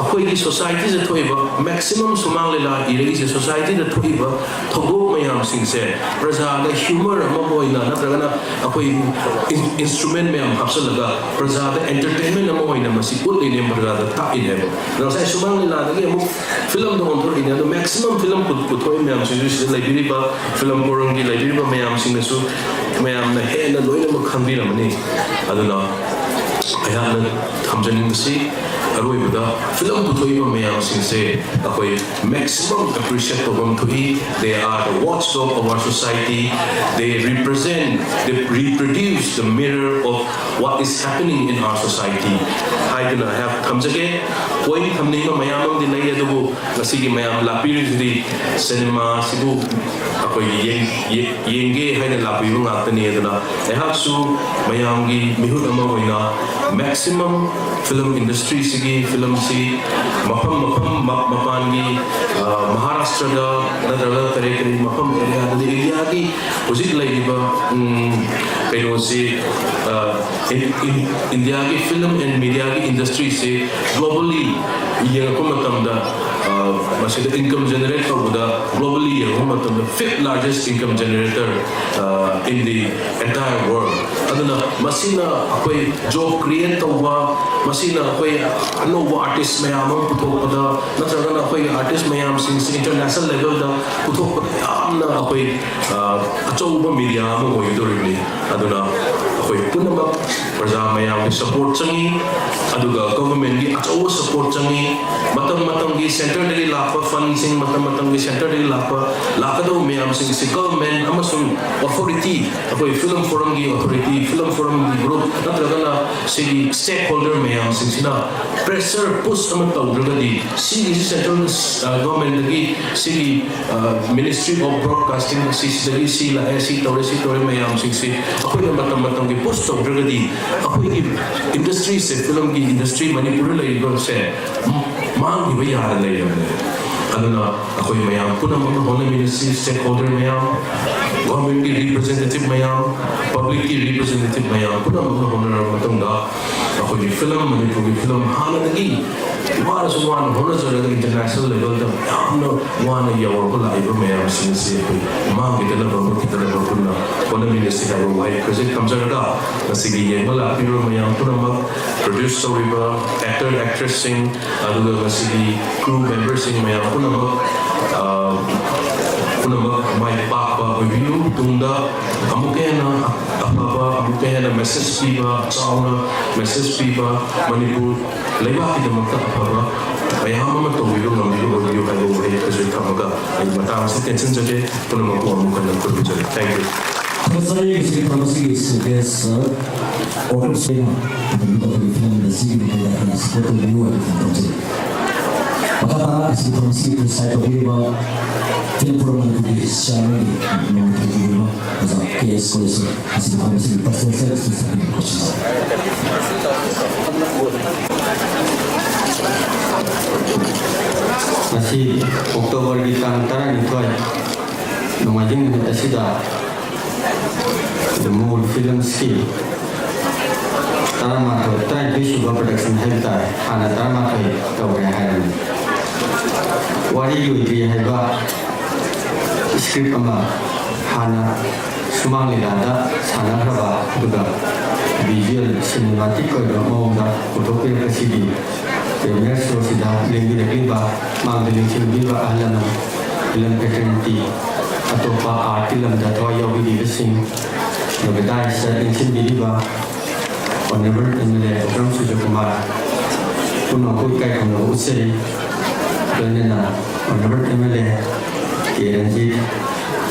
ꯑꯩꯈꯣꯏꯒꯤ society ꯗ ꯊꯣꯛꯏꯕ maximum, ꯁꯨꯃꯥꯡ ꯂꯤꯂꯥ ꯏꯔꯛꯏꯁꯦ, society ꯗ ꯊꯣꯛꯏꯕ ꯊꯧꯗꯣꯛ ꯃꯌꯥꯝꯁꯤꯡꯁꯦ ꯄ꯭ꯔꯖꯥꯗ humor ꯑꯃ ꯑꯣꯏꯅ ꯅꯠꯇ꯭ꯔꯒꯅ ꯑꯩꯈꯣꯏ in-, instrument ꯃꯌꯥꯝ ꯍꯥꯞꯆꯤꯜꯂꯒ ꯄ꯭ꯔꯖꯥꯗ entertainment ꯑꯃ ꯑꯣꯏꯅ ꯃꯁꯤ ꯎꯠꯂꯤꯅꯦ, ꯄ꯭ꯔꯖꯥꯗ ꯇꯥꯛꯏꯅꯦꯕ꯫ ꯑꯗꯣ ꯉꯁꯥꯏ ꯁꯨꯃꯥꯡ ꯂꯤꯂꯥꯗꯒꯤ ꯑꯃꯨꯛ film ꯗ ꯑꯣꯟꯊꯣꯔꯛꯏꯅꯦ꯫ ꯑꯗꯣ maximum film ꯄꯨ-, ꯄꯨꯊꯣꯛꯏ ꯃꯌꯥꯝꯁꯤꯁꯨ, ꯁꯤꯗ ꯂꯩꯕꯤꯔꯤꯕ film ꯀꯣꯔꯝꯒꯤ ꯂꯩꯕꯤꯔꯤꯕ ꯃꯌꯥꯝꯁꯤꯡꯅꯁꯨ ꯃꯌꯥꯝꯅ ꯍꯦꯟꯅ ꯂꯣꯏꯅꯃꯛ ꯈꯪꯕꯤꯔꯝꯃꯅꯤ꯫ ꯑꯗꯨꯅ ꯑꯩꯍꯥꯛꯅ ꯊꯝꯖꯅꯤꯡꯕꯁꯤ, ꯑꯔꯣꯏꯕꯗ film ꯄꯨꯊꯣꯛꯏꯕ ꯃꯌꯥꯝꯁꯤꯡꯁꯦ ꯑꯩꯈꯣꯏ maximum appreciate ꯇꯧꯐꯝ ꯊꯣꯛꯏ꯫ They are the watchdog of our society. They represent, they reproduce the mirror of what is happening in our society ꯍꯥꯏꯗꯨꯅ ꯑꯩꯍꯥꯛ ꯊꯝꯖꯒꯦ꯫ Point ꯊꯝꯅꯤꯡꯕ ꯃꯌꯥꯝ ꯑꯃꯗꯤ ꯂꯩ, ꯑꯗꯨꯕꯨ ꯉꯁꯤꯒꯤ ꯃꯌꯥꯝ ꯂꯥꯛꯄꯤꯔꯤꯁꯤꯗꯤ cinema ꯁꯤꯕꯨ ꯑꯩꯈꯣꯏꯒꯤ ꯌꯦꯡ-, ꯌꯦ-, ꯌꯦꯡꯒꯦ ꯍꯥꯏꯅ ꯂꯥꯛꯄꯤꯕ ꯉꯥꯛꯇꯅꯤ꯫ ꯑꯗꯨꯅ ꯑꯩꯍꯥꯛꯁꯨ ꯃꯌꯥꯝꯒꯤ ꯃꯤꯍꯨꯠ ꯑꯃ ꯑꯣꯏꯅ Maximum film industry ꯁꯤꯒꯤ, film ꯁꯤ ꯃꯐꯝ ꯃꯐꯝ ꯃ- ꯃꯄꯥꯟꯒꯤ, ꯑ, ꯃꯍꯥꯔꯥꯁꯇ꯭ꯔꯗ ꯅꯠꯇ꯭ꯔꯒ ꯀꯔꯤ ꯀꯔꯤ ꯃꯐꯝ area ꯗꯗꯤ ꯏꯟꯗꯤꯌꯥꯒꯤ ꯍꯧꯖꯤꯛ ꯂꯩꯔꯤꯕ, ꯎꯝ, ꯀꯩꯅꯣꯁꯤ, ꯑ, ꯏꯟ- ꯏꯟ- ꯏꯟꯗꯤꯌꯥꯒꯤ film and media ꯒꯤ industry ꯁꯤ globally ꯌꯦꯡꯉꯛꯄ ꯃꯇꯝꯗ, ꯑ, ꯃꯁꯤꯗ income generate ꯇꯧꯕꯗ globally ꯌꯦꯡꯉꯛꯄ ꯃꯇꯝꯗ fifth largest income generator, ꯑ, in the entire world. ꯑꯗꯨꯅ ꯃꯁꯤꯅ ꯑꯩꯈꯣꯏ job create ꯇꯧꯕ, ꯃꯁꯤꯅ ꯑꯩꯈꯣꯏ ꯑꯅꯧꯕ artist ꯃꯌꯥꯝ ꯑꯃ ꯄꯨꯊꯣꯛꯄꯗ, ꯅꯠꯇ꯭ꯔꯒꯅ ꯑꯩꯈꯣꯏꯒꯤ artist ꯃꯌꯥꯝꯁꯤꯡꯁꯤ international level ꯗ ꯄꯨꯊꯣꯛꯄꯗ ꯌꯥꯝꯅ ꯑꯩꯈꯣꯏ, ꯑ, ꯑꯆꯧꯕ media ꯑꯃ ꯑꯣꯏꯒꯗꯧꯔꯤꯕꯅꯤ꯫ ꯑꯗꯨꯅ ꯑꯩꯈꯣꯏ ꯄꯨꯝꯅꯃꯛ ꯄ꯭ꯔꯖꯥ ꯃꯌꯥꯝꯒꯤ support ꯆꯪꯉꯤ, ꯑꯗꯨꯒ government ꯀꯤ ꯑꯆꯧꯕ support ꯆꯪꯉꯤ꯫ ꯃꯇꯝ ꯃꯇꯝꯒꯤ centre ꯗꯒꯤ ꯂꯥꯛꯄ fund ꯁꯤꯡ, ꯃꯇꯝ ꯃꯇꯝꯒꯤ centre ꯗꯒꯤ ꯂꯥꯛꯄ, ꯂꯥꯛꯀꯗꯧꯕ ꯃꯌꯥꯝꯁꯤꯡꯁꯤ government ꯑꯃꯁꯨꯡ authority, ꯑꯩꯈꯣꯏ film forum ꯒꯤ authority, film forum ꯒꯤ group ꯅꯠꯇ꯭ꯔꯒꯅ ꯁꯤꯒꯤ stakeholder ꯃꯌꯥꯝꯁꯤꯡꯁꯤꯅ pressure push ꯑꯃ ꯇꯧꯗ꯭ꯔꯒꯗꯤ, ꯁꯤꯒꯤꯁꯤ central, ꯑ, government ꯗꯒꯤ, ꯁꯤꯒꯤ, ꯑ, Ministry of Broadcasting ꯁꯤꯁꯤꯗꯒꯤ ꯁꯤ ꯂꯥꯛꯑꯦ, ꯁꯤ ꯇꯧꯔꯦ, ꯁꯤ ꯇꯧꯔꯦ ꯃꯌꯥꯝꯁꯤꯡꯁꯤ ꯑꯩꯈꯣꯏꯅ ꯃꯇꯝ ꯃꯇꯝꯒꯤ push ꯇꯧꯗ꯭ꯔꯒꯗꯤ, ꯑꯩꯈꯣꯏꯒꯤ industry ꯁꯦ, film ꯒꯤ industry ꯃꯅꯤꯄꯨꯔꯗ ꯂꯩꯔꯤꯕꯁꯦ ꯃꯥꯡꯈꯤꯕ ꯌꯥꯅ ꯂꯩꯔꯕꯅꯦ꯫ ꯑꯗꯨꯅ ꯑꯩꯈꯣꯏ ꯃꯌꯥꯝ ꯄꯨꯝꯅꯃꯛꯅ ꯍꯣꯠꯅꯃꯤꯟꯅꯁꯤ, stakeholder ꯃꯌꯥꯝ, government ꯀꯤ representative ꯃꯌꯥꯝ, public ꯀꯤ representative ꯃꯌꯥꯝ ꯄꯨꯝꯅꯃꯛꯅ ꯍꯣꯠꯅꯔꯕ ꯃꯇꯨꯡꯗ, ꯑꯩꯈꯣꯏꯒꯤ film, ꯃꯅꯤꯄꯨꯔꯒꯤ film ꯍꯥꯟꯅꯗꯒꯤ ꯋꯥꯔꯁꯨ ꯋꯥꯅ ꯍꯣꯠꯅꯖꯔꯒ international level ꯗ ꯌꯥꯝꯅ ꯋꯥꯅ ꯌꯧꯔꯒ ꯂꯥꯛꯏꯕ ꯃꯌꯥꯝꯁꯤꯡ ꯑꯁꯤ ꯑꯩꯈꯣꯏ ꯃꯥꯡꯈꯤꯗꯅꯕ, ꯃꯨꯠꯈꯤꯗꯅꯕ ꯄꯨꯟꯅ ꯍꯣꯠꯅꯃꯤꯟꯅꯁꯤ ꯍꯥꯏꯕ ꯋꯥꯍꯩ ꯈꯖꯤꯛ ꯊꯝꯖꯔꯒ, ꯉꯁꯤꯒꯤ ꯌꯦꯡꯕ ꯂꯥꯛꯄꯤꯔꯤꯕ ꯃꯌꯥꯝ ꯄꯨꯝꯅꯃꯛ, produce ꯇꯧꯔꯤꯕ actor, actress ꯁꯤꯡ, ꯑꯗꯨꯒ ꯉꯁꯤꯒꯤ crew member ꯁꯤꯡ ꯃꯌꯥꯝ ꯄꯨꯝꯅꯃꯛ, ꯑ, ꯄꯨꯝꯅꯃꯛ ꯃꯥꯏ ꯄꯥꯛꯄ ꯑꯣꯏꯕꯤꯌꯨ꯫ ꯇꯨꯡꯗ ꯑꯃꯨꯛꯀ ꯍꯦꯟꯅ ꯑꯐꯕ, ꯑꯃꯨꯛꯀ ꯍꯦꯟꯅ message ꯄꯤꯕ, ꯆꯥꯎꯅ message ꯄꯤꯕ, ꯃꯅꯤꯄꯨꯔ ꯂꯩꯕꯥꯛꯀꯤꯗꯃꯛꯇ ꯑꯐꯕ ꯃꯌꯥꯝ ꯑꯃ ꯇꯧꯕꯤꯕ ꯉꯝꯕꯤꯕ ꯑꯣꯏꯕꯤꯌꯨ ꯍꯥꯏꯕ ꯋꯥꯍꯩ ꯈꯔꯁꯨ ꯊꯝꯃꯒ ꯑꯩ ꯃꯇꯥꯡ ꯑꯁꯤꯗ ꯇꯦꯟꯁꯤꯟꯖꯒꯦ꯫ ꯄꯨꯝꯅꯃꯛꯄꯨ ꯑꯃꯨꯛ ꯍꯟꯅ ꯈꯨꯔꯨꯝꯖꯔꯤ꯫ Thank you꯫ ꯊꯥꯒꯠꯆꯔꯤ ꯉꯁꯤꯒꯤ ꯊꯧꯔꯝ ꯑꯁꯤꯒꯤ special guest, sir, ꯑꯣꯀꯔ ꯁꯦꯅꯥ, ꯑꯗꯨꯒ ꯑꯩꯈꯣꯏꯒꯤ film industry ꯒꯤ ꯃꯇꯥꯡꯗ ꯑꯩꯈꯣꯏꯅ support ꯇꯧꯕꯤꯌꯨ ꯍꯥꯏꯕꯁꯤ ꯊꯝꯖꯔꯤ꯫ ꯃꯈꯥ ꯇꯥꯅ ꯉꯁꯤꯒꯤ ꯊꯧꯔꯝ ꯑꯁꯤꯒꯤ preside ꯇꯧꯕꯤꯔꯤꯕ film forum ꯃꯅꯤꯄꯨꯔꯒꯤ chairman ꯒꯤ ꯃꯃꯤꯡ ꯊꯣꯟꯖꯕꯤꯔꯤꯕ ꯑꯣꯖꯥ Yes, yes, sir. This is the first person to start the questions. ꯉꯁꯤ ꯑꯣꯛꯇꯣꯕꯔꯒꯤ ꯇꯥꯡ ꯇꯔꯥꯅꯤꯊꯣꯏ, ꯅꯣꯡꯃꯥꯏꯖꯤꯡ ꯅꯨꯃꯤꯠ ꯑꯁꯤꯗ ꯃꯣꯜ ꯐꯤꯂꯝꯁꯀꯤ ꯇꯔꯥꯃꯥꯊꯣꯏ, ꯇꯔꯥꯅꯤꯊꯣꯏ ꯁꯨꯕ production ꯍꯥꯏꯕ ꯇꯥꯔꯦ꯫ ꯍꯥꯟꯅ ꯇꯔꯥꯃꯥꯊꯣꯏ ꯇꯧꯔꯦ ꯍꯥꯏꯔꯕꯅꯤ꯫ ꯋꯥꯔꯤ ꯂꯣꯏꯗ꯭ꯔꯤ ꯍꯥꯏꯕ script ꯑꯃ ꯍꯥꯟꯅ ꯁꯨꯃꯥꯡ ꯂꯤꯂꯥꯗ ꯁꯥꯟꯅꯈ꯭ꯔꯕ, ꯑꯗꯨꯒ visual cinematic ꯑꯣꯏꯕ ꯃꯑꯣꯡꯗ ꯄꯨꯊꯣꯛꯄꯤꯔꯛꯄꯁꯤꯒꯤ pioneer showꯁꯤꯗ ꯂꯦꯡꯕꯤꯔꯛꯂꯤꯕ, ꯃꯥꯡꯗ ꯂꯦꯡꯁꯤꯟꯕꯤꯕ ꯑꯍꯜ ꯂꯃꯟ, film fraternity, ꯑꯇꯣꯞꯄ artꯀꯤ ꯂꯝꯗ ꯊꯋꯥꯏ ꯌꯥꯎꯕꯤꯔꯤꯕꯁꯤꯡ, ꯑꯗꯨꯒ dais ꯂꯦꯡꯁꯤꯟꯕꯤꯔꯤꯕ Honourable M L A ꯎꯀ꯭ꯔꯝ ꯁꯨꯔꯖꯀꯨꯃꯥꯔ, ꯄꯨꯝꯅꯃꯛꯄꯨ ꯏꯀꯥꯏ ꯈꯨꯝꯅꯕ ꯎꯠꯆꯔꯤ꯫ ꯂꯣꯏꯅꯅ Honourable M L A K Ranjit,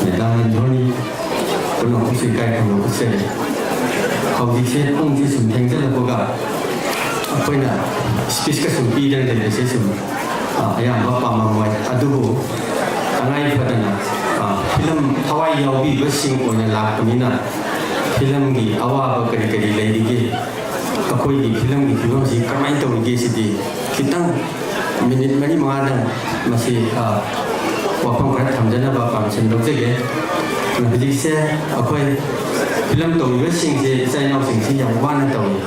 Madam ꯅꯟꯗꯣꯅꯤ, ꯄꯨꯝꯅꯃꯛꯄꯨꯁꯨ ꯏꯀꯥꯏ ꯈꯨꯝꯅꯕ ꯎꯠꯆꯔꯤ꯫ ꯍꯧꯖꯤꯛꯁꯦ ꯄꯨꯡꯁꯦ ꯁꯨꯝ ꯊꯦꯡꯖꯤꯜꯂꯛꯄꯒ ꯑꯩꯈꯣꯏꯅ speechꯀ ꯁꯨꯝ ꯄꯤꯗꯅ ꯂꯩꯕꯁꯦ ꯁꯨꯝ, ꯑ, ꯑꯌꯥꯝꯕ ꯄꯥꯝꯃꯝꯃꯣꯏ꯫ ꯑꯗꯨꯕꯨ ꯇꯉꯥꯏ ꯐꯗꯅ, ꯑ, film ꯊꯋꯥꯏ ꯌꯥꯎꯕꯤꯕꯁꯤꯡ ꯑꯣꯏꯅ ꯂꯥꯛꯄꯅꯤꯅ filmꯒꯤ ꯑꯋꯥꯕ ꯀꯔꯤ ꯀꯔꯤ ꯂꯩꯔꯤꯒꯦ, ꯑꯩꯈꯣꯏꯒꯤ filmꯒꯤ ꯐꯤꯕꯝꯁꯤ ꯀꯃꯥꯏꯅ ꯇꯧꯔꯤꯒꯦ ꯁꯤꯗꯤ ꯈꯤꯇꯪ minute ꯃꯔꯤ ꯃꯉꯥꯗꯪ ꯃꯁꯤ, ꯑ, ꯋꯥꯐꯝ ꯈꯔ ꯊꯝꯖꯅꯕ permission ꯂꯧꯖꯒꯦ꯫ ꯍꯧꯖꯤꯛꯁꯦ ꯑꯩꯈꯣꯏ film ꯇꯧꯔꯤꯕꯁꯤꯡꯁꯦ, ꯏꯆꯥ ꯏꯅꯥꯎꯁꯤꯡꯁꯤ ꯌꯥꯝ ꯋꯥꯅ ꯇꯧꯏ꯫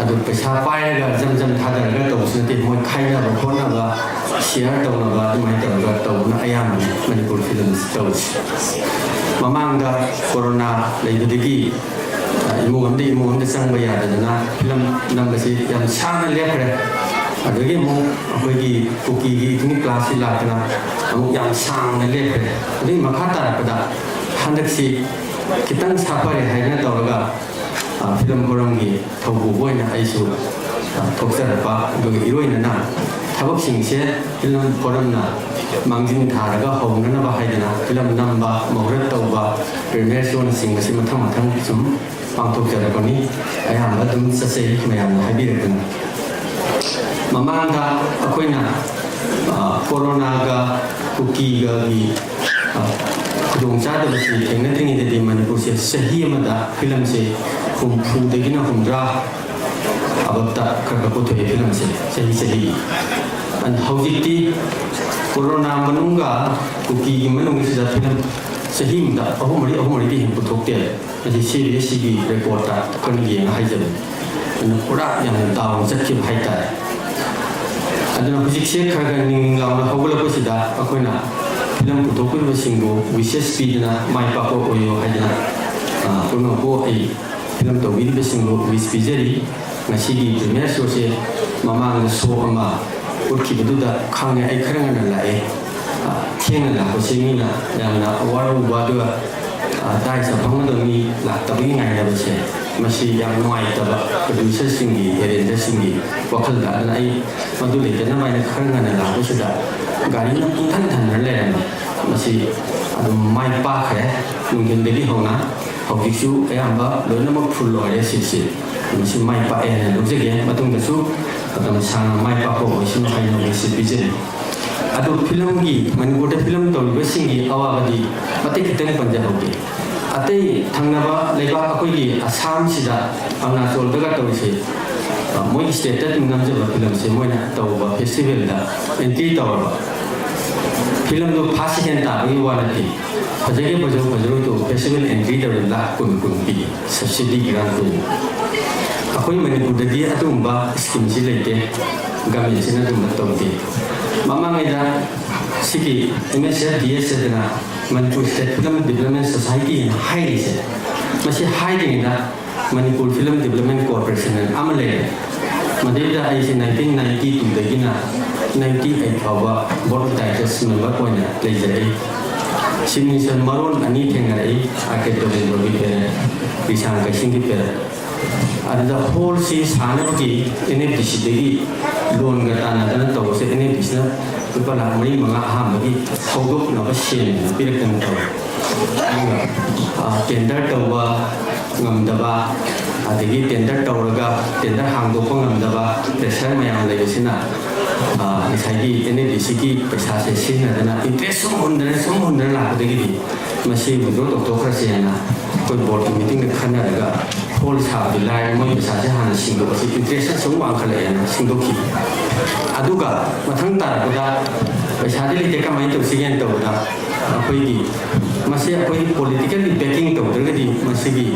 ꯑꯗꯨ ꯄꯩꯁꯥ ꯄꯥꯏꯔꯒ ꯖꯝ ꯖꯝ ꯊꯥꯗꯔꯒ ꯇꯧꯕꯁꯨ ꯅꯠꯇꯦ, ꯃꯣꯏ ꯈꯥꯏꯅꯕ ꯈꯣꯠꯅꯕ, share ꯇꯧꯅꯕ, ꯑꯗꯨꯃꯥꯏꯅ ꯇꯧꯔꯒ ꯇꯧꯕꯅ ꯑꯌꯥꯝꯕꯅꯤ ꯃꯅꯤꯄꯨꯔ filmꯁꯤ ꯇꯧꯔꯤꯁꯦ꯫ ꯃꯃꯥꯡꯗ corona ꯂꯩꯕꯗꯒꯤ, ꯑ, ꯏꯃꯨꯡ ꯑꯃꯗ ꯏꯃꯨꯡ ꯑꯃꯗ ꯆꯪꯕ ꯌꯥꯗꯗꯅ film ꯅꯝꯕꯁꯤ ꯌꯥꯝ ꯁꯥꯡꯅ ꯂꯦꯞꯈ꯭ꯔꯦ꯫ ꯑꯗꯨꯗꯒꯤ ꯑꯃꯨꯛ ꯑꯩꯈꯣꯏꯒꯤ ꯀꯨꯀꯤꯒꯤ ethnic classꯁꯤ ꯂꯥꯛꯇꯅ ꯑꯃꯨꯛ ꯌꯥꯝ ꯁꯥꯡꯅ ꯂꯦꯞꯈ꯭ꯔꯦ꯫ ꯑꯗꯨꯒꯤ ꯃꯈꯥ ꯇꯥꯔꯛꯄꯗ ꯍꯟꯗꯛꯁꯤ ꯈꯤꯇꯪ ꯁꯥꯐꯔꯦ ꯍꯥꯏꯅ ꯇꯧꯔꯒ, ꯑ, film forumꯒꯤ ꯊꯧꯄꯨꯕ ꯑꯣꯏꯅ ꯑꯩꯁꯨ, ꯑ, ꯊꯣꯛꯆꯔꯛꯄ, ꯑꯗꯨꯒ ꯏꯔꯣꯏꯅꯅ ꯊꯕꯛꯁꯤꯡꯁꯦ film forumꯅ ꯃꯥꯡꯖꯤꯟ ꯊꯥꯔꯒ ꯍꯧꯅꯅꯕ ꯍꯥꯏꯗꯅ film ꯅꯝꯕ, ꯃꯍꯨꯔꯠ ꯇꯧꯕ, premiere showꯅꯆꯤꯡꯕꯁꯤ ꯃꯊꯪ ꯃꯊꯪ ꯁꯨꯝ ꯄꯥꯡꯊꯣꯛꯆꯔꯛꯄꯅꯤ꯫ ꯑꯌꯥꯝꯕ ꯑꯗꯨꯝ ꯆꯠꯆꯩ, ꯃꯌꯥꯝꯅ ꯍꯥꯏꯕꯤꯔꯛꯄꯅꯤ꯫ ꯃꯃꯥꯡꯗ ꯑꯩꯈꯣꯏꯅ, ꯑ, coronaꯒ ꯀꯨꯀꯤꯒꯒꯤ, ꯑ, ꯈꯨꯗꯣꯡꯆꯥꯗꯕꯁꯤ ꯊꯦꯡꯅꯗ꯭ꯔꯤꯉꯩꯗꯗꯤ ꯃꯅꯤꯄꯨꯔ ꯆꯍꯤ ꯑꯃꯗ ꯐꯤꯂꯝꯁꯦ ꯍꯨꯝꯐꯨꯗꯒꯤꯅ ꯍꯨꯝꯗ꯭ꯔꯥ ꯑꯕꯞꯇ ꯈꯔ ꯈꯔ ꯄꯨꯊꯣꯛꯑꯦ ꯐꯤꯂꯝꯁꯦ ꯆꯍꯤ ꯆꯍꯤꯒꯤ꯫ ꯑꯗ ꯍꯧꯖꯤꯛꯇꯤ ꯀꯣꯔꯣꯅꯥ ꯃꯅꯨꯡꯒ ꯀꯨꯀꯤꯒꯤ ꯃꯅꯨꯡꯁꯤꯗ ꯐꯤꯂꯝ ꯆꯍꯤ ꯑꯃꯗ ꯑꯍꯨꯝ ꯃꯔꯤ, ꯑꯍꯨꯝ ꯃꯔꯤꯗꯤ ꯍꯦꯟꯅ ꯄꯨꯊꯣꯛꯇꯦ꯫ ꯃꯁꯤ ꯁꯤ ꯕꯤ ꯑꯦꯁ ꯁꯤꯒꯤ ꯔꯦꯀꯣꯔꯠꯇ ꯑꯩꯈꯣꯏꯅ ꯌꯦꯡꯉ ꯍꯥꯏꯖꯕꯅꯤ꯫ ꯑꯗꯨꯅ ꯄꯨꯔꯥ ꯌꯥꯝꯅ ꯗꯥꯎꯟ ꯆꯠꯈꯤꯕ ꯍꯥꯏꯇꯥꯔꯦ꯫ ꯑꯗꯨꯅ ꯍꯧꯖꯤꯛꯁꯦ ꯈꯔ ꯈꯔ ꯅꯤꯡ ꯂꯥꯎꯅ ꯍꯧꯒꯠꯂꯛꯄꯁꯤꯗ ꯑꯩꯈꯣꯏꯅ ꯐꯤꯂꯝ ꯄꯨꯊꯣꯛꯄꯤꯕꯁꯤꯡꯕꯨ ꯋꯤꯁꯦꯁ ꯄꯤꯗꯅ, "ꯃꯥꯏ ꯄꯥꯛꯄ ꯑꯣꯏꯌꯨ" ꯍꯥꯏꯗꯅ, ꯑ, ꯄꯨꯝꯅꯃꯛꯄꯨ ꯑꯩ ꯐꯤꯂꯝ ꯇꯧꯕꯤꯔꯤꯕꯁꯤꯡꯕꯨ ꯋꯤꯁ ꯄꯤꯖꯔꯤ꯫ ꯉꯁꯤꯒꯤ ꯄ꯭ꯔꯤꯃꯤꯌꯔ ꯁꯣꯁꯦ ꯃꯃꯥꯡꯗ ꯁꯣ ꯑꯃ ꯎꯠꯈꯤꯕꯗꯨꯗ ꯈꯪꯉꯦ, ꯑꯩ ꯈꯔ ꯉꯟꯅ ꯂꯥꯛꯑꯦ꯫ ꯑ, ꯊꯦꯡꯅ ꯂꯥꯛꯄꯁꯦ ꯃꯤꯅ ꯌꯥꯝꯅ ꯑꯋꯥꯔꯧꯕ, ꯑꯗꯨꯒ, ꯑ, ꯇꯥꯏ ꯆꯠꯐꯝꯗ ꯃꯤ ꯂꯥꯛꯇꯕꯒꯤ ꯉꯥꯏꯅꯕꯁꯦ, ꯃꯁꯤ ꯌꯥꯝ ꯅꯨꯡꯉꯥꯏꯇꯕ, ꯄ꯭ꯔꯗ꯭ꯌꯨꯁꯔꯁꯤꯡꯒꯤ, ꯑꯦꯔꯦꯟꯖꯔꯁꯤꯡꯒꯤ ꯋꯥꯈꯜꯗ꯫ ꯑꯗꯨꯅ ꯑꯩ ꯃꯗꯨ ꯂꯩꯇꯅꯕ ꯍꯥꯏꯅ ꯈꯔ ꯉꯟꯅ ꯂꯥꯛꯄꯁꯤꯗ ꯒꯥꯔꯤꯅ ꯄꯨꯡꯊꯟ ꯊꯟꯅ ꯂꯩꯔꯝꯃꯦ꯫ ꯃꯁꯤ ꯑꯗꯨꯝ ꯃꯥꯏ ꯄꯥꯛꯈ꯭ꯔꯦ꯫ ꯅꯨꯡꯊꯤꯟꯗꯒꯤ ꯍꯧꯅ ꯍꯧꯖꯤꯛꯁꯨ ꯑꯌꯥꯝꯕ ꯂꯣꯏꯅꯃꯛ ꯐꯨꯜ ꯑꯣꯏꯔꯦ ꯁꯤꯠꯁꯤ꯫ ꯃꯁꯤ ꯃꯥꯏ ꯄꯥꯛꯑꯦ ꯍꯥꯏꯅ ꯂꯧꯖꯒꯦ꯫ ꯃꯇꯨꯡꯗꯁꯨ ꯃꯇꯝ ꯁꯥꯡꯅ ꯃꯥꯏ ꯄꯥꯛꯄ ꯑꯣꯏꯁꯅꯨ ꯍꯥꯏꯅ ꯋꯤꯁꯁꯤ ꯄꯤꯖꯔꯤ꯫ ꯑꯗꯨ ꯐꯤꯂꯝꯒꯤ, ꯃꯅꯤꯄꯨꯔꯗ ꯐꯤꯂꯝ ꯇꯧꯔꯤꯕꯁꯤꯡꯒꯤ ꯑꯋꯥꯕꯗꯤ ꯃꯇꯦꯛ ꯈꯤꯇꯪ ꯄꯟꯖꯍꯧꯒꯦ꯫ ꯑꯇꯩ ꯊꯪꯅꯕ ꯂꯩꯕꯥꯛ ꯑꯩꯈꯣꯏꯒꯤ ꯑꯁꯥꯝꯁꯤꯗ, ꯑꯔꯨꯅꯥꯆꯜꯗꯒ ꯇꯧꯔꯤꯁꯦ, ꯑ, ꯃꯣꯏꯒꯤ ꯁ꯭ꯇꯦꯠꯇ ꯑꯗꯨꯝ ꯅꯝꯖꯕ ꯐꯤꯂꯝꯁꯦ ꯃꯣꯏꯅ ꯇꯧꯕ ꯐꯦꯁꯇꯤꯚꯦꯜꯗ ꯑꯦꯟꯇ꯭ꯔꯤ ꯇꯧꯔꯕ, ꯐꯤꯂꯝꯗꯨ ꯐꯥꯔꯁ ꯁꯦꯀꯦꯟ ꯇꯥꯕꯒꯤ ꯋꯥ ꯅꯠꯇꯦ, ꯐꯖꯒꯦ ꯐꯖꯧ ꯐꯖꯔꯣꯏꯗꯣ ꯐꯦꯁꯇꯤꯚꯦꯜ ꯑꯦꯟꯇ꯭ꯔꯤ ꯇꯧꯔꯦ, ꯂꯥꯈ ꯀꯨꯟ ꯀꯨꯟ ꯄꯤ ꯁꯕꯁꯤꯗꯤ ꯒ꯭ꯔꯥꯟ ꯄꯤ꯫ ꯑꯩꯈꯣꯏ ꯃꯅꯤꯄꯨꯔꯗꯗꯤ ꯑꯗꯨꯒꯨꯝꯕ ꯁ꯭ꯀꯤꯝꯁꯤ ꯂꯩꯇꯦ, ꯒꯃꯦꯟꯁꯤꯅ ꯑꯗꯨꯒꯨꯝꯕ ꯇꯧꯗꯦ꯫ ꯃꯃꯥꯡꯉꯩꯗ ꯁꯤꯒꯤ ꯑꯦꯝ ꯑꯦꯁ ꯑꯦꯐ ꯗꯤ ꯑꯦꯁ ꯍꯥꯏꯗꯅ Manipur state film development society ꯍꯥꯏꯅ ꯍꯥꯏꯔꯤꯁꯦ, ꯃꯁꯤ ꯍꯥꯏꯗ꯭ꯔꯤꯉꯩꯗ ꯃꯅꯤꯄꯨꯔ ꯐꯤꯂꯝ ꯗꯤꯕꯂꯞꯃꯦꯟ ꯀꯣꯔꯄꯣꯔꯦꯁꯟ ꯍꯥꯏꯅ ꯑꯃ ꯂꯩꯔꯦ꯫ ꯃꯗꯩꯗ ꯑꯩꯁꯦ ꯅꯥꯏꯟꯇꯤꯟ ꯅꯥꯏꯟꯇꯤ ꯇꯨꯗꯒꯤꯅ ꯅꯥꯏꯟꯇꯤ ꯑꯩꯠ ꯐꯥꯎꯕ ꯕꯣꯔꯗ ꯑꯣꯐ ꯗꯥꯏꯔꯦꯛꯇꯔꯁ ꯃꯦꯝꯕꯔ ꯑꯣꯏꯅ ꯂꯩꯖꯔꯛꯏ꯫ ꯆꯤꯞ ꯃꯤꯅꯤꯁꯇꯔ ꯃꯔꯣꯟ ꯑꯅꯤ ꯊꯦꯡꯅꯔꯛꯏ, ꯑꯥꯔ ꯀꯦ ꯇꯣꯔꯦꯟꯗ꯭ꯔꯣꯒꯤ ꯄꯦꯔꯦꯠ, ꯀ꯭ꯔꯤꯁꯥꯟ ꯀꯩꯁꯤꯡꯒꯤ ꯄꯦꯔꯦꯠ꯫ ꯑꯗꯨꯗ ꯍꯣꯜꯁꯤ ꯁꯥꯅꯕꯒꯤ ꯑꯦꯟ ꯑꯦꯐ ꯗꯤ ꯁꯤꯗꯒꯤ ꯂꯣꯟꯒ ꯇꯥꯟꯅꯗꯅ ꯇꯧꯕꯁꯦ, ꯑꯦꯟ ꯑꯦꯐ ꯗꯤ ꯁꯤꯅ ꯂꯨꯄꯥ ꯂꯥꯈ ꯃꯔꯤ ꯃꯉꯥ ꯑꯍꯥꯟꯕꯒꯤ ꯍꯧꯗꯣꯛꯅꯕ ꯁꯦꯟ ꯄꯤꯔꯛꯇꯅ ꯇꯧꯋꯦ꯫ ꯑꯗꯨꯒ, ꯑ, ꯇꯦꯟꯗꯔ ꯇꯧꯕ ꯉꯝꯗꯕ, ꯑꯗꯒꯤ ꯇꯦꯟꯗꯔ ꯇꯧꯔꯒ ꯇꯦꯟꯗꯔ ꯍꯥꯡꯗꯣꯛꯄ ꯉꯝꯗꯕ ꯄ꯭ꯔꯦꯁꯔ ꯃꯌꯥꯝ ꯂꯩꯕꯁꯤꯅ, ꯑ, ꯉꯁꯥꯏꯒꯤ ꯑꯦꯟ ꯑꯦꯐ ꯗꯤ ꯁꯤꯒꯤ ꯄꯩꯁꯥꯁꯦ ꯁꯤꯖꯤꯟꯅꯗꯅ ꯏꯟꯇꯔꯦꯁ ꯁꯨꯝ ꯍꯨꯟꯗꯅ, ꯁꯨꯝ ꯍꯨꯟꯗꯅ ꯂꯥꯛꯄꯗꯒꯤꯗꯤ ꯃꯁꯤ ꯋꯤꯗ꯭ꯔꯣ ꯇꯧꯊꯣꯛꯈ꯭ꯔꯁꯦꯅ ꯑꯩꯈꯣꯏ ꯕꯣꯔꯗꯀꯤ ꯃꯤꯇꯤꯡꯗ ꯈꯟꯅꯔꯒ ꯍꯣꯜ ꯁꯥꯕꯗꯤ ꯂꯥꯏꯔꯦ, ꯃꯣꯏ ꯄꯩꯁꯥꯁꯦ ꯍꯥꯟꯅ ꯁꯤꯡꯗꯣꯛꯑꯁꯤ, ꯏꯟꯇꯔꯦꯁ ꯑꯁꯨꯝ ꯋꯥꯡꯈꯠꯂꯛꯑꯦꯅ ꯁꯤꯡꯗꯣꯛꯈꯤ꯫ ꯑꯗꯨꯒ ꯃꯊꯪ ꯇꯥꯔꯛꯄꯗ ꯄꯩꯁꯥꯗꯤ ꯂꯩꯇꯦ, ꯀꯃꯥꯏꯅ ꯇꯧꯁꯤꯒꯦꯅ ꯇꯧꯕꯗ ꯑꯩꯈꯣꯏꯒꯤ ꯃꯁꯤ ꯑꯩꯈꯣꯏꯒꯤ ꯄꯣꯂꯤꯇꯤꯀꯦꯜꯒꯤ ꯕꯦꯀꯤꯡ ꯇꯧꯗ꯭ꯔꯒꯗꯤ ꯃꯁꯤꯒꯤ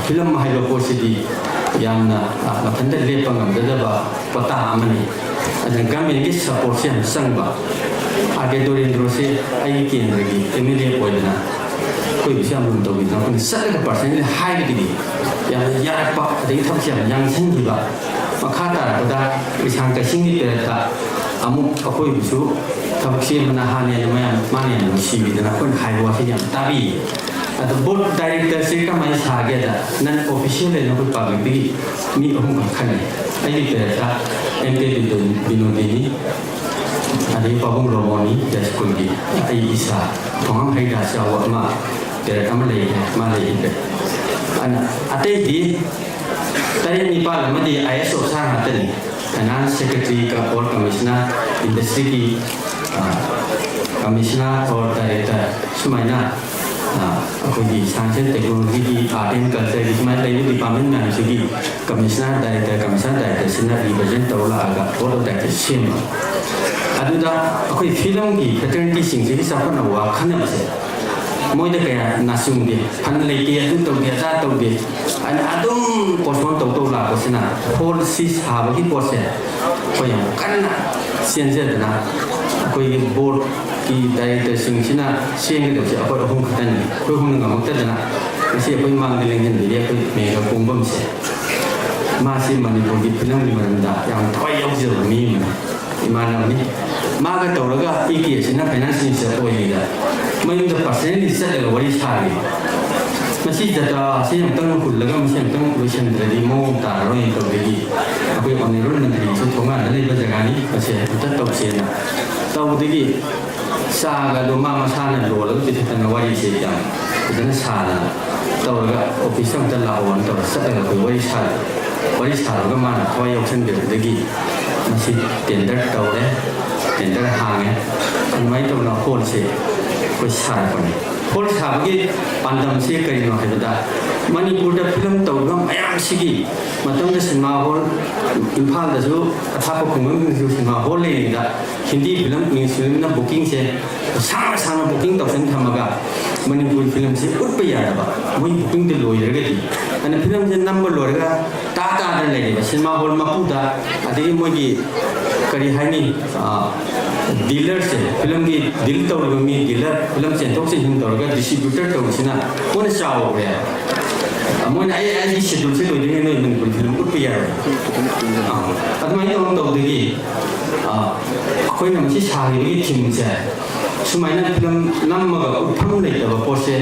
ꯐꯤꯂꯝ ꯍꯥꯏꯕ ꯄꯣꯠꯁꯤꯗꯤ ꯌꯥꯝꯅ, ꯑ, ꯃꯊꯟꯇ ꯂꯦꯞꯄ ꯉꯝꯒꯗꯕ ꯄꯣꯠ ꯑꯃꯅꯤ꯫ ꯑꯗꯨꯅ ꯒꯃꯦꯟꯒꯤ ꯁꯄꯣꯔꯠꯁꯦ ꯌꯥꯝ ꯆꯪꯕ꯫ ꯑꯥꯔ ꯀꯦ ꯗꯣꯔꯦꯟꯗ꯭ꯔꯣꯁꯦ ꯑꯩꯒꯤ ꯀꯦꯟꯗ꯭ꯔꯒꯤ ꯑꯦꯝ ꯑꯦꯜ ꯑꯦ ꯑꯣꯏꯗꯅ ꯑꯩꯈꯣꯏꯒꯤꯁꯨ ꯌꯥꯝ ꯂꯨꯅ ꯇꯧꯕꯤꯗꯅ ꯑꯩꯈꯣꯏꯅ ꯆꯠꯂꯒ ꯄꯥꯔꯁꯅꯦꯜꯂꯤ ꯍꯥꯏꯕꯗꯒꯤ ꯌꯥꯝꯅ ꯌꯥꯔꯛꯄ, ꯑꯗꯒꯤ ꯊꯕꯛꯁꯦ ꯌꯥꯝ ꯌꯥꯡꯁꯤꯟꯈꯤꯕ꯫ ꯃꯈꯥ ꯇꯥꯔꯛꯄꯗ ꯏꯁꯥꯡ ꯀꯩꯁꯤꯡꯒꯤ ꯄꯦꯔꯠꯇ ꯑꯃꯨꯛ ꯑꯩꯈꯣꯏꯕꯨꯁꯨ ꯊꯕꯛ ꯁꯦꯝꯕꯅ ꯍꯥꯟꯅ ꯍꯦꯟꯅ ꯃꯌꯥꯝ, ꯃꯥꯅ ꯌꯥꯝ ꯅꯨꯡꯁꯤꯕꯤꯗꯅ ꯑꯩꯈꯣꯏꯅ ꯍꯥꯏꯕ ꯋꯥꯁꯤ ꯌꯥꯝ ꯇꯥꯕꯤꯌꯦ꯫ ꯑꯗꯣ ꯕꯣꯔꯗ ꯗꯥꯏꯔꯦꯛꯇꯔꯁꯦ ꯀꯃꯥꯏꯅ ꯁꯥꯒꯦꯗ, ꯅꯟ ꯑꯣꯐꯤꯁꯤꯌꯦꯜ ꯑꯣꯏꯅ ꯑꯩꯈꯣꯏ ꯄꯥꯕ꯭ꯂꯤꯛꯇꯒꯤ ꯃꯤ ꯑꯍꯨꯝꯈꯛ ꯈꯟꯅꯩ꯫ ꯑꯩꯒꯤ ꯄꯦꯔꯠꯇ ꯑꯦꯝ ꯀꯦ ꯕꯤꯅꯣꯗꯤꯅꯤ, ꯑꯗꯒꯤ ꯄꯥꯕꯨꯡ ꯔꯣꯃꯣꯅꯤ, ꯌꯥꯏꯁ꯭ꯀꯨꯜꯒꯤ ꯑꯩ ꯏꯁꯥ, ꯊꯣꯉꯥꯝ ꯍꯩꯗꯥꯁ ꯌꯥꯎꯕ ꯑꯃ ꯄꯦꯔꯠ ꯑꯃ ꯂꯩꯔꯦ, ꯃꯥ ꯂꯩꯈꯤꯗ꯭ꯔꯦ꯫ ꯑꯗꯨꯅ ꯑꯇꯩꯗꯤ ꯇꯔꯦꯠ ꯅꯤꯄꯥꯜ ꯑꯃꯗꯤ ꯑꯥꯏ ꯑꯦꯁ ꯑꯣꯐꯤꯁꯥꯔ ꯉꯥꯛꯇꯅꯤ꯫ ꯐꯥꯏꯅꯥꯟꯁ ꯁꯦꯀ꯭ꯔꯦꯇꯔꯤ ꯑꯣꯔ ꯀꯃꯤꯁꯅꯔ, ꯏꯟꯗꯁꯇ꯭ꯔꯤꯒꯤ, ꯑ, ꯀꯃꯤꯁꯅꯔ ꯑꯣꯔ ꯗꯥꯏꯔꯦꯛꯇꯔ, ꯁꯨꯃꯥꯏꯅ, ꯑ, ꯑꯩꯈꯣꯏꯒꯤ ꯁꯥꯏꯟꯁ ꯑꯦꯟ ꯇꯦꯛꯅꯣꯂꯣꯖꯤꯒꯤ, ꯑꯥꯔꯠ ꯑꯦꯟ ꯀꯜꯆꯔꯒꯤ, ꯁꯨꯃꯥꯏꯅ ꯂꯩꯕ ꯗꯤꯄꯥꯔꯠꯃꯦꯟ ꯃꯌꯥꯝꯁꯤꯒꯤ ꯀꯃꯤꯁꯅꯔ, ꯗꯥꯏꯔꯦꯛꯇꯔ, ꯀꯃꯤꯁꯅꯔ ꯗꯥꯏꯔꯦꯛꯇꯔꯁꯤꯅ ꯔꯤꯄ꯭ꯔꯖꯦꯟ ꯇꯧꯔ ꯂꯥꯛꯑꯒ ꯕꯣꯔꯗ ꯑꯣꯐ ꯗꯥꯏꯔꯦꯛꯇꯔ ꯁꯦꯝꯕ꯫ ꯑꯗꯨꯗ ꯑꯩꯈꯣꯏ ꯐꯤꯂꯝꯒꯤ ꯐ꯭ꯔꯦꯇꯔꯅꯤꯇꯤꯁꯤꯡꯁꯤꯒꯤ ꯆꯥꯎꯈꯠꯅꯕ ꯋꯥ ꯈꯟꯅꯕꯁꯦ ꯃꯣꯏꯗ ꯀꯌꯥ ꯅꯥꯆꯨꯡꯗꯦ꯫ ꯐꯟ ꯂꯩꯇꯦ, ꯑꯗꯨ ꯇꯧꯗꯦ, ꯑꯗꯥ ꯇꯧꯗꯦ ꯍꯥꯏꯅ ꯑꯗꯨꯝ ꯄꯣꯁꯄꯣꯟ ꯇꯧ ꯇꯧ ꯂꯥꯛꯄꯁꯤꯅ ꯍꯣꯜ ꯁꯤ ꯁꯥꯕꯒꯤ ꯄꯣꯠꯁꯦ ꯑꯩꯈꯣꯏ ꯌꯥꯝ ꯀꯟꯅ ꯆꯦꯟꯖꯗꯅ ꯑꯩꯈꯣꯏꯒꯤ ꯕꯣꯔꯗꯀꯤ ꯗꯥꯏꯔꯦꯛꯇꯔꯁꯤꯡꯁꯤꯅ ꯁꯦꯝꯒꯗꯕꯁꯦ ꯑꯩꯈꯣꯏ ꯑꯍꯨꯝ ꯈꯛꯇꯅꯤ꯫ ꯑꯩꯈꯣꯏ ꯑꯍꯨꯝꯅ ꯉꯝꯃꯛꯇꯗꯅ ꯉꯁꯤ ꯑꯩꯈꯣꯏ ꯃꯥꯡꯗ ꯂꯦꯡꯍꯟꯕꯤꯔꯤ ꯑꯩꯈꯣꯏ ꯃꯦꯒꯥ ꯀꯣꯡꯕꯝꯁꯦ꯫ ꯃꯥꯁꯤ ꯃꯅꯤꯄꯨꯔꯒꯤ ꯐꯤꯂꯝꯒꯤ ꯃꯔꯝꯗ ꯌꯥꯝ ꯊꯋꯥꯏ ꯌꯥꯎꯖꯕ ꯃꯤ ꯑꯃꯅꯤ, ꯏꯃꯥꯟꯅꯕꯅꯤ꯫ ꯃꯥꯒ ꯇꯧꯔꯒ ꯑꯩ ꯀꯦ ꯁꯤꯅ ꯐꯥꯏꯅꯥꯟꯁ ꯃꯤꯅꯤꯁꯇꯔ ꯑꯣꯏꯔꯤꯉꯩꯗ ꯃꯌꯨꯝꯗ ꯄꯥꯔꯁꯅꯦꯜꯂꯤ ꯆꯠꯂꯒ ꯋꯥꯔꯤ ꯁꯥꯔꯤ꯫ ꯃꯁꯤ ꯗꯇꯥꯁꯤ ꯑꯃꯨꯛꯇꯪ ꯍꯨꯜꯂꯒ ꯃꯁꯤ ꯑꯃꯨꯛꯇꯪ ꯂꯣꯏꯁꯤꯟꯗ꯭ꯔꯗꯤ ꯃꯑꯣꯡ ꯇꯥꯔꯔꯣꯏꯅ ꯇꯧꯕꯗꯒꯤ ꯑꯩꯈꯣꯏ ꯑꯣꯅꯔꯦꯕꯜ ꯃꯟꯇ꯭ꯔꯤꯁꯨ ꯊꯣꯡꯒꯥꯟꯗ ꯂꯩꯕ ꯖꯒꯥꯅꯤ, ꯃꯁꯤ ꯑꯃꯨꯛꯇ ꯇꯧꯁꯦꯅ ꯇꯧꯕꯗꯒꯤ ꯆꯥꯒꯗꯣ ꯃꯥ ꯃꯁꯥꯅ ꯂꯣꯜꯂꯒ ꯄꯤꯊꯛꯇꯅ ꯋꯥꯔꯤꯁꯦ ꯌꯥꯝ ꯐꯖꯅ ꯁꯥꯗꯅ ꯇꯧꯔꯒ ꯑꯣꯐꯤꯁꯇ ꯑꯝꯇ ꯂꯥꯛꯑꯣꯅ ꯇꯧꯔ ꯆꯠꯂꯒ ꯑꯩꯈꯣꯏ ꯋꯥꯔꯤ ꯁꯥꯔꯦ꯫ ꯋꯥꯔꯤ ꯁꯥꯔꯒ ꯃꯥꯅ ꯊꯋꯥꯏ ꯌꯥꯎꯁꯟꯕꯤꯔꯛꯄꯗꯒꯤ ꯃꯁꯤ ꯇꯦꯟꯗꯔ ꯇꯧꯔꯦ, ꯇꯦꯟꯗꯔ ꯍꯥꯡꯉꯦ꯫ ꯑꯗꯨꯃꯥꯏꯅ ꯇꯧꯗꯅ ꯍꯣꯜꯁꯦ ꯑꯩꯈꯣꯏ ꯁꯥꯔꯛꯄꯅꯤ꯫ ꯍꯣꯜ ꯁꯥꯕꯒꯤ ꯄꯥꯟꯗꯝꯁꯤ ꯀꯔꯤꯅꯣ ꯍꯥꯏꯕꯗ, ꯃꯅꯤꯄꯨꯔꯗ ꯐꯤꯂꯝ ꯇꯧꯔꯤꯕ ꯃꯌꯥꯝꯁꯤꯒꯤ ꯃꯇꯝꯗ ꯁꯤꯅꯦꯃꯥ ꯍꯣꯜ, ꯏꯝꯐꯥꯜꯗꯁꯨ ꯑꯊꯥꯞꯄ ꯈꯨꯡꯒꯪꯁꯤꯡꯗꯁꯨ ꯁꯤꯅꯦꯃꯥ ꯍꯣꯜ ꯂꯩꯔꯤꯉꯩꯗ ꯍꯤꯟꯗꯤ ꯐꯤꯂꯝ, ꯏꯪꯂꯤꯁ ꯐꯤꯂꯝꯅ ꯕꯨꯀꯤꯡꯁꯦ ꯁꯥꯡꯅ ꯁꯥꯡꯅ ꯕꯨꯀꯤꯡ ꯇꯧꯁꯟ ꯊꯝꯃꯒ ꯃꯅꯤꯄꯨꯔꯤ ꯐꯤꯂꯝꯁꯤ ꯎꯠꯄ ꯌꯥꯗꯕ, ꯃꯣꯏ ꯕꯨꯀꯤꯡꯗ ꯂꯣꯏꯔꯒꯗꯤ꯫ ꯑꯗꯨꯅ ꯐꯤꯂꯝꯁꯦ ꯅꯝꯕ ꯂꯣꯏꯔꯒ ꯇꯥ ꯇꯥꯗꯅ ꯂꯩꯔꯤꯕ ꯁꯤꯅꯦꯃꯥ ꯍꯣꯜ ꯃꯄꯨꯗ, ꯑꯗꯒꯤ ꯃꯣꯏꯒꯤ ꯀꯔꯤ ꯍꯥꯏꯅꯤ, ꯗꯤꯂꯔꯁꯦ, ꯐꯤꯂꯝꯒꯤ ꯗꯤꯜ ꯇꯧꯔꯤꯕ ꯃꯤ, ꯗꯤꯂꯔ, ꯐꯤꯂꯝ ꯆꯦꯟꯊꯣꯛ ꯆꯦꯟꯁꯤꯟ ꯇꯧꯔꯒ ꯗꯤꯁꯇ꯭ꯔꯤꯕ꯭ꯌꯨꯇꯔ ꯇꯧꯕꯁꯤꯅ ꯃꯣꯏꯅ ꯆꯥꯎꯈ꯭ꯔꯦ꯫ ꯃꯣꯏꯅ ꯑꯩ ꯑꯩꯒꯤ ꯁꯦꯗꯨꯜꯁꯦ ꯂꯣꯏꯗ꯭ꯔꯤꯉꯩ ꯅꯣꯏ ꯃꯅꯤꯄꯨꯔꯤ ꯐꯤꯂꯝ ꯎꯠꯄ ꯌꯥꯔꯣꯏ꯫ ꯑꯥ, ꯑꯗꯨꯃꯥꯏꯅ ꯇꯧꯕ ꯇꯧꯕꯗꯒꯤ, ꯑꯥ, ꯑꯩꯈꯣꯏꯅ ꯃꯁꯤ ꯁꯥꯔꯤꯕꯒꯤ ꯊꯤꯝꯁꯦ ꯁꯨꯃꯥꯏꯅ ꯐꯤꯂꯝ ꯅꯝꯃꯒ ꯎꯠꯐꯝ ꯂꯩꯇꯕ ꯄꯣꯠꯁꯦ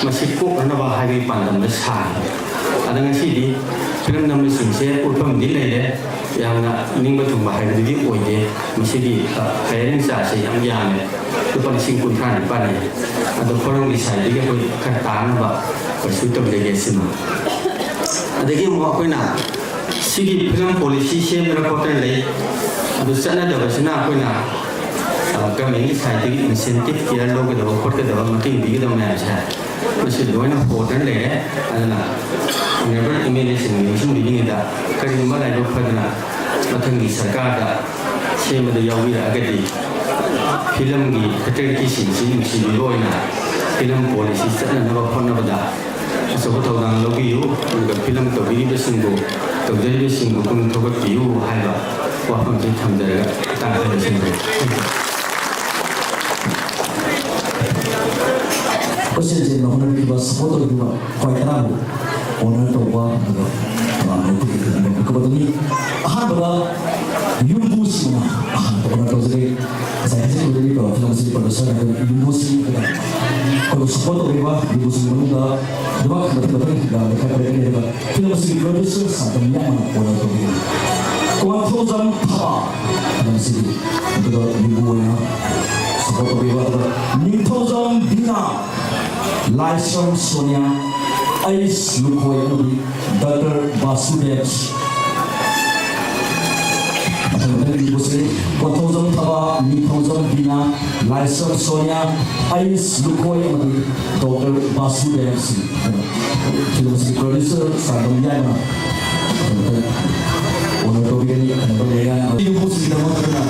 ꯃꯁꯤ ꯀꯣꯛꯅꯅꯕ ꯍꯥꯏꯕꯒꯤ ꯄꯥꯟꯗꯝꯗ ꯁꯥꯔꯤ꯫ ꯑꯗ ꯉꯁꯤꯗꯤ ꯐꯤꯂꯝ ꯅꯝꯕꯁꯤꯡꯁꯦ ꯎꯠꯐꯝꯗꯤ ꯂꯩꯔꯦ, ꯌꯥꯝꯅ ꯅꯤꯡꯕ ꯊꯨꯡꯕ ꯍꯥꯏꯕꯗꯨꯗꯤ ꯑꯣꯏꯗꯦ꯫ ꯃꯁꯤꯒꯤ, ꯑ, ꯍꯥꯏꯌꯔꯤꯡ ꯆꯥꯔꯖꯁꯦ ꯌꯥꯝ ꯌꯥꯝꯃꯦ, ꯂꯨꯄꯥ ꯂꯤꯁꯤꯡ ꯀꯨꯟꯊ꯭ꯔꯥ ꯅꯤꯄꯥꯟꯅꯤ꯫ ꯑꯗꯣ ꯐꯣꯔꯝꯒꯤ ꯁꯥꯏꯠꯇꯒꯤ ꯑꯩꯈꯣꯏ ꯈꯔ ꯇꯥꯅꯕ ꯄꯔꯁꯨ ꯇꯧꯖꯒꯦ ꯁꯤꯃ꯫ ꯑꯗꯒꯤ ꯑꯃꯨꯛ ꯑꯩꯈꯣꯏꯅ ꯁꯤꯒꯤ ꯐꯤꯂꯝ ꯄꯣꯂꯤꯁꯤ ꯁꯦꯝꯗꯅ ꯈꯣꯠꯇꯅ ꯂꯩ꯫ ꯑꯗꯨ ꯆꯠꯅꯗꯕꯁꯤꯅ ꯑꯩꯈꯣꯏꯅ, ꯑ, ꯒꯃꯦꯟꯒꯤ ꯁꯥꯏꯠꯇꯒꯤ ꯏꯟꯁꯦꯟꯇꯤꯞ ꯀꯤꯌꯔ ꯂꯧꯒꯗꯕ ꯈꯣꯠꯀꯗꯕ ꯃꯇꯦꯡ ꯄꯤꯒꯗꯕ ꯃꯌꯥꯝꯁꯦ ꯃꯁꯤ ꯂꯣꯏꯅ ꯍꯣꯗꯅ ꯂꯩꯔꯦ꯫ ꯑꯗꯨꯅ ꯑꯣꯅꯔꯦꯕꯜ ꯑꯦꯝ ꯑꯦꯜ ꯑꯦꯁꯤꯡꯅ ꯅꯤꯡꯁꯤꯡꯕꯤꯔꯤꯉꯩꯗ ꯀꯔꯤꯒꯨꯝꯕ ꯂꯥꯏꯕꯛ ꯐꯗꯅ ꯃꯊꯪꯒꯤ ꯁꯔꯀꯥꯔꯗ ꯁꯦꯝꯕꯗ ꯌꯥꯎꯕꯤꯔꯛꯑꯒꯗꯤ ꯐꯤꯂꯝꯒꯤ ꯐꯦꯇꯔꯅꯤꯇꯤꯁꯤꯡꯁꯤ ꯅꯨꯡꯁꯤꯕꯤꯕ ꯑꯣꯏꯅ ꯐꯤꯂꯝ ꯄꯣꯂꯤꯁꯤ ꯆꯠꯅꯅꯕ ꯍꯣꯠꯅꯕꯗ ꯑꯆꯧꯕ ꯊꯧꯗꯥꯡ ꯂꯧꯕꯤꯌꯨ, ꯑꯗꯨꯒ ꯐꯤꯂꯝ ꯇꯧꯕꯤꯔꯤꯕꯁꯤꯡꯕꯨ, ꯇꯧꯖꯔꯤꯕꯁꯤꯡꯕꯨ ꯄꯨꯛꯅꯤꯡ ꯊꯧꯒꯠꯄꯤꯌꯨ ꯍꯥꯏꯕ ꯋꯥꯐꯝꯁꯤ ꯊꯝꯖꯔꯒ ꯃꯇꯥꯡ ꯑꯁꯤꯗ ꯂꯣꯏꯁꯤꯟꯖꯔꯦ꯫ ꯀꯣꯏꯆꯦꯟ ꯆꯦꯟꯅ ꯍꯣꯠꯅꯕꯤꯕ, ꯁꯄꯣꯔꯠ ꯇꯧꯕꯤꯕ ꯈ꯭ꯋꯥꯏ ꯇꯔꯥꯕꯨ ꯑꯣꯅꯔ ꯇꯧꯕ, ꯑꯗꯨꯒ ꯇꯣꯉꯥꯟꯕ ꯑꯩꯈꯣꯏꯒꯤ ꯀꯩꯅꯣ ꯄꯤꯔꯛꯀꯗꯕꯅꯤ꯫ ꯑꯍꯥꯟꯕꯗ ꯌꯨꯝꯕꯨꯁꯤꯡꯅ ꯑꯍꯥꯟꯕ ꯑꯣꯅꯔ ꯇꯧꯖꯒꯦ꯫ ꯉꯁꯥꯏ ꯍꯧꯖꯤꯛ ꯎꯔꯤꯕ ꯐꯤꯂꯝ ꯑꯁꯤꯒꯤ ꯄ꯭ꯔꯣꯗ꯭ꯌꯨꯁꯔ ꯑꯗꯨꯒ ꯌꯨꯝꯕꯨꯁꯤꯡ ꯑꯗꯨꯒ ꯑꯩꯈꯣꯏꯕꯨ ꯁꯄꯣꯔꯠ ꯇꯧꯕꯤꯕ ꯌꯨꯝꯕꯨꯁꯤꯡꯒꯤ ꯃꯅꯨꯡꯗ ꯂꯩꯕꯥꯛ ꯈꯪꯗ ꯊꯤꯟꯕ ꯄꯤꯔꯤꯕ ꯂꯩꯈꯥꯏ ꯄꯔꯦꯡ ꯑꯅꯤ ꯑꯗꯨꯒ ꯐꯤꯂꯝ ꯑꯁꯤꯒꯤ ꯄ꯭ꯔꯣꯗ꯭ꯌꯨꯁꯔ ꯁꯥꯟꯇꯝ ꯌꯥꯝꯅ ꯑꯣꯅꯔ ꯇꯧꯕꯤꯒꯅꯤ꯫ ꯀꯣꯟꯊꯧꯖꯝ ꯊꯕꯥ꯫ ꯐꯤꯂꯝ ꯑꯁꯤꯒꯤ ꯑꯗꯨꯒ ꯌꯨꯝꯕꯨ ꯑꯣꯏꯅ ꯁꯄꯣꯔꯠ ꯇꯧꯕꯤꯕ ꯑꯗꯨꯒ ꯅꯤꯡꯊꯧꯖꯝ ꯕꯤꯅꯥ, ꯂꯥꯏꯁ꯭ꯔꯝ ꯁꯣꯅꯤꯌꯥ, ꯑꯩꯁ ꯂꯨꯈꯣꯏ ꯑꯃꯗꯤ ꯗꯥꯛꯇꯔ ꯕꯥꯁꯨꯗꯦꯕ꯫ ꯃꯊꯪ ꯃꯊꯪ ꯏꯕꯁꯤ ꯀꯣꯟꯊꯧꯖꯝ ꯊꯕꯥ, ꯅꯤꯡꯊꯧꯖꯝ ꯕꯤꯅꯥ, ꯂꯥꯏꯁ꯭ꯔꯝ ꯁꯣꯅꯤꯌꯥ, ꯑꯩꯁ ꯂꯨꯈꯣꯏ ꯑꯃꯗꯤ ꯗꯣꯛꯇꯔ ꯕꯥꯁꯨꯗꯦꯕ ꯁꯤꯡ꯫ ꯐꯤꯂꯝ ꯑꯁꯤꯒꯤ producer ꯁꯥꯔꯗꯝ ꯌꯥꯏꯃ꯫ ꯃꯊꯪ ꯃꯊꯪ honor ꯇꯧꯕꯤꯒꯅꯤ꯫ ꯈꯟꯅꯕ ꯂꯩꯔꯦ꯫ ꯌꯨꯝꯕꯨꯁꯤꯡꯒꯤꯗꯃꯛꯇꯅ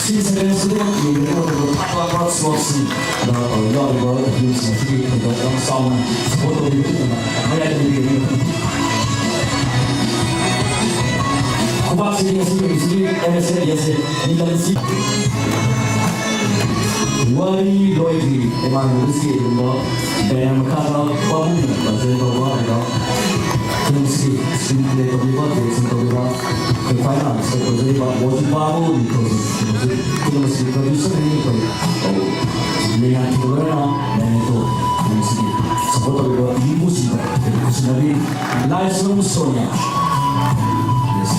ꯁꯤ ꯁꯦꯀꯦꯟꯁꯤꯗ ꯌꯦꯡꯒꯗꯕ ꯊꯥꯛ ꯂꯥꯛꯄ ꯁ꯭ꯂꯣꯠꯁꯤꯡꯗ ꯌꯥꯎꯔꯤꯕ ꯌꯨꯝꯁꯤꯡ ꯑꯁꯤꯒꯤ ꯊꯧꯗꯥꯡ ꯌꯥꯝ ꯆꯥꯎꯅ support ꯇꯧꯕꯤꯕ ꯃꯌꯥꯏꯗ ꯂꯩꯕꯤꯒꯅꯤ꯫ ꯈꯨꯕꯥꯛꯁꯤꯡ ꯑꯁꯤ ꯃꯤꯡꯁꯤꯒꯤ ꯑꯦꯝ ꯑꯦꯁ ꯑꯦ ꯗꯤ ꯑꯦꯁ ꯑꯦ ꯅꯤꯡꯗꯝꯁꯤ꯫ ꯋꯥꯔꯤ ꯂꯣꯏꯗ꯭ꯔꯤ꯫ ꯏꯃꯥꯟꯅꯕꯁꯤ ꯑꯗꯨꯒꯨꯝꯕ ꯕꯦꯅꯔ ꯃꯈꯥꯗ ꯄꯥꯕꯨꯡꯅ ꯄ꯭ꯔꯖꯦꯟ ꯇꯧꯕ ꯑꯗꯨꯒ ꯐꯤꯂꯝꯁꯤ ꯁ꯭ꯀ꯭ꯔꯤꯟ ꯄ꯭ꯂꯦ ꯇꯧꯕꯤꯕ, ꯗꯤꯔꯦꯛꯁꯟ ꯇꯧꯕꯤꯕ, ꯑꯩꯈꯣꯏ ꯐꯥꯏꯅꯥꯟꯁꯇ ꯇꯧꯖꯔꯤꯕ ꯋꯥꯖꯤꯄꯥꯕꯨ ꯅꯤꯡꯊꯧꯖꯝ꯫ ꯐꯤꯂꯝ ꯑꯁꯤꯒꯤ ꯄ꯭ꯔꯗ꯭ꯌꯨꯁꯔꯅꯤ ꯑꯩꯈꯣꯏ ꯂꯩꯉꯥꯛꯀꯤ ꯂꯣꯏꯅꯅ ꯃꯦꯅꯦꯇꯣ ꯐꯤꯂꯝꯁꯤꯒꯤ ꯁꯄꯣꯔꯠ ꯇꯧꯔꯤꯕ ꯌꯨꯝꯕꯨꯁꯤꯡꯗ ꯈꯨꯠꯁꯤꯟꯅꯕꯤ꯫ ꯂꯥꯏꯁ꯭ꯔꯝ ꯁꯣꯅꯤꯌꯥ꯫ Yes.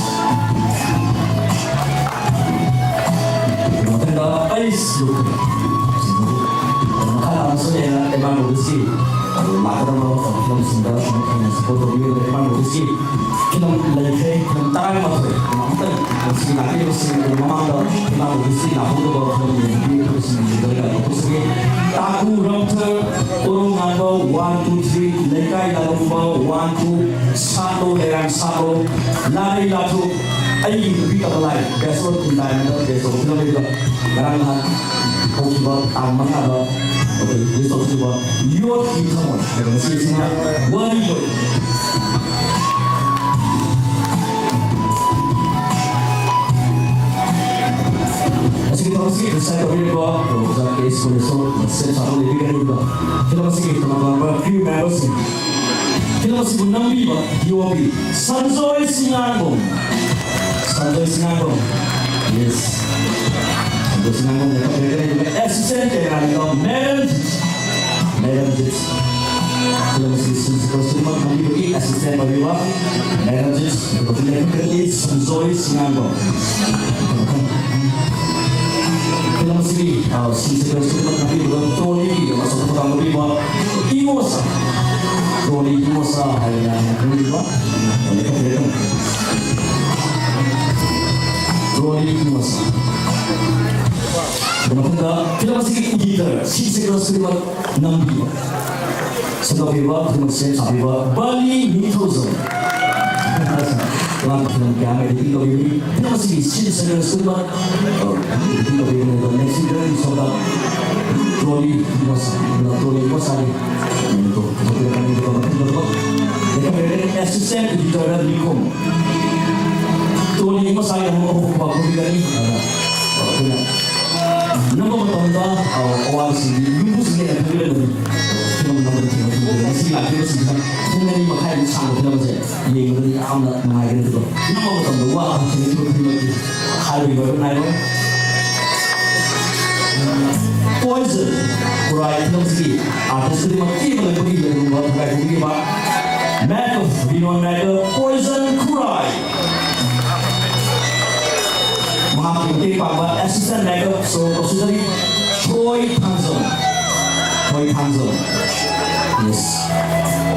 ꯃꯊꯪꯗ ꯑꯩꯁ ꯂꯨꯈ꯭ꯔꯦ꯫ ꯃꯈꯥ ꯇꯥꯅꯁꯨ ꯍꯦꯟꯅ ꯑꯦꯗꯚꯥꯟ ꯑꯣꯐꯤꯁꯀꯤ ꯂꯥꯛꯀꯗꯕ ꯐꯤꯂꯝꯁꯤꯡꯗ ꯑꯃꯨꯛ ꯍꯦꯟꯅ ꯁꯄꯣꯔꯠ ꯇꯧꯕꯤꯌꯨ꯫ ꯑꯦꯗꯚꯥꯟ ꯑꯣꯐꯤꯁꯀꯤ ꯐꯤꯂꯝ ꯂꯩꯈ꯭ꯔꯦ, ꯐꯤꯂꯝ ꯇꯔꯥꯃꯥꯊꯣꯏ꯫ ꯑꯃꯨꯛꯇꯪ ꯃꯁꯤꯒꯤ ꯂꯥꯛꯄꯤꯔꯤꯕꯁꯤꯡ ꯑꯗꯨ ꯃꯃꯥꯡꯗ ꯐꯤꯂꯝ ꯑꯣꯐꯤꯁꯀꯤ ꯂꯥꯛꯍꯧꯗꯕ ꯐꯤꯂꯝ ꯌꯦꯡꯕꯤꯌꯨ꯫ ꯐꯤꯂꯝꯁꯤꯡ ꯌꯦꯡꯗ꯭ꯔꯒ ꯂꯧꯊꯣꯛꯆꯒꯦ꯫ ꯇꯥꯀꯨ ꯔꯝꯊꯔ, ꯀꯣꯔꯧꯉꯥꯟꯕ, one, two, three, ꯂꯩꯀꯥꯏ ꯂꯥꯂꯣꯡꯕ, one, two, ꯁꯥꯠꯂꯣ ꯂꯩꯔꯥꯡ ꯁꯥꯠꯂꯣ, ꯂꯥꯔꯩ ꯂꯥꯊꯨ, ꯑꯩꯒꯤ ꯅꯨꯄꯤ ꯀꯞꯄ ꯂꯥꯏ, best of two diamond best of film ꯂꯩꯕ ꯉꯔꯥꯡ ꯅꯍꯥꯟ ꯍꯧꯈꯤꯕ ꯇꯥꯡ ꯃꯉꯥꯗ ꯑꯩꯈꯣꯏ release ꯇꯧꯈꯤꯕ ꯌꯣꯠꯀꯤ ꯊꯃꯣꯏ ꯍꯥꯏꯕ ꯉꯁꯤ ꯑꯁꯤꯅ ꯋꯥꯔꯤ ꯂꯣꯏ꯫ ꯑꯁꯤꯒꯤ ꯊꯕꯛꯁꯤ ꯗꯤꯁꯥꯏꯟ ꯇꯧꯕꯤꯔꯤꯕ ꯄ꯭ꯔꯣꯐꯦꯁꯔ ꯀꯦ ꯁ꯭ꯀꯨꯂꯦꯁꯣꯔ ꯁꯦꯝ ꯁꯥꯕ ꯂꯩꯕꯤꯒꯅꯤꯕ꯫ ꯐꯤꯂꯝ ꯑꯁꯤꯒꯤ ꯇꯣꯉꯥꯟ ꯇꯣꯉꯥꯟꯕ crew memberꯁꯤꯡ꯫ ꯐꯤꯂꯝ ꯑꯁꯤꯕꯨ ꯅꯝꯕꯤꯕ ꯗꯤ ꯑꯣ ꯄꯤ ꯁꯟꯖꯣꯏ ꯁꯤꯡꯉꯥꯟꯕꯝ꯫ ꯁꯟꯖꯣꯏ ꯁꯤꯡꯉꯥꯟꯕꯝ꯫ Yes. ꯁꯟꯖꯣꯏ ꯁꯤꯡꯉꯥꯟꯕꯝ ꯂꯦꯞꯄꯛꯄꯤꯔꯒ ꯂꯩꯕ assistant cameraman ꯃꯦꯔꯟꯖꯤꯠ꯫ ꯃꯦꯔꯟꯖꯤꯠ꯫ ꯐꯤꯂꯝ ꯑꯁꯤ ꯁꯤꯟꯁꯤꯀꯣ ꯈꯨꯗꯤꯡꯃꯛ ꯅꯝꯕꯤꯕꯒꯤ assistant ꯑꯣꯏꯕꯤꯕ ꯃꯦꯔꯟꯖꯤꯠ꯫ ꯂꯦꯞꯄꯛꯄꯤꯔꯒ ꯁꯟꯖꯣꯏ ꯁꯤꯡꯉꯥꯟꯕꯝ꯫ ꯐꯤꯂꯝ ꯑꯁꯤꯒꯤ, ꯑ, ꯁꯤꯟꯁꯤꯀꯣ ꯈꯨꯗꯤꯡꯃꯛ ꯅꯝꯕꯤꯕ ꯇꯣꯅꯤꯒꯤ ꯑꯃꯁꯨꯡ ꯊꯧꯗꯥꯡ ꯂꯧꯕꯤꯕ ꯏꯃꯣꯁꯥ꯫ ꯇꯣꯅꯤ ꯏꯃꯣꯁꯥ ꯍꯥꯏꯅ ꯈꯪꯅꯔꯤꯕ꯫ ꯂꯦꯞꯄꯛꯄꯤꯔꯒ ꯃꯊꯪꯗ ꯐꯤꯂꯝ ꯑꯁꯤꯒꯤ ꯏꯗꯤꯇꯔ, ꯁꯤ ꯁꯦꯀ꯭ꯔꯦꯇꯔꯤ ꯈꯨꯗꯤꯡꯃꯛ ꯅꯝꯕꯤꯕ, ꯁꯦꯝꯒꯠꯄꯤꯕ ꯈꯨꯗꯤꯡꯃꯛ ꯁꯦꯝ ꯁꯥꯕꯤꯕ ꯕꯥꯂꯤ ꯅꯤꯡꯊꯧꯖꯝ꯫ ꯃꯍꯥꯛꯅ ꯐꯤꯂꯝ ꯀꯌꯥ ꯑꯃ ꯏꯗꯤꯇꯤꯡ ꯇꯧꯕꯤꯕꯅꯤ꯫ ꯐꯤꯂꯝ ꯑꯁꯤꯒꯤ ꯁꯤꯟ ꯁꯦꯀ꯭ꯔꯦꯇꯔꯤ ꯈꯨꯗꯤꯡꯃꯛ, ꯑ, ꯏꯗꯤꯇꯤꯡ ꯇꯧꯕꯤꯕꯅꯤ꯫ ꯑꯗꯨꯒ ꯅꯦꯛꯁ ꯏꯗꯤꯇꯔꯒꯤ ꯁꯣꯝꯗ ꯇ꯭ꯔꯣꯂꯤ ꯃꯁꯥ, ꯇ꯭ꯔꯣꯂꯤ ꯃꯁꯥꯒꯤ ꯃꯤꯡꯗꯣ ꯄꯨꯊꯣꯛꯄꯤꯔꯛꯀꯅꯤ꯫ ꯑꯗꯨꯒ ꯃꯊꯪꯗ ꯑꯦꯁꯤꯁꯇꯦꯟ ꯏꯗꯤꯇꯔꯗ ꯂꯤꯈꯣꯝ꯫ ꯇ꯭ꯔꯣꯂꯤ ꯃꯁꯥꯒꯤ ꯑꯃꯨꯛ ꯑꯃꯨꯛ ꯄꯥꯎꯈꯨꯝꯒꯅꯤ꯫ ꯑꯗꯨꯅ ꯅꯝꯕ ꯃꯇꯝꯗ, ꯑ, ꯑꯋꯥꯡꯁꯤꯡꯒꯤ ꯌꯨꯝꯕꯨꯁꯤꯡꯅ ꯍꯦꯟꯅ ꯈꯪꯕꯤꯔꯝꯒꯅꯤ꯫ ꯐꯤꯂꯝ ꯅꯝꯕ ꯊꯦꯡꯅ ꯊꯦꯡꯅ ꯉꯁꯤ ꯂꯥꯛꯂꯤꯕꯁꯤꯡꯁꯤꯅ ꯄꯨꯡ ꯑꯅꯤ ꯃꯈꯥꯏꯃꯨꯛ ꯁꯥꯡꯕ ꯐꯤꯂꯝ ꯑꯁꯦ ꯌꯦꯡꯕꯗ ꯌꯥꯝꯅ ꯅꯨꯡꯉꯥꯏꯒꯅꯤ꯫ ꯑꯗꯨꯒ ꯅꯝꯕ ꯃꯇꯝꯗ ꯋꯥ ꯊꯦꯡꯅꯈꯤꯕ ꯈꯨꯗꯤꯡꯃꯛꯇꯤ ꯍꯥꯏꯕꯒꯤ ꯃꯔꯨ ꯅꯥꯏꯔꯣꯏ꯫ ꯄꯣꯏꯖꯟ ꯈꯨꯔꯥꯏ ꯐꯤꯂꯝꯁꯤꯒꯤ ꯑꯥꯔꯇꯤꯁ ꯈꯨꯗꯤꯡꯃꯛ ꯀꯦꯕ ꯂꯩꯕꯒꯤ ꯂꯩꯔꯨꯝꯕ ꯊꯧꯒꯥꯏ ꯄꯨꯕꯤꯈꯤꯕ ꯃꯦꯀꯞ, ꯔꯤꯅꯣꯟ ꯃꯦꯀꯞ, ꯄꯣꯏꯖꯟ ꯈꯨꯔꯥꯏ꯫ ꯃꯍꯥꯛꯀꯤ ꯃꯇꯦꯡ ꯄꯥꯡꯕ ꯑꯦꯁꯤꯁꯇꯦꯟ ꯃꯦꯀꯞ ꯁꯣ ꯀꯧꯁꯤꯟꯖꯔꯤ, ꯊꯣꯏ ꯊꯥꯡꯖꯝ꯫ ꯊꯣꯏ ꯊꯥꯡꯖꯝ꯫ ꯌꯦꯁ꯫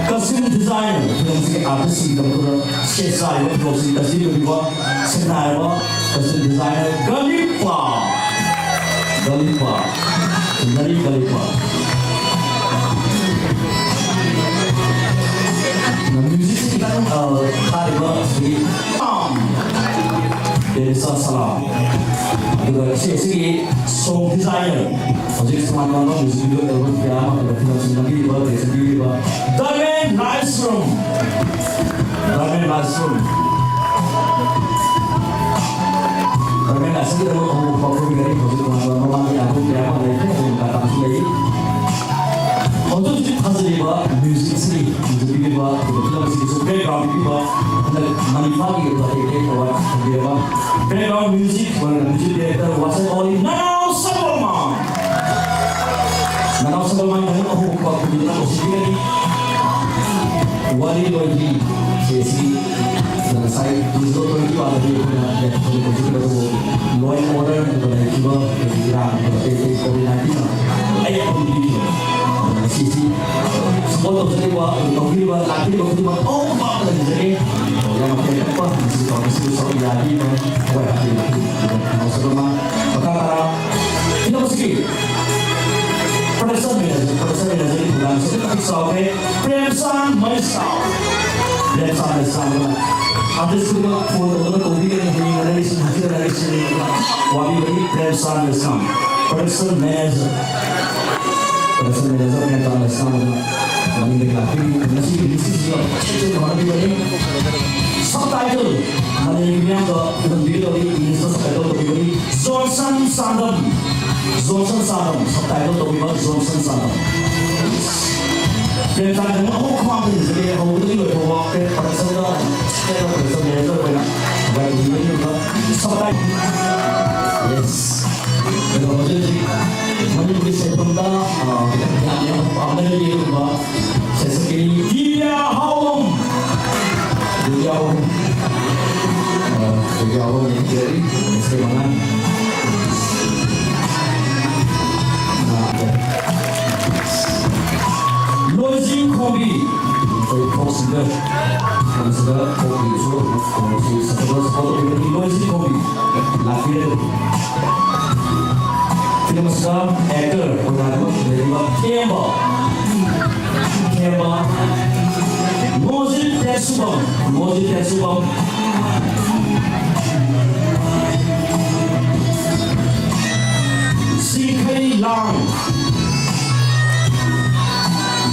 ꯀꯁꯇ꯭ꯌꯨꯝ ꯗꯤꯖꯥꯏꯅꯔ ꯐꯤꯂꯝꯁꯤꯒꯤ ꯑꯥꯔꯇꯤꯁꯁꯤꯡꯒꯤꯗꯃꯛꯇ ꯁ꯭ꯇꯦꯖ ꯆꯥꯔꯤꯕ ꯊꯧꯔꯝꯁꯤꯒꯤ ꯀꯁꯇ꯭ꯌꯨꯝ ꯇꯧꯕꯤꯕ ꯁꯤꯟꯅꯥꯏꯔꯕ ꯀꯁꯇ꯭ꯌꯨꯝ ꯗꯤꯖꯥꯏꯅꯔ ꯒꯂꯤꯄꯥ꯫ ꯒꯂꯤꯄꯥ꯫ ꯁꯤꯟꯅꯔꯤ ꯒꯂꯤꯄꯥ꯫ ꯃ꯭ꯌꯨꯖꯤꯛꯁꯤ ꯈꯤꯇꯪ, ꯑ, ꯊꯥꯔꯤꯕ ꯑꯁꯤꯒꯤ ꯄꯥꯝ꯫ ꯇꯦꯔꯦꯁꯥ ꯁꯂꯥꯝ꯫ ꯑꯗꯨꯒ ꯁꯤ ꯑꯁꯤꯒꯤ ꯁꯣꯡ ꯗꯤꯖꯥꯏꯅꯔ, ꯍꯧꯖꯤꯛ ꯇꯣꯉꯥꯟ ꯇꯣꯉꯥꯟꯕ ꯃ꯭ꯌꯨꯖꯤꯛ ꯚꯤꯗꯤꯑꯣ ꯑꯦꯜꯕꯝ ꯀꯌꯥ ꯑꯃ ꯑꯩꯈꯣꯏꯗ ꯐꯤꯂꯝꯁꯤꯡ ꯅꯝꯕꯤꯔꯤꯕ, ꯗꯤꯔꯦꯛꯁꯟ ꯄꯤꯕꯤꯔꯤꯕ ꯗꯥꯏꯃꯟ ꯂꯥꯏꯁ꯭ꯔꯝ꯫ ꯗꯥꯏꯃꯟ ꯂꯥꯏꯁ꯭ꯔꯝ꯫ ꯗꯥꯏꯃꯟ ꯂꯥꯏꯁ꯭ꯔꯝꯒꯤꯗꯃꯛ ꯑꯃꯨꯛ ꯄꯥꯎꯈꯨꯝꯒꯅꯤ꯫ ꯍꯧꯖꯤꯛ ꯇꯣꯉꯥꯟ ꯇꯣꯉꯥꯟꯕ ꯃꯃꯥꯡꯒꯤ ꯑꯦꯜꯕꯝ ꯀꯌꯥ ꯑꯃ ꯂꯩꯈ꯭ꯔꯦ, ꯑꯗꯨꯒꯤ ꯃꯈꯥ ꯇꯥꯕꯁꯨ ꯂꯩꯔꯤ꯫ ꯍꯧꯖꯤꯛ ꯍꯧꯖꯤꯛ ꯐꯖꯔꯤꯕ ꯃ꯭ꯌꯨꯖꯤꯛꯁꯤ ꯄꯤꯕꯤꯕ, ꯑꯗꯨꯒ ꯐꯤꯂꯝꯁꯤꯒꯤꯁꯨ ꯕꯦꯛꯒ꯭ꯔꯥꯎꯟ ꯄꯤꯕꯤꯕ, ꯍꯟꯗꯛ ꯃꯅꯤꯄꯥꯒꯤ ꯑꯣꯏꯕ ꯇꯦꯛ ꯇꯦꯛ ꯑꯦꯋꯥꯔꯗ ꯐꯪꯕꯤꯔꯕ ꯕꯦꯛꯒ꯭ꯔꯥꯎꯟ ꯃ꯭ꯌꯨꯖꯤꯛ, ꯃ꯭ꯌꯨꯖꯤꯛ ꯗꯥꯏꯔꯦꯛꯇꯔ ꯋꯥꯁꯛ ꯑꯣꯂꯤ ꯅꯅꯥꯎ ꯁꯕꯜꯃꯥꯟ꯫ ꯅꯅꯥꯎ ꯁꯕꯜꯃꯥꯟ ꯊꯧꯔꯝ ꯑꯍꯨꯝ ꯄꯥꯡꯊꯣꯛꯄꯤꯗꯨꯅ ꯀꯧꯁꯤꯟꯕꯤꯒꯅꯤ꯫ ꯋꯥꯔꯤ ꯂꯣꯏꯗ꯭ꯔꯤ ꯁꯤ ꯑꯁꯤ ꯉꯁꯥꯏ ꯗꯤꯖꯤꯇꯦꯜ ꯇ꯭ꯋꯦꯟꯇꯤ ꯋꯥꯟꯗꯗꯤ ꯑꯩꯈꯣꯏꯅ ꯌꯥꯊꯪ ꯀꯧꯁꯤꯟꯕꯗꯨꯕꯨ ꯂꯣ ꯑꯦꯟ ꯑꯣꯔꯗꯔ ꯑꯗꯨꯒ ꯂꯩꯔꯤꯕ ꯑꯩꯈꯣꯏꯒꯤ ꯏꯔꯥꯡ ꯑꯗꯨꯒ ꯑꯇꯩ ꯑꯇꯩ ꯀꯣꯚꯤꯗ ꯅꯥꯏꯟꯇꯤꯟꯅ ꯑꯩ ꯑꯗꯨꯝ ꯄꯤꯈꯤꯕ꯫ ꯑꯗꯨꯅ ꯉꯁꯤꯁꯤ ꯇꯧꯖꯔꯤꯕ, ꯇꯧꯕꯤꯔꯤꯕ, ꯂꯥꯛꯄꯤꯔꯤꯕ ꯈꯨꯗꯤꯡꯃꯛ ꯑꯇꯣꯞꯄ ꯑꯃꯗ ꯂꯩꯖꯔꯤ꯫ ꯌꯥꯝꯅ ꯄꯦꯟꯊꯣꯛꯄ ꯉꯁꯤꯒꯤ ꯊꯧꯔꯝ ꯑꯁꯤꯕꯨ ꯁꯔꯨꯛ ꯌꯥꯕꯤꯕ ꯊꯋꯥꯏ ꯍꯥꯞꯄꯤꯕ ꯈꯨꯗꯤꯡꯃꯛ ꯉꯥꯎꯖꯕ ꯑꯃ꯫ ꯃꯈꯥ ꯇꯥꯅ ꯐꯤꯂꯝ ꯑꯁꯤꯒꯤ production manager, production manager ꯒꯤ ꯊꯧꯗꯥꯡꯁꯨ ꯑꯗꯨꯛꯀꯤ ꯃꯇꯤꯛ ꯆꯥꯎꯈ꯭ꯔꯦ꯫ ꯄ꯭ꯔꯦꯝꯆꯥꯟ ꯃꯩꯁꯥꯝ꯫ ꯄ꯭ꯔꯦꯝꯆꯥꯟ ꯃꯩꯁꯥꯝ ꯑꯗꯨꯅ artist ꯈꯨꯗꯤꯡꯃꯛ phone ꯇꯧꯗꯨꯅ ꯀꯧꯕꯤꯒꯅꯤ, ꯍꯌꯦꯡ ꯂꯩꯔꯒꯁꯤꯅꯤ, ꯍꯪꯆꯤꯠ ꯂꯩꯔꯒꯁꯤꯅꯤ꯫ ꯋꯥꯕꯤꯕꯒꯤ ꯄ꯭ꯔꯦꯝꯆꯥꯟ ꯃꯩꯁꯥꯝ꯫ Production manager꯫ Production manager ꯄ꯭ꯔꯦꯝꯆꯥꯟ ꯃꯩꯁꯥꯝ ꯑꯗꯨꯅ ꯃꯅꯤꯡꯗꯒꯤ ꯂꯥꯛꯄꯤꯔꯤ꯫ ꯉꯁꯤꯒꯤ release ꯁꯤꯡꯁꯤꯗ ꯆꯦꯛꯁꯤꯟ ꯍꯣꯠꯅꯕꯤꯒꯅꯤ꯫ Subtitle ꯃꯥꯂꯦꯝꯒꯤ ꯃꯤꯌꯥꯝꯗ ꯎꯍꯟꯕꯤꯒꯗꯧꯔꯤ, English ꯇ subtitle ꯇꯧꯕꯤꯒꯅꯤ꯫ ꯖꯣꯟꯁꯟ ꯆꯥꯡꯗꯝ, ꯖꯣꯟꯁꯟ ꯆꯥꯡꯗꯝ, subtitle ꯇꯧꯕꯤꯕ ꯖꯣꯟꯁꯟ ꯆꯥꯡꯗꯝ꯫ ꯄ꯭ꯔꯦꯝꯆꯥꯟ ꯆꯥꯡꯗꯝ ꯑꯃꯨꯛ ꯈ꯭ꯋꯥꯡꯗ ꯌꯦꯡꯖꯒꯦ, ꯍꯧꯕꯗꯒꯤ ꯂꯣꯏꯐꯥꯎꯕ ꯄ꯭ꯔꯦꯝ production ꯗ, ꯄ꯭ꯔꯦꯝ production manager ꯑꯣꯏꯅ ꯒꯥꯏꯗ ꯇꯧꯕꯤꯕ꯫ Subtitle꯫ Yes꯫ ꯑꯗꯣ ꯍꯧꯖꯤꯛ ꯍꯧꯖꯤꯛ ꯃꯅꯤꯄꯨꯔꯒꯤ ꯁꯦꯟꯐꯝꯗ, ꯑ, ꯌꯥꯝꯅ ꯄꯥꯝꯅꯔꯤꯕ ꯁꯦꯟꯁꯛꯀꯤꯅꯤ ꯗꯤꯕ꯭ꯌꯥ ꯍꯥꯎꯕꯝ꯫ ꯗꯤꯕ꯭ꯌꯥ ꯍꯥꯎꯕꯝ꯫ ꯑ, ꯗꯤꯕ꯭ꯌꯥ ꯍꯥꯎꯕꯝ ꯌꯦꯡꯖꯔꯤ꯫ ꯃꯤꯁꯀꯤ ꯃꯉꯥ꯫ ꯑ, ꯂꯣꯏꯖꯤꯡ ꯈꯣꯝꯕꯤ꯫ ꯑꯩꯈꯣꯏ folk singer꯫ ꯃꯁꯤꯗ folkꯒꯤꯁꯨ, folkꯒꯤ support ꯇꯧꯕꯤꯕꯅꯤ꯫ ꯂꯣꯏꯖꯤꯡ ꯈꯣꯝꯕꯤ꯫ ꯂꯥꯛꯄꯤꯔꯒꯗꯤ꯫ ꯐꯤꯂꯝ ꯑꯁꯤꯗ actor ꯑꯣꯏꯅ ꯑꯗꯨꯃꯛ ꯂꯩꯔꯤꯕ ꯊꯦꯝꯕ, ꯊꯦꯝꯕ, ꯃꯣꯖꯤꯠ ꯇꯦꯛꯁꯨꯕꯝ, ꯃꯣꯖꯤꯠ ꯇꯦꯛꯁꯨꯕꯝ, ꯁꯤꯈꯩ ꯂꯥꯡ,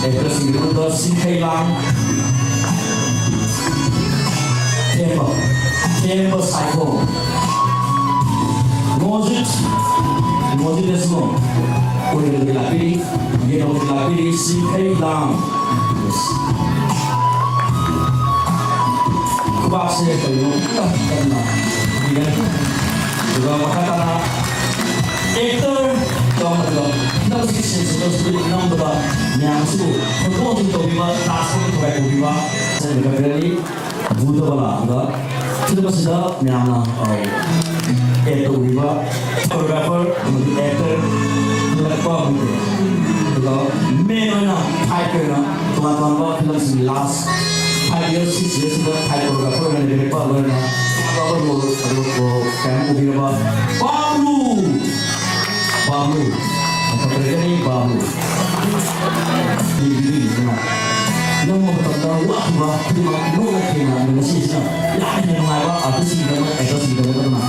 actor ꯁꯤꯡꯒꯤ ꯃꯅꯨꯡꯗ ꯁꯤꯈꯩ ꯂꯥꯡ, ꯊꯦꯝꯕ, ꯊꯦꯝꯕ ꯁꯥꯏꯈꯣ꯫ ꯃꯣꯖꯤꯠ, ꯃꯣꯖꯤꯠ ꯇꯦꯛꯁꯨꯕꯝ꯫ ꯀꯣꯔꯤꯌꯥꯗꯒꯤ ꯂꯥꯛꯄꯤꯔꯤ, ꯌꯦꯠꯂꯣꯝꯗꯒꯤ ꯂꯥꯛꯄꯤꯔꯤ, ꯁꯤꯈꯩ ꯂꯥꯡ꯫ ꯈꯨꯕꯥꯛꯁꯦ ꯀꯩꯅꯣ ꯀꯟꯅ ꯀꯟꯅ ꯄꯤꯔꯦ꯫ ꯑꯗꯨꯒ ꯃꯈꯥ ꯇꯥꯅ actor ꯀꯝ ꯑꯗꯨꯒ ꯐꯤꯂꯝ ꯑꯁꯤꯒꯤ ꯁꯤꯟ ꯁꯤꯟꯕ ꯅꯝꯕꯗ ꯃꯌꯥꯝ ꯑꯁꯤꯕꯨ ꯍꯣꯟꯗꯣꯛ ꯍꯣꯟꯖꯤꯟ ꯇꯧꯕꯤꯕ, ꯇꯥꯁ ꯇꯧꯕ ꯊꯧꯒꯥꯏ ꯄꯨꯕꯤꯕ ꯁꯦꯟ ꯀꯠꯄꯤꯔꯅꯤ꯫ ꯕꯨꯙ ꯕꯂꯥ꯫ ꯑꯗꯨꯒ ꯐꯤꯂꯝ ꯑꯁꯤꯗ ꯃꯌꯥꯝꯅ, ꯑ, act ꯇꯧꯕꯤꯕ choreographer ꯑꯃꯗꯤ actor ꯂꯛꯄ ꯃꯨꯇꯦ꯫ ꯃꯦꯟ ꯑꯣꯏꯅ ꯐꯥꯏꯚ ꯑꯣꯏꯅ ꯇꯣꯉꯥꯟ ꯇꯣꯉꯥꯟꯕ ꯐꯤꯂꯝꯁꯤꯡ ꯂꯥꯁ five years six ꯌꯔꯁꯁꯤꯗ five choreographer ꯑꯣꯏꯅ ꯂꯩꯔꯛꯄ ꯂꯣꯏꯅ ꯑꯐꯕ ꯔꯣꯜ ꯑꯗꯨꯒ ꯀꯌꯥ ꯑꯃ ꯎꯕꯤꯔꯕ ꯕꯥꯕꯂꯨ, ꯕꯥꯕꯂꯨ, ꯐꯠꯇ꯭ꯔꯒꯅꯤ ꯕꯥꯕꯂꯨ꯫ ꯌꯦꯡꯕꯤꯗꯣꯏꯅꯤꯗꯅ ꯅꯝꯕ ꯃꯇꯝꯗ ꯋꯥꯈꯤꯕ ꯈꯨꯗꯤꯡꯃꯛ ꯅꯣꯛꯅ ꯊꯦꯡꯅ ꯉꯁꯤꯁꯤꯅ ꯌꯥꯝꯅ ꯅꯨꯡꯉꯥꯏꯕ ꯑꯥꯔꯇꯤꯁꯁꯤꯡꯒꯤꯗꯃꯛ ꯑꯦꯛꯇꯔꯁꯤꯡꯒꯤꯗꯃꯛ ꯑꯗꯨꯅ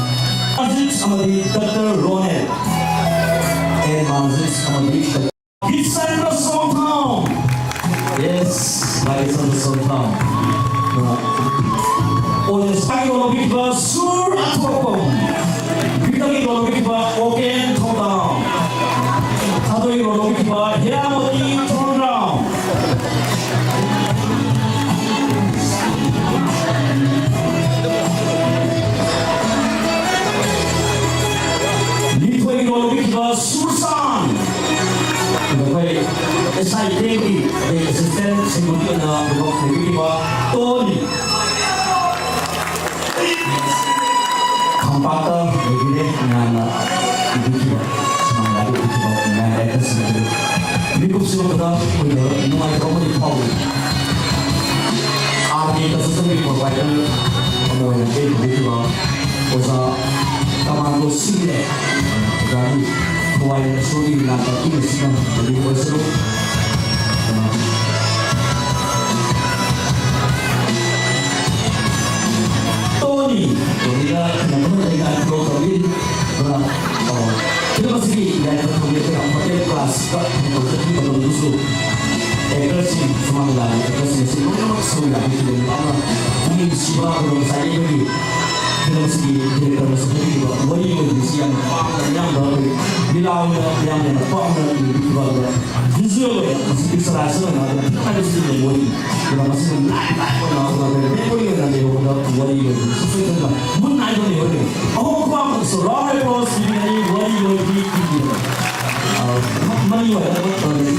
ꯃꯥꯔꯖꯤꯛꯁ ꯑꯃꯗꯤ ꯗꯥꯛꯇꯔ ꯔꯣꯅꯦꯜ ꯑꯦꯟ ꯃꯥꯔꯖꯤꯛꯁ ꯑꯃꯗꯤ ꯒꯤꯠꯁꯟ ꯁꯣꯡꯊꯥꯝ꯫ Yes, ꯒꯤꯠꯁꯟ ꯁꯣꯡꯊꯥꯝ꯫ ꯑꯣꯖꯥꯒꯤ ꯂꯣꯟ ꯂꯧꯕꯤꯈꯤꯕ ꯁꯨꯔ ꯑꯊꯣꯛꯄꯝ꯫ ꯕꯤꯛꯇꯒꯤ ꯂꯣꯟ ꯂꯧꯕꯤꯈꯤꯕ ꯑꯣꯀꯦꯟ ꯊꯧꯗꯥꯝ꯫ ꯊꯥꯗꯣꯏꯒꯤ ꯂꯣꯟ ꯂꯧꯕꯤꯈꯤꯕ ꯍꯤꯔꯥꯃꯣꯇꯤ ꯊꯣꯡꯒ꯭ꯔꯥꯝ꯫ ꯂꯤꯊꯣꯏꯒꯤ ꯂꯣꯟ ꯂꯧꯕꯤꯈꯤꯕ ꯁꯨꯔꯁꯥꯟ꯫ ꯑꯗꯨꯒ ꯑꯩꯈꯣꯏ ꯑꯦꯁ ꯑꯥꯏ ꯇꯦꯟꯒꯤ ꯑꯩꯈꯣꯏ ꯑꯦꯁꯤꯁꯇꯦꯟ ꯁꯤꯡꯒꯤ ꯑꯣꯏꯅ ꯊꯕꯛ ꯂꯩꯕꯤꯈꯤꯕ ꯇꯣꯅꯤ꯫ ꯈꯝꯄꯥꯛꯇ ꯂꯩꯕꯤꯔꯦ ꯃꯌꯥꯝꯅ ꯏꯕꯤꯈꯤꯕ, ꯁꯨꯃꯥꯡꯗ ꯏꯕꯤꯈꯤꯕ ꯃꯌꯥꯝ ꯂꯥꯏꯔꯤꯛ ꯑꯁꯤꯅ ꯃꯤꯀꯨꯞ ꯁꯤꯔꯛꯄꯗ ꯑꯩꯈꯣꯏꯗ ꯅꯨꯡꯉꯥꯏꯇꯕ ꯑꯃꯗꯤ ꯐꯥꯎꯏ꯫ ꯑꯥꯔ ꯀꯦ ꯀꯟꯁꯇ꯭ꯔꯛꯁꯟꯒꯤ ꯄ꯭ꯔꯣꯄꯥꯏꯇꯔ ꯑꯃ ꯑꯣꯏꯅ ꯑꯩ ꯄꯨꯕꯤꯈꯤꯕ ꯑꯣꯖꯥ ꯀꯃꯥꯟꯗꯣ ꯁꯤꯡꯅꯦ꯫ ꯑꯣꯖꯥꯒꯤ ꯊꯋꯥꯏ ꯁꯣꯒꯤ ꯅꯥꯀ ꯏꯪꯅ ꯁꯤꯅ ꯂꯩꯕꯤꯕ ꯑꯣꯏꯁꯅꯨ꯫ ꯇꯣꯅꯤ, ꯇꯣꯅꯤꯗ ꯊꯦꯡꯅꯕ ꯃꯇꯝꯗ ꯑꯩꯅ ꯀꯣꯜ ꯇꯧꯏ꯫ ꯑꯗꯨꯅ, ꯑ, ꯐꯤꯂꯝ ꯑꯁꯤꯒꯤ ꯌꯥꯏꯐ ꯊꯧꯔꯤ ꯑꯩꯈꯣꯏꯅ ꯍꯣꯇꯦꯜ ꯀ꯭ꯂꯥꯁꯇ ꯇꯧꯖꯈꯤꯕ ꯃꯇꯝꯗꯁꯨ ꯑꯦꯛꯇꯔꯁꯤꯡ, ꯁꯨꯃꯥꯡ ꯂꯤꯂꯥꯒꯤ ꯑꯦꯛꯇꯔꯁꯤꯡ ꯑꯁꯤ ꯂꯣꯏꯅꯃꯛ ꯁꯔꯨꯛ ꯌꯥꯕꯤꯈꯤ꯫ ꯌꯥꯝꯅ ꯄꯨꯛꯅꯤꯡ ꯅꯨꯡꯁꯤꯕ, ꯑꯗꯨꯒ ꯉꯁꯥꯏꯒꯤ ꯑꯩꯈꯣꯏꯒꯤ ꯐꯤꯂꯝ ꯑꯁꯤꯒꯤ ꯗꯤꯔꯦꯛꯇꯔꯅꯁꯨ ꯍꯥꯏꯕꯤꯈꯤꯕ ꯋꯥꯔꯤ ꯑꯣꯏꯕꯁꯤ ꯌꯥꯝꯅ ꯄꯥꯝꯅ, ꯌꯥꯝꯅ ꯑꯩꯈꯣꯏ ꯂꯤꯂꯥ ꯑꯣꯏꯅ ꯌꯥꯝꯅ ꯄꯥꯝꯅ ꯌꯦꯡꯕꯤꯈꯤꯕ, ꯑꯗꯨꯒ ꯚꯤꯖꯨꯋꯦꯜ ꯑꯣꯏꯅ ꯃꯁꯤ ꯄꯤꯛꯆꯔꯥꯏꯖꯦꯁꯟ ꯑꯣꯏꯅ ꯑꯗꯨꯝ ꯐꯖꯅ ꯁꯤꯖꯤꯟꯅꯩ ꯋꯥꯔꯤ꯫ ꯑꯗꯨꯒ ꯃꯁꯤꯅ ꯂꯥꯏꯐ ꯂꯥꯏꯐ ꯑꯣꯏꯅ, ꯑꯗꯨꯒ ꯃꯦꯃꯣꯔꯤ ꯑꯣꯏꯅ ꯂꯩꯍꯧꯕꯗ ꯋꯥꯔꯤ ꯑꯣꯏꯅ ꯁꯨꯡꯁꯣꯏ ꯁꯣꯏꯗꯅ ꯃꯨꯟ ꯅꯥꯏꯕ ꯂꯩꯍꯧꯔꯦ꯫ ꯑꯍꯣꯡꯕ ꯈꯨꯕꯥꯛ ꯑꯃꯁꯨ round of applause ꯄꯤꯕꯤꯒꯅꯤ, ꯋꯥꯔꯤ ꯂꯣꯏꯕꯤ ꯄꯤꯕꯤꯒꯅꯤ꯫ ꯑ, ꯃ-, ꯃꯔꯤ ꯑꯣꯏꯅ ꯑꯃꯨꯛ ꯇꯧꯔꯒꯅꯤ꯫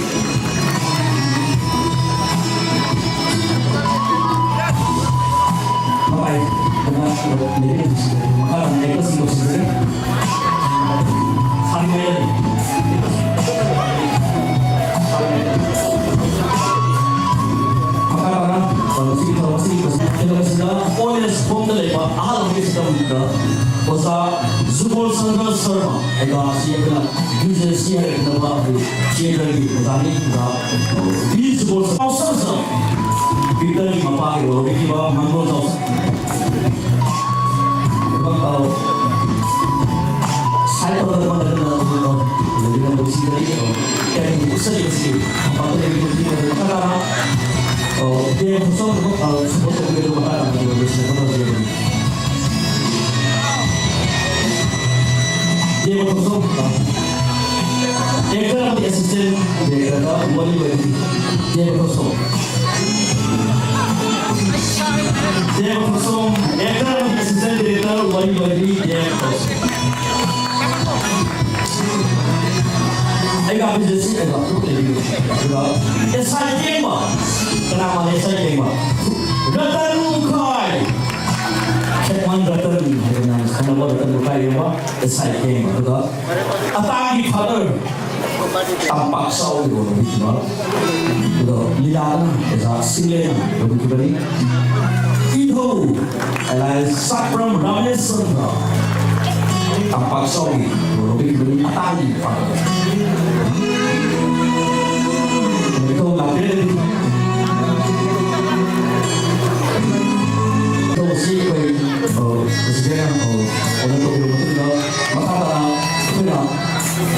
ꯕꯥꯏ ꯕꯥꯏ꯫ ꯑꯗꯨꯅ ꯂꯩꯔꯤꯛ ꯂꯩꯁꯤꯡ ꯃꯈꯥ ꯇꯥꯅ ꯑꯦꯛꯇꯔꯁꯤꯡ ꯂꯣꯏꯁꯤꯟꯖꯔꯦ꯫ ꯁꯥꯡꯅ ꯂꯩꯔꯦ꯫ ꯁꯣꯝꯗ ꯂꯩꯕ ꯑꯍꯜ ꯑꯃꯒꯤ ꯁꯛꯇꯝꯗ ꯑꯣꯖꯥ ꯖꯨꯒꯣꯜ ꯆꯟꯗ꯭ꯔ ꯁꯔꯃ, ꯑꯩꯒ ꯑꯁꯤ ꯑꯩꯈꯣꯏꯅ ꯕꯤ ꯖꯦ ꯁꯤ ꯍꯥꯏꯔꯛꯅꯕ ꯑꯩꯈꯣꯏ ꯊꯤꯌꯦꯇꯔꯒꯤ ꯑꯣꯖꯥꯅꯤ, ꯑꯣꯖꯥ ꯕꯤ ꯖꯨꯒꯣꯜ ꯆꯟꯗ꯭ꯔ ꯁꯔꯃ, ꯕꯤꯛꯇꯔꯒꯤ ꯃꯄꯥꯒꯤ ꯔꯣꯜ ꯂꯧꯕꯤꯈꯤꯕ ꯃꯪꯒꯣꯜ ꯆꯥꯎꯁ꯫ ꯁꯥꯏꯠ ꯇꯧꯗꯅ ꯂꯩꯕꯤꯔꯝꯕꯁꯤꯡꯗꯒꯤ ꯀꯔꯤ ꯎꯠꯆꯔꯤꯕꯁꯤ ꯃꯄꯥꯟꯗ ꯂꯩꯕꯤꯕꯁꯤꯡ ꯑꯗꯨ ꯃꯈꯥ ꯇꯥꯅ ꯒꯦꯝ ꯈꯨꯆꯣꯡ ꯑꯃ ꯁꯄꯣꯔꯠ ꯇꯧꯕꯤꯒꯗꯕ ꯃꯈꯥ ꯇꯥꯅ ꯂꯣꯏꯁꯤꯟꯅꯕ ꯇꯧꯖꯒꯅꯤ꯫ ꯒꯦꯝ ꯈꯨꯆꯣꯡ ꯑꯦꯛꯇꯔ ꯑꯃꯗꯤ ꯑꯦꯁꯤꯁꯇꯦꯟ ꯗꯥꯏꯔꯦꯛꯇꯔꯗ ꯋꯥꯔꯤ ꯑꯣꯏꯔꯤ꯫ ꯒꯦꯝ ꯈꯨꯆꯣꯡ ꯒꯦꯝ ꯈꯨꯆꯣꯡ ꯑꯦꯛꯇꯔ ꯑꯃꯗꯤ ꯑꯦꯁꯤꯁꯇꯦꯟ ꯗꯥꯏꯔꯦꯛꯇꯔ ꯋꯥꯔꯤ ꯑꯣꯏꯔꯤ꯫ ꯒꯦꯝ ꯈꯨꯆꯣꯡ ꯑꯩꯒ ꯕꯤ ꯖꯦ ꯁꯤ ꯑꯩꯒ ꯄꯨꯟꯅ ꯂꯩꯕꯤꯌꯨ꯫ ꯑꯗꯨꯒ ꯑꯦꯁ ꯑꯥꯏ ꯀꯦꯡꯕ, ꯀꯅꯥ ꯃꯥꯜꯂꯦ ꯑꯦꯁ ꯑꯥꯏ ꯀꯦꯡꯕ? ꯔꯇꯟ ꯎꯈꯥꯏ꯫ ꯈꯦꯛꯃꯟ ꯔꯇꯟ ꯍꯥꯏꯗꯅ ꯈꯪꯅꯕ ꯔꯇꯟ ꯎꯈꯥꯏ ꯌꯦꯡꯕ ꯑꯦꯁ ꯑꯥꯏ ꯀꯦꯡꯕ꯫ ꯑꯗꯨꯒ ꯑꯇꯥꯡꯒꯤ ꯐꯥꯗꯔ ꯇꯝꯄꯥꯛ ꯆꯥꯎꯒꯤ ꯔꯣꯜ ꯂꯧꯕꯤꯈꯤꯕ꯫ ꯑꯗꯨꯒ ꯂꯤꯂꯥꯗꯅ ꯑꯣꯖꯥ ꯁꯤꯡꯂꯦꯅ ꯂꯧꯕꯤꯈꯤꯕꯅꯤ꯫ ꯏꯙꯧ ꯑꯦꯂꯥꯏꯟꯁ ꯁꯥꯄ꯭ꯔꯝ ꯔꯥꯃꯦꯁꯟꯅ ꯇꯝꯄꯥꯛ ꯆꯥꯎꯒꯤ ꯔꯣꯜ ꯂꯧꯕꯤꯈꯤꯕꯅꯤ꯫ ꯑꯇꯥꯡꯒꯤ ꯐꯥꯗꯔ꯫ ꯏꯙꯧ ꯂꯥꯛꯄꯤꯔꯦ꯫ ꯏꯙꯧ ꯑꯁꯤ ꯑꯩꯈꯣꯏ, ꯑ, ꯄ꯭ꯔꯦꯁꯤꯗꯦꯟꯅ, ꯑ, ꯑꯣꯅꯔ ꯇꯧꯕꯤꯔꯕ ꯃꯇꯨꯡꯗ ꯃꯈꯥ ꯇꯥꯅ ꯑꯩꯈꯣꯏꯅ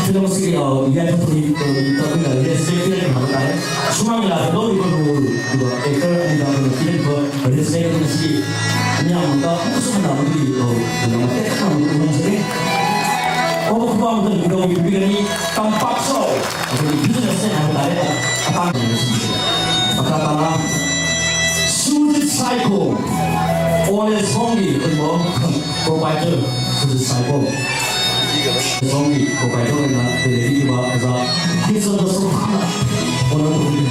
ꯐꯤꯂꯝ ꯑꯁꯤꯒꯤ, ꯑ, ꯌꯥꯏꯐ ꯊꯧꯔꯤ, ꯑ, ꯑꯩꯈꯣꯏꯅ ꯔꯦꯁꯄꯦꯛ ꯄꯤꯔꯛꯀꯅꯤ ꯍꯥꯏꯕ ꯇꯥꯔꯦ꯫ ꯁꯨꯃꯥꯡ ꯂꯤꯂꯥꯗ ꯂꯧꯔꯤꯕ ꯔꯣꯜ ꯑꯗꯨꯒ ꯑꯦꯛꯇꯔ ꯑꯅꯤꯗ ꯑꯩꯈꯣꯏꯅ ꯄꯤꯔꯛꯄ ꯔꯦꯁꯄꯦꯛ ꯑꯗꯨ ꯉꯁꯤꯗꯤ ꯃꯤꯌꯥꯝꯗ ꯑꯃꯨꯛꯀꯁꯨ ꯍꯟꯅ ꯑꯃꯗꯤ, ꯑ, ꯃꯇꯦꯛ ꯈꯔ ꯑꯃꯨꯛ ꯎꯍꯟꯖꯒꯦ꯫ ꯑꯣꯕ ꯈꯨꯕꯥꯛ ꯑꯃꯇꯪ ꯏꯙꯧꯒꯤ ꯄꯤꯕꯤꯒꯅꯤ꯫ ꯇꯝꯄꯥꯛ ꯆꯥꯎ ꯑꯩꯈꯣꯏꯒꯤ ꯕꯤꯖꯤꯅꯦꯁ ꯍꯥꯏꯕ ꯇꯥꯔꯦ꯫ ꯑꯇꯥꯡꯕ ꯃꯈꯥ ꯇꯥꯅ ꯁꯨꯖꯤꯠ ꯁꯥꯏꯈꯣꯝ, ꯑꯣꯜ ꯑꯦꯖ ꯍꯣꯝꯒꯤ ꯑꯩꯈꯣꯏ ꯄ꯭ꯔꯣꯄꯥꯏꯇꯔ ꯁꯨꯖꯤꯠ ꯁꯥꯏꯈꯣꯝ꯫ ꯁꯣꯝꯒꯤ ꯄ꯭ꯔꯣꯄꯥꯏꯇꯔ ꯑꯣꯏꯅ ꯂꯩꯕꯤꯔꯤꯕ ꯑꯣꯖꯥ ꯀꯤꯔꯆꯟꯗ꯭ꯔ ꯁꯣꯐꯥꯅ ꯑꯣꯅꯔ ꯇꯧꯕꯤꯔꯤ꯫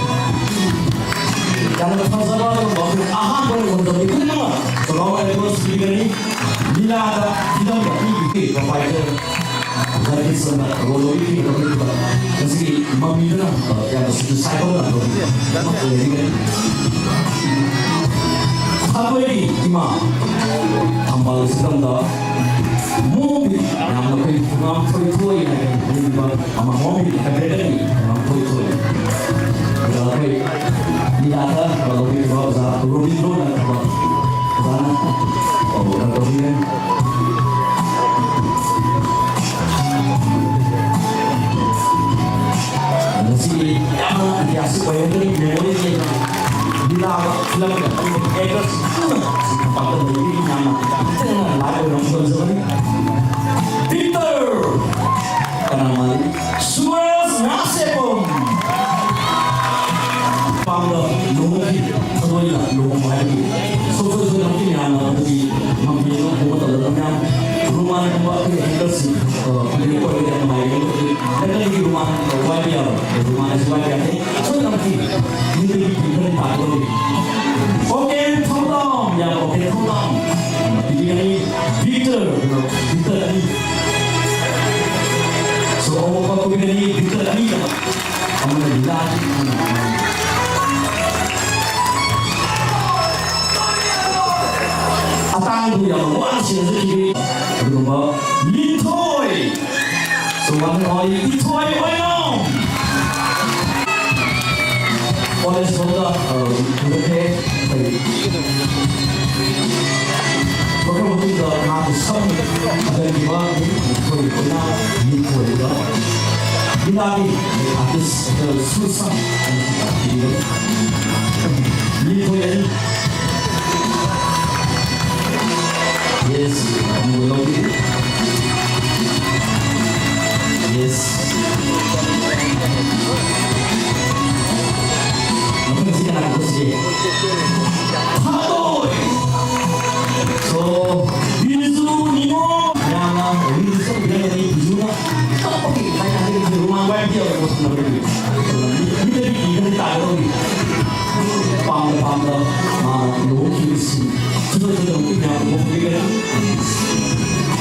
ꯌꯥꯝꯅ ꯐꯖꯕ ꯑꯗꯨꯒꯨꯝꯕ ꯑꯩꯈꯣꯏ ꯑꯍꯥꯟꯕ ꯑꯣꯏꯅ ꯎꯍꯟꯖꯕꯅꯤ꯫ ꯄꯨꯝꯅꯃꯛ ꯆꯥꯎꯔꯥꯛꯅ ꯑꯦꯄ꯭ꯔꯣꯁ ꯄꯤꯒꯅꯤ꯫ ꯂꯤꯂꯥꯗ ꯐꯤꯂꯝꯗ ꯃꯤꯒꯤ ꯄ꯭ꯔꯣꯄꯥꯏꯇꯔ ꯑꯣꯖꯥ ꯀꯤꯔꯆꯟꯗ꯭ꯔ ꯔꯣꯜ ꯂꯧꯕꯤꯈꯤꯕ ꯂꯧꯕꯤꯈꯤꯕ ꯉꯁꯤꯒꯤ ꯃꯃꯤꯗꯨꯅ ꯌꯥꯝꯅ ꯁꯨꯖꯤꯠ ꯁꯥꯏꯈꯣꯝꯅ ꯂꯧꯕꯤꯈꯤꯕ ꯑꯃ ꯑꯣꯏꯔꯤꯕꯅꯤ꯫ ꯑꯩꯈꯣꯏꯒꯤ ꯏꯃꯥ ꯊꯝꯕꯥꯜ ꯁꯤꯗꯝꯗ ꯃꯣꯝꯕꯤ ꯌꯥꯝꯅ ꯑꯩꯈꯣꯏ ꯉꯥꯝꯊꯣꯏ ꯊꯣꯏ ꯍꯥꯏꯅ ꯂꯩꯔꯤꯕ ꯑꯃ ꯃꯣꯝꯕꯤ ꯍꯥꯏꯕꯤꯔꯒꯅꯤ꯫ ꯉꯥꯝꯊꯣꯏ ꯊꯣꯏ꯫ ꯑꯗꯨꯒ ꯑꯩꯈꯣꯏ ꯂꯤꯂꯥꯗ ꯂꯧꯕꯤꯔꯤꯕ ꯑꯣꯖꯥ ꯔꯣꯕꯤꯟꯗ꯭ꯔꯣꯅ ꯊꯕꯛ ꯑꯣꯖꯥꯅ ꯀꯩꯅꯣ ꯇꯧꯕꯤꯔꯦ꯫ ꯉꯁꯤꯗꯤ ꯌꯥꯝꯅ ꯏꯇꯤꯍꯥꯁꯤꯛ ꯑꯣꯏꯍꯟꯒꯅꯤ, ꯃꯦꯃꯣꯔꯤꯁ ꯂꯩꯕ ꯂꯤꯂꯥ ꯐꯤꯂꯝꯒꯤ ꯑꯄꯨꯟꯕ ꯑꯦꯛꯇꯔꯁꯤꯡ ꯄꯨꯝꯅꯃꯛ ꯄꯥꯡꯒꯜ ꯂꯩꯕꯤ ꯃꯌꯥꯝꯅ ꯍꯛꯊꯦꯡꯅꯅ ꯂꯥꯏꯚ ꯑꯣꯏꯅ ꯐꯪꯖꯕꯅꯤ꯫ ꯚꯤꯛꯇꯔ ꯀꯅꯥ ꯃꯥꯜꯂꯤ? ꯁꯨꯔꯖ ꯉꯥꯁꯦꯄꯝ꯫ ꯄꯥꯝꯕ ꯂꯨꯍꯣꯡꯈꯤ, ꯊꯃꯣꯏꯅ ꯂꯨꯍꯣꯡꯕ ꯍꯥꯏꯕꯗꯤ ꯁꯣꯏ ꯁꯣꯏ ꯁꯣꯏꯗꯅꯃꯛꯀꯤ ꯃꯌꯥꯝꯅ ꯃꯗꯨꯒꯤ ꯉꯝꯕꯤꯔꯒ ꯎꯕ ꯃꯇꯝꯗ ꯃꯌꯥꯝ ꯔꯣꯃꯥꯟꯒꯨꯝꯕ ꯑꯩꯈꯣꯏꯒꯤ ꯑꯦꯛꯇꯔꯁꯤꯡ, ꯑ, ꯐꯤꯂꯝ ꯑꯣꯏꯔꯒꯗꯤ ꯌꯥꯝ ꯅꯨꯡꯉꯥꯏꯒꯅꯤ꯫ ꯅꯠꯇ꯭ꯔꯒꯗꯤ ꯔꯣꯃꯥꯟ, ꯑ, ꯋꯥꯏꯕ ꯌꯥꯔꯣꯏ꯫ ꯔꯣꯃꯥꯟ ꯑꯁꯤ ꯋꯥꯏꯕ ꯌꯥꯗꯦ꯫ ꯁꯣꯏꯗꯅꯃꯛꯀꯤ ꯃꯤꯑꯣꯏꯕꯒꯤ ꯄꯨꯟꯁꯤꯗ ꯇꯥꯛꯀꯗꯧꯔꯤ꯫ ꯑꯣꯀꯦ, ꯊꯧꯗꯥꯝ, ꯌꯥꯝ ꯑꯣꯀꯦ, ꯊꯧꯗꯥꯝ꯫ ꯄꯤꯕꯤꯒꯅꯤ, ꯚꯤꯛꯇꯔ, ꯚꯤꯛꯇꯔ ꯑꯅꯤ꯫ ꯁꯣ, ꯑꯋꯣꯛꯄ ꯄꯤꯕꯤꯒꯅꯤ, ꯚꯤꯛꯇꯔ ꯑꯅꯤ꯫ ꯑꯃꯅ ꯂꯤꯂꯥꯒꯤ, ꯑꯃꯅ ꯑꯇꯥꯡꯕ ꯌꯥꯝꯅ ꯋꯥꯅ ꯁꯦꯝꯖꯈꯤꯕ ꯑꯗꯨꯒꯨꯝꯕ ꯂꯤꯟꯊꯣꯏ꯫ ꯁꯣ, ꯋꯥꯟ ꯑꯣꯏ ꯏꯊꯣꯏ ꯑꯣꯏꯅꯣꯝ꯫ ꯀꯣꯂꯦꯖ ꯐꯥꯎꯗ, ꯑ, ꯄꯨꯔꯛꯈ꯭ꯔꯦ꯫ ꯑꯩꯈꯣꯏ ꯄꯨꯔꯛꯈ꯭ꯔ ꯃꯇꯨꯡꯗ ꯃꯍꯥꯛꯀꯤ ꯁꯛ ꯑꯗꯒꯤ ꯃꯥꯒꯤ ꯑꯩꯈꯣꯏ ꯑꯣꯏꯅ ꯃꯤꯡ ꯑꯣꯏꯔꯤꯕ ꯂꯤꯂꯥꯒꯤ ꯑꯥꯔꯇꯤꯁ ꯁꯨꯔꯁꯥ ꯃꯤꯡ ꯑꯣꯏꯔꯤ꯫ Yes, ꯑꯃꯨꯛ ꯂꯧꯕꯤꯔꯤ꯫ Yes. ꯃꯊꯪꯁꯤ ꯀꯅꯥ ꯄꯨꯊꯣꯛꯁꯤꯒꯦ? ꯊꯥꯗꯣꯏ! So, ꯕꯤꯖꯨ ꯅꯤꯉꯣꯜ! ꯃꯌꯥꯝꯅ ꯔꯤꯜꯁ ꯑꯃ ꯌꯦꯡꯒꯅꯤ, ꯕꯤꯖꯨꯅ ꯀꯞꯄꯒꯤ ꯍꯥꯏꯅ ꯍꯥꯏꯔꯤꯕꯁꯤ ꯔꯣꯃꯥꯟ ꯋꯥꯏ ꯄꯤ ꯑꯦꯜ ꯄꯣꯁ ꯅꯝꯕꯔꯒꯤ꯫ ꯃꯤꯗꯗꯤ ꯀꯤꯗꯅ ꯇꯥꯒꯗꯧꯔꯤ꯫ ꯄꯥꯝꯅ ꯄꯥꯝꯅ ꯃꯥꯅ ꯂꯨꯍꯣꯡꯈꯤꯕꯁꯤ ꯈꯨꯗꯣꯜ ꯈꯨꯗꯣꯜ ꯃꯌꯥꯝ ꯂꯨꯍꯣꯡꯈꯤꯕꯅꯤ꯫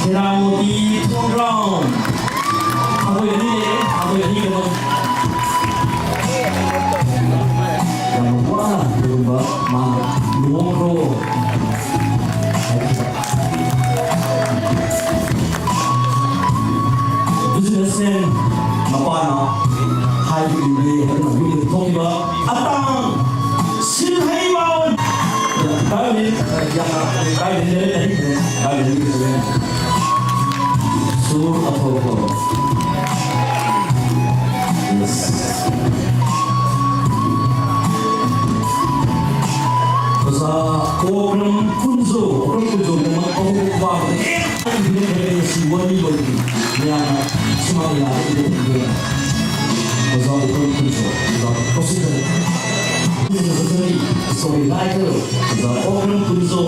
ꯍꯦꯔꯥꯃꯣꯇꯤ ꯊꯣꯡꯒ꯭ꯔꯥꯎ꯫ ꯊꯥꯡꯒꯣꯏ ꯑꯅꯤ ꯂꯩꯔꯦ, ꯊꯥꯡꯒꯣꯏ ꯑꯅꯤꯒꯤꯗꯃꯛ꯫ ꯌꯥꯝꯅ ꯋꯥꯅ ꯀꯔꯤꯒꯨꯝꯕ ꯃꯥꯅ ꯂꯨꯍꯣꯡꯈ꯭ꯔꯣ꯫ ꯌꯥꯝꯅ ꯀꯥꯏꯗꯦ, ꯀꯥꯏꯗꯦ꯫ ꯁꯨꯔ ꯑꯐꯕ꯫ Yes꯫ ꯑꯣꯖꯥ ꯀꯣꯀ꯭ꯔꯝ ꯀꯨꯟꯖꯣ, ꯀꯣꯀ꯭ꯔꯝ ꯀꯨꯟꯖꯣ, ꯃꯃꯥ ꯑꯍꯨꯝ ꯄꯥꯕꯗ ꯍꯦꯛ ꯁꯤ ꯋꯥꯔꯤ ꯂꯣꯏꯗ꯭ꯔꯤ꯫ ꯃꯌꯥꯝꯅ ꯁꯨꯃꯥꯡ ꯂꯤꯂꯥꯗ ꯎꯕ ꯐꯪꯗꯣꯏꯅꯤ꯫ ꯑꯣꯖꯥ ꯀꯣꯀ꯭ꯔꯝ ꯀꯨꯟꯖꯣ, ꯑꯣꯖꯥ ꯀꯧꯁꯤꯟꯖꯔꯤ꯫ Story writer, ꯑꯣꯖꯥ ꯀꯣꯀ꯭ꯔꯝ ꯀꯨꯟꯖꯣ꯫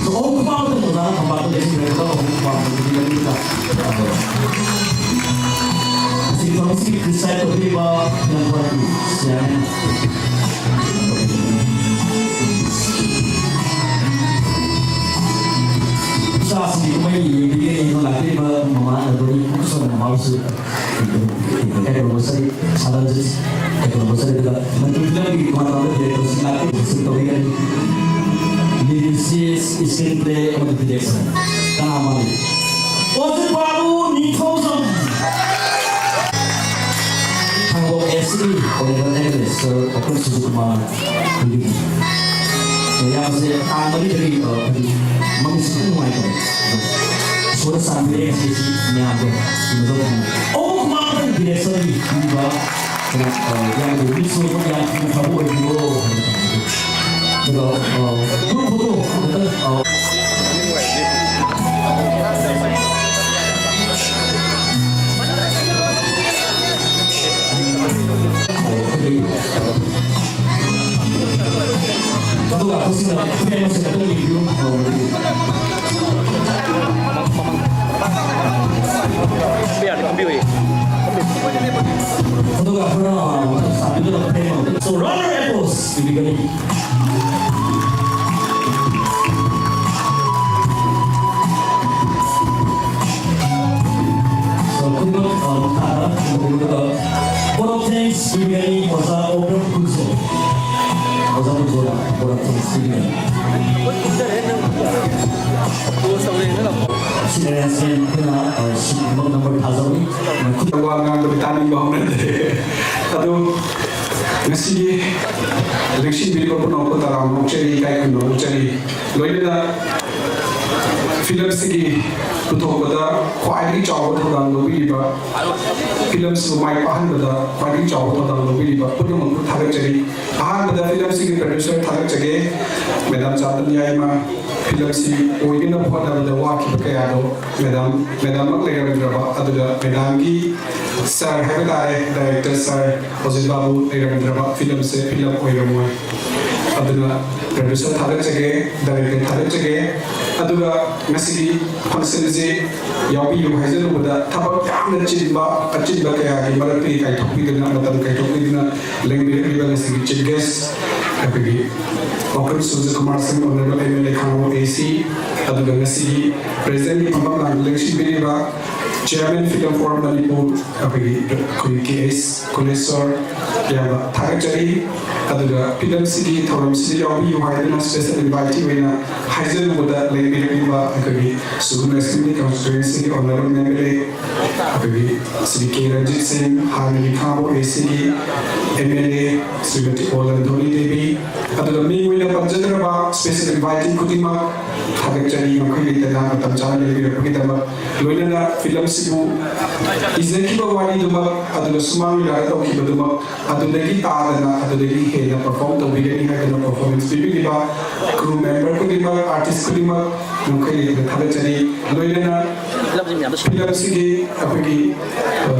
ꯑꯣ, ꯈꯨꯄꯥꯛ ꯑꯃ ꯑꯣꯖꯥꯅ ꯊꯝꯕꯥꯜꯗ ꯂꯩꯁꯤꯟꯈ꯭ꯔꯦ꯫ ꯈꯨꯄꯥꯛ ꯑꯃ ꯈꯨꯄꯥꯛ ꯑꯃ ꯈꯨꯄꯥꯛ ꯑꯃ꯫ ꯑꯁꯤꯒꯤ ꯊꯧꯔꯝꯁꯤꯒꯤ preside ꯇꯧꯕꯤꯔꯤꯕ ꯐꯤꯂꯝ ꯄꯥꯔꯇꯤ ꯆꯤꯌꯔꯃꯦꯟ꯫ ꯏꯆꯥꯁꯤꯡꯒꯤ ꯀꯨꯝꯍꯩ ꯌꯦꯡꯕꯤꯒꯦ ꯌꯦꯡꯕ ꯂꯥꯛꯄꯤꯔꯤꯕ ꯃꯃꯥ ꯅꯕꯅꯤ ꯑꯃꯁꯨꯡ ꯃꯃꯥꯕꯨꯁꯨ ꯀꯩꯗꯧꯕ ꯆꯠꯂꯤ, ꯁꯥꯟꯅꯕꯁꯤ ꯀꯩꯗꯧꯕ ꯆꯠꯂꯤ, ꯑꯗꯨꯒ ꯃꯅꯤꯄꯨꯔ ꯐꯤꯂꯝꯒꯤ ꯃꯇꯥꯡꯗ directorꯁꯤꯡ ꯂꯥꯛꯄꯤꯕꯁꯨ ꯇꯧꯕꯤꯒꯅꯤ꯫ Lyricist, screenplay ꯑꯃꯗꯤ direction꯫ ꯀꯅꯥ ꯃꯥꯜꯂꯤ? ꯑꯣꯖꯤꯠ ꯕꯥꯕꯨ ꯅꯤꯡꯊꯧꯖꯝ꯫ ꯊꯥꯡꯒꯣ ꯑꯦꯁ ꯁꯤꯒꯤ honorable M L A sir Okram Sujit Kumar. ꯃꯌꯥꯝꯁꯦ ꯇꯥꯡ ꯃꯔꯤꯗꯒꯤ, ꯑ, ꯍꯥꯏꯗꯤ ꯃꯃꯤꯠꯁꯦ ꯈꯤꯇꯪ ꯅꯨꯡꯉꯥꯏꯇꯕ꯫ ꯑꯗꯣ ꯏꯁꯣꯔꯅ ꯆꯥꯟꯕꯤꯔꯦ ꯉꯁꯤꯁꯤ ꯃꯌꯥꯝꯗꯣ ꯎꯅꯕ ꯐꯪꯉꯦ꯫ ꯑꯣ, ꯃꯥꯅ directionꯒꯤ ꯄꯤꯕ, ꯀꯩꯅꯣ, ꯑ, ꯌꯥꯝꯅ ꯃꯤꯠꯁꯨ ꯌꯥꯝ ꯊꯨꯅ ꯐꯕ ꯑꯣꯏꯕꯤꯔꯣ ꯍꯥꯏꯅ ꯇꯧꯖꯒꯦ꯫ ꯑꯗꯨꯒ, ꯑ, group photo ꯑꯃꯈꯛꯇꯪ, ꯑ, ꯑꯗꯨꯒ ꯍꯧꯖꯤꯛꯅ ꯐ꯭ꯔꯦꯝ ꯑꯁꯤ ꯈꯛꯇꯪ ꯌꯦꯡꯕꯤꯌꯨ꯫ ꯐꯝꯕꯤꯌꯨ, ꯐꯝꯕꯤꯌꯨ꯫ ꯑꯗꯨꯒ ꯈꯔ ꯁꯥꯕꯤꯗꯨꯅ ꯐ꯭ꯔꯦꯝ ꯑꯃ꯫ So, round of applause ꯄꯤꯕꯤꯒꯅꯤ꯫ So, ꯈꯨꯗꯤꯡꯃꯛ, ꯑ, ꯃꯈꯥꯗ ꯎꯕꯤꯒꯗꯕ꯫ Vote of thanks ꯄꯤꯕꯤꯒꯅꯤ ꯑꯣꯖꯥ ꯑꯣꯀ꯭ꯔꯝ ꯀꯨꯟꯖꯣ꯫ ꯑꯣꯖꯥ ꯀꯨꯟꯖꯣꯗ vote of thanks ꯄꯤꯕꯤꯒꯅꯤ꯫ ꯁꯤꯗ ꯁꯦꯟ ꯑꯩꯈꯣꯏꯅ, ꯑ, sheet number ꯊꯥꯖꯕꯅꯤ꯫ ꯋꯥ ꯉꯥꯡꯕꯗꯤ ꯇꯥꯅꯤꯡꯕ ꯍꯧꯅꯗꯦ꯫ ꯑꯗꯨ ꯉꯁꯤꯒꯤ ꯂꯦꯡꯁꯤꯟꯕꯤꯔꯤꯕ ꯄꯨꯝꯅꯃꯛꯄꯨ ꯇꯔꯥꯝꯅ ꯑꯣꯛꯆꯔꯤ, ꯏꯀꯥꯏ ꯈꯨꯝꯅꯕ ꯎꯠꯆꯔꯤ꯫ ꯂꯣꯏꯅꯅ ꯐꯤꯂꯝꯁꯤꯒꯤ ꯄꯨꯊꯣꯛꯄꯗ ꯈ꯭ꯋꯥꯏꯗꯒꯤ ꯆꯥꯎꯕ ꯊꯧꯗꯥꯡ ꯂꯧꯕꯤꯔꯤꯕ, ꯐꯤꯂꯝꯁꯤꯕꯨ ꯃꯥꯏ ꯄꯥꯛꯍꯟꯕꯗ ꯈ꯭ꯋꯥꯏꯗꯒꯤ ꯆꯥꯎꯕ ꯊꯧꯗꯥꯡ ꯂꯧꯕꯤꯔꯤꯕ ꯄꯨꯝꯅꯃꯛꯄꯨ ꯊꯥꯒꯠꯆꯔꯤ꯫ ꯑꯍꯥꯟꯕꯗ ꯐꯤꯂꯝꯁꯤꯒꯤ producer ꯊꯥꯒꯠꯆꯒꯦ, ꯃꯦꯗꯥꯝ ꯆꯥꯟꯗꯅꯤ ꯌꯥꯏꯃ꯫ ꯐꯤꯂꯝꯁꯤ ꯑꯣꯏꯅꯅꯕ ꯍꯣꯠꯅꯕꯗ ꯋꯥꯈꯤꯕ ꯀꯌꯥꯗꯣ ꯃꯦꯗꯥꯝ, ꯃꯦꯗꯥꯝꯃꯛ ꯂꯩꯔꯝꯗ꯭ꯔꯕ, ꯑꯗꯨꯒ ꯃꯦꯗꯥꯝꯒꯤ sir ꯍꯥꯏꯕ ꯇꯥꯔꯦ, director sir ꯑꯣꯖꯤꯠ ꯕꯥꯕꯨ ꯂꯩꯔꯝꯗ꯭ꯔꯕ ꯐꯤꯂꯝꯁꯦ ꯐꯤꯂꯝ ꯑꯣꯏꯔꯝꯃꯣꯏ꯫ ꯑꯗꯨꯅ producer ꯊꯥꯒꯠꯆꯒꯦ, director ꯊꯥꯒꯠꯆꯒꯦ꯫ ꯑꯗꯨꯒ ꯉꯁꯤꯒꯤ functionꯁꯤ ꯌꯥꯎꯕꯤꯌꯨ ꯍꯥꯏꯖꯔꯨꯕꯗ ꯊꯕꯛ ꯌꯥꯝꯅ ꯆꯤꯟꯕ, ꯑꯆꯤꯟꯕ ꯀꯌꯥꯒꯤ ꯃꯔꯛꯇꯒꯤ ꯀꯥꯏꯊꯣꯛꯄꯤꯗꯨꯅ, ꯃꯇꯝ ꯀꯥꯏꯊꯣꯛꯄꯤꯗꯨꯅ ꯂꯦꯡꯕꯤꯔꯛꯂꯤꯕ ꯉꯁꯤꯒꯤ chief guest ꯑꯩꯈꯣꯏꯒꯤ ꯄꯥꯎꯈ꯭ꯔꯝ ꯁꯨꯔꯖ ꯀꯨꯃꯥꯔ ꯁꯤꯡ, honourable M L A Khangabok A C, ꯑꯗꯨꯒ ꯉꯁꯤꯒꯤ presidentꯀꯤ ꯐꯝꯐꯝ ꯂꯥꯡꯗ ꯂꯦꯡꯁꯤꯟꯕꯤꯔꯤꯕ chairman Film Forum ꯃꯅꯤꯄꯨꯔ ꯑꯩꯈꯣꯏꯒꯤ, ꯑꯩꯈꯣꯏꯒꯤ K S ꯀꯨꯂꯦꯁꯣꯔ ꯏꯌꯥꯝꯕ ꯊꯥꯒꯠꯆꯔꯤ꯫ ꯑꯗꯨꯒ ꯐꯤꯂꯝꯁꯤꯒꯤ ꯊꯧꯔꯝꯁꯤꯗ ꯌꯥꯎꯕꯤꯌꯨ ꯍꯥꯏꯗꯨꯅ special invitee ꯑꯣꯏꯅ ꯍꯥꯏꯖꯔꯨꯕꯗ ꯂꯦꯡꯕꯤꯔꯛꯂꯤꯕ ꯑꯩꯈꯣꯏꯒꯤ ꯁꯨꯒꯨꯅꯨ Assembly Constituencyꯒꯤ honourable M L A ꯑꯩꯈꯣꯏꯒꯤ ꯁ꯭ꯔꯤ ꯀꯦ ꯔꯟꯖꯤꯠ ꯁꯤꯡ, ꯍꯥꯟꯅꯒꯤ ꯈꯥꯡꯉꯕꯣꯛ A Cꯒꯤ M L A Shrimati ꯑꯣ ꯂꯟꯊꯣꯂꯤ ꯗꯦꯕꯤ, ꯑꯗꯨꯒ ꯃꯤꯡ ꯑꯣꯏꯅ ꯄꯟꯖꯗ꯭ꯔꯕ special invitee ꯈꯨꯗꯤꯡꯃꯛ ꯊꯥꯒꯠꯆꯔꯤ, ꯃꯈꯣꯏ ꯂꯩꯇꯅ ꯃꯇꯝ ꯆꯥꯅ ꯂꯩꯕꯤꯔꯛꯄꯒꯤꯗꯃꯛ꯫ ꯂꯣꯏꯅꯅ ꯐꯤꯂꯝꯁꯤꯕꯨ ꯏꯖꯈꯤꯕ ꯋꯥꯔꯤꯗꯨꯃꯛ, ꯑꯗꯨꯒ ꯁꯨꯃꯥꯡ ꯂꯤꯂꯥꯗ ꯇꯧꯈꯤꯕꯗꯨꯃꯛ, ꯑꯗꯨꯗꯒꯤ ꯇꯥꯗꯅ, ꯑꯗꯨꯗꯒꯤ ꯍꯦꯟꯅ perform ꯇꯧꯕꯤꯒꯅꯤ ꯍꯥꯏꯗꯅ performance ꯄꯤꯕꯤꯔꯤꯕ crew member ꯈꯨꯗꯤꯡꯃꯛ, artist ꯈꯨꯗꯤꯡꯃꯛ ꯉꯝꯈꯩ ꯂꯩꯇꯅ ꯊꯥꯒꯠꯆꯔꯤ꯫ ꯂꯣꯏꯅꯅ ꯐꯤꯂꯝꯁꯤꯒꯤ ꯑꯩꯈꯣꯏꯒꯤ, ꯑ,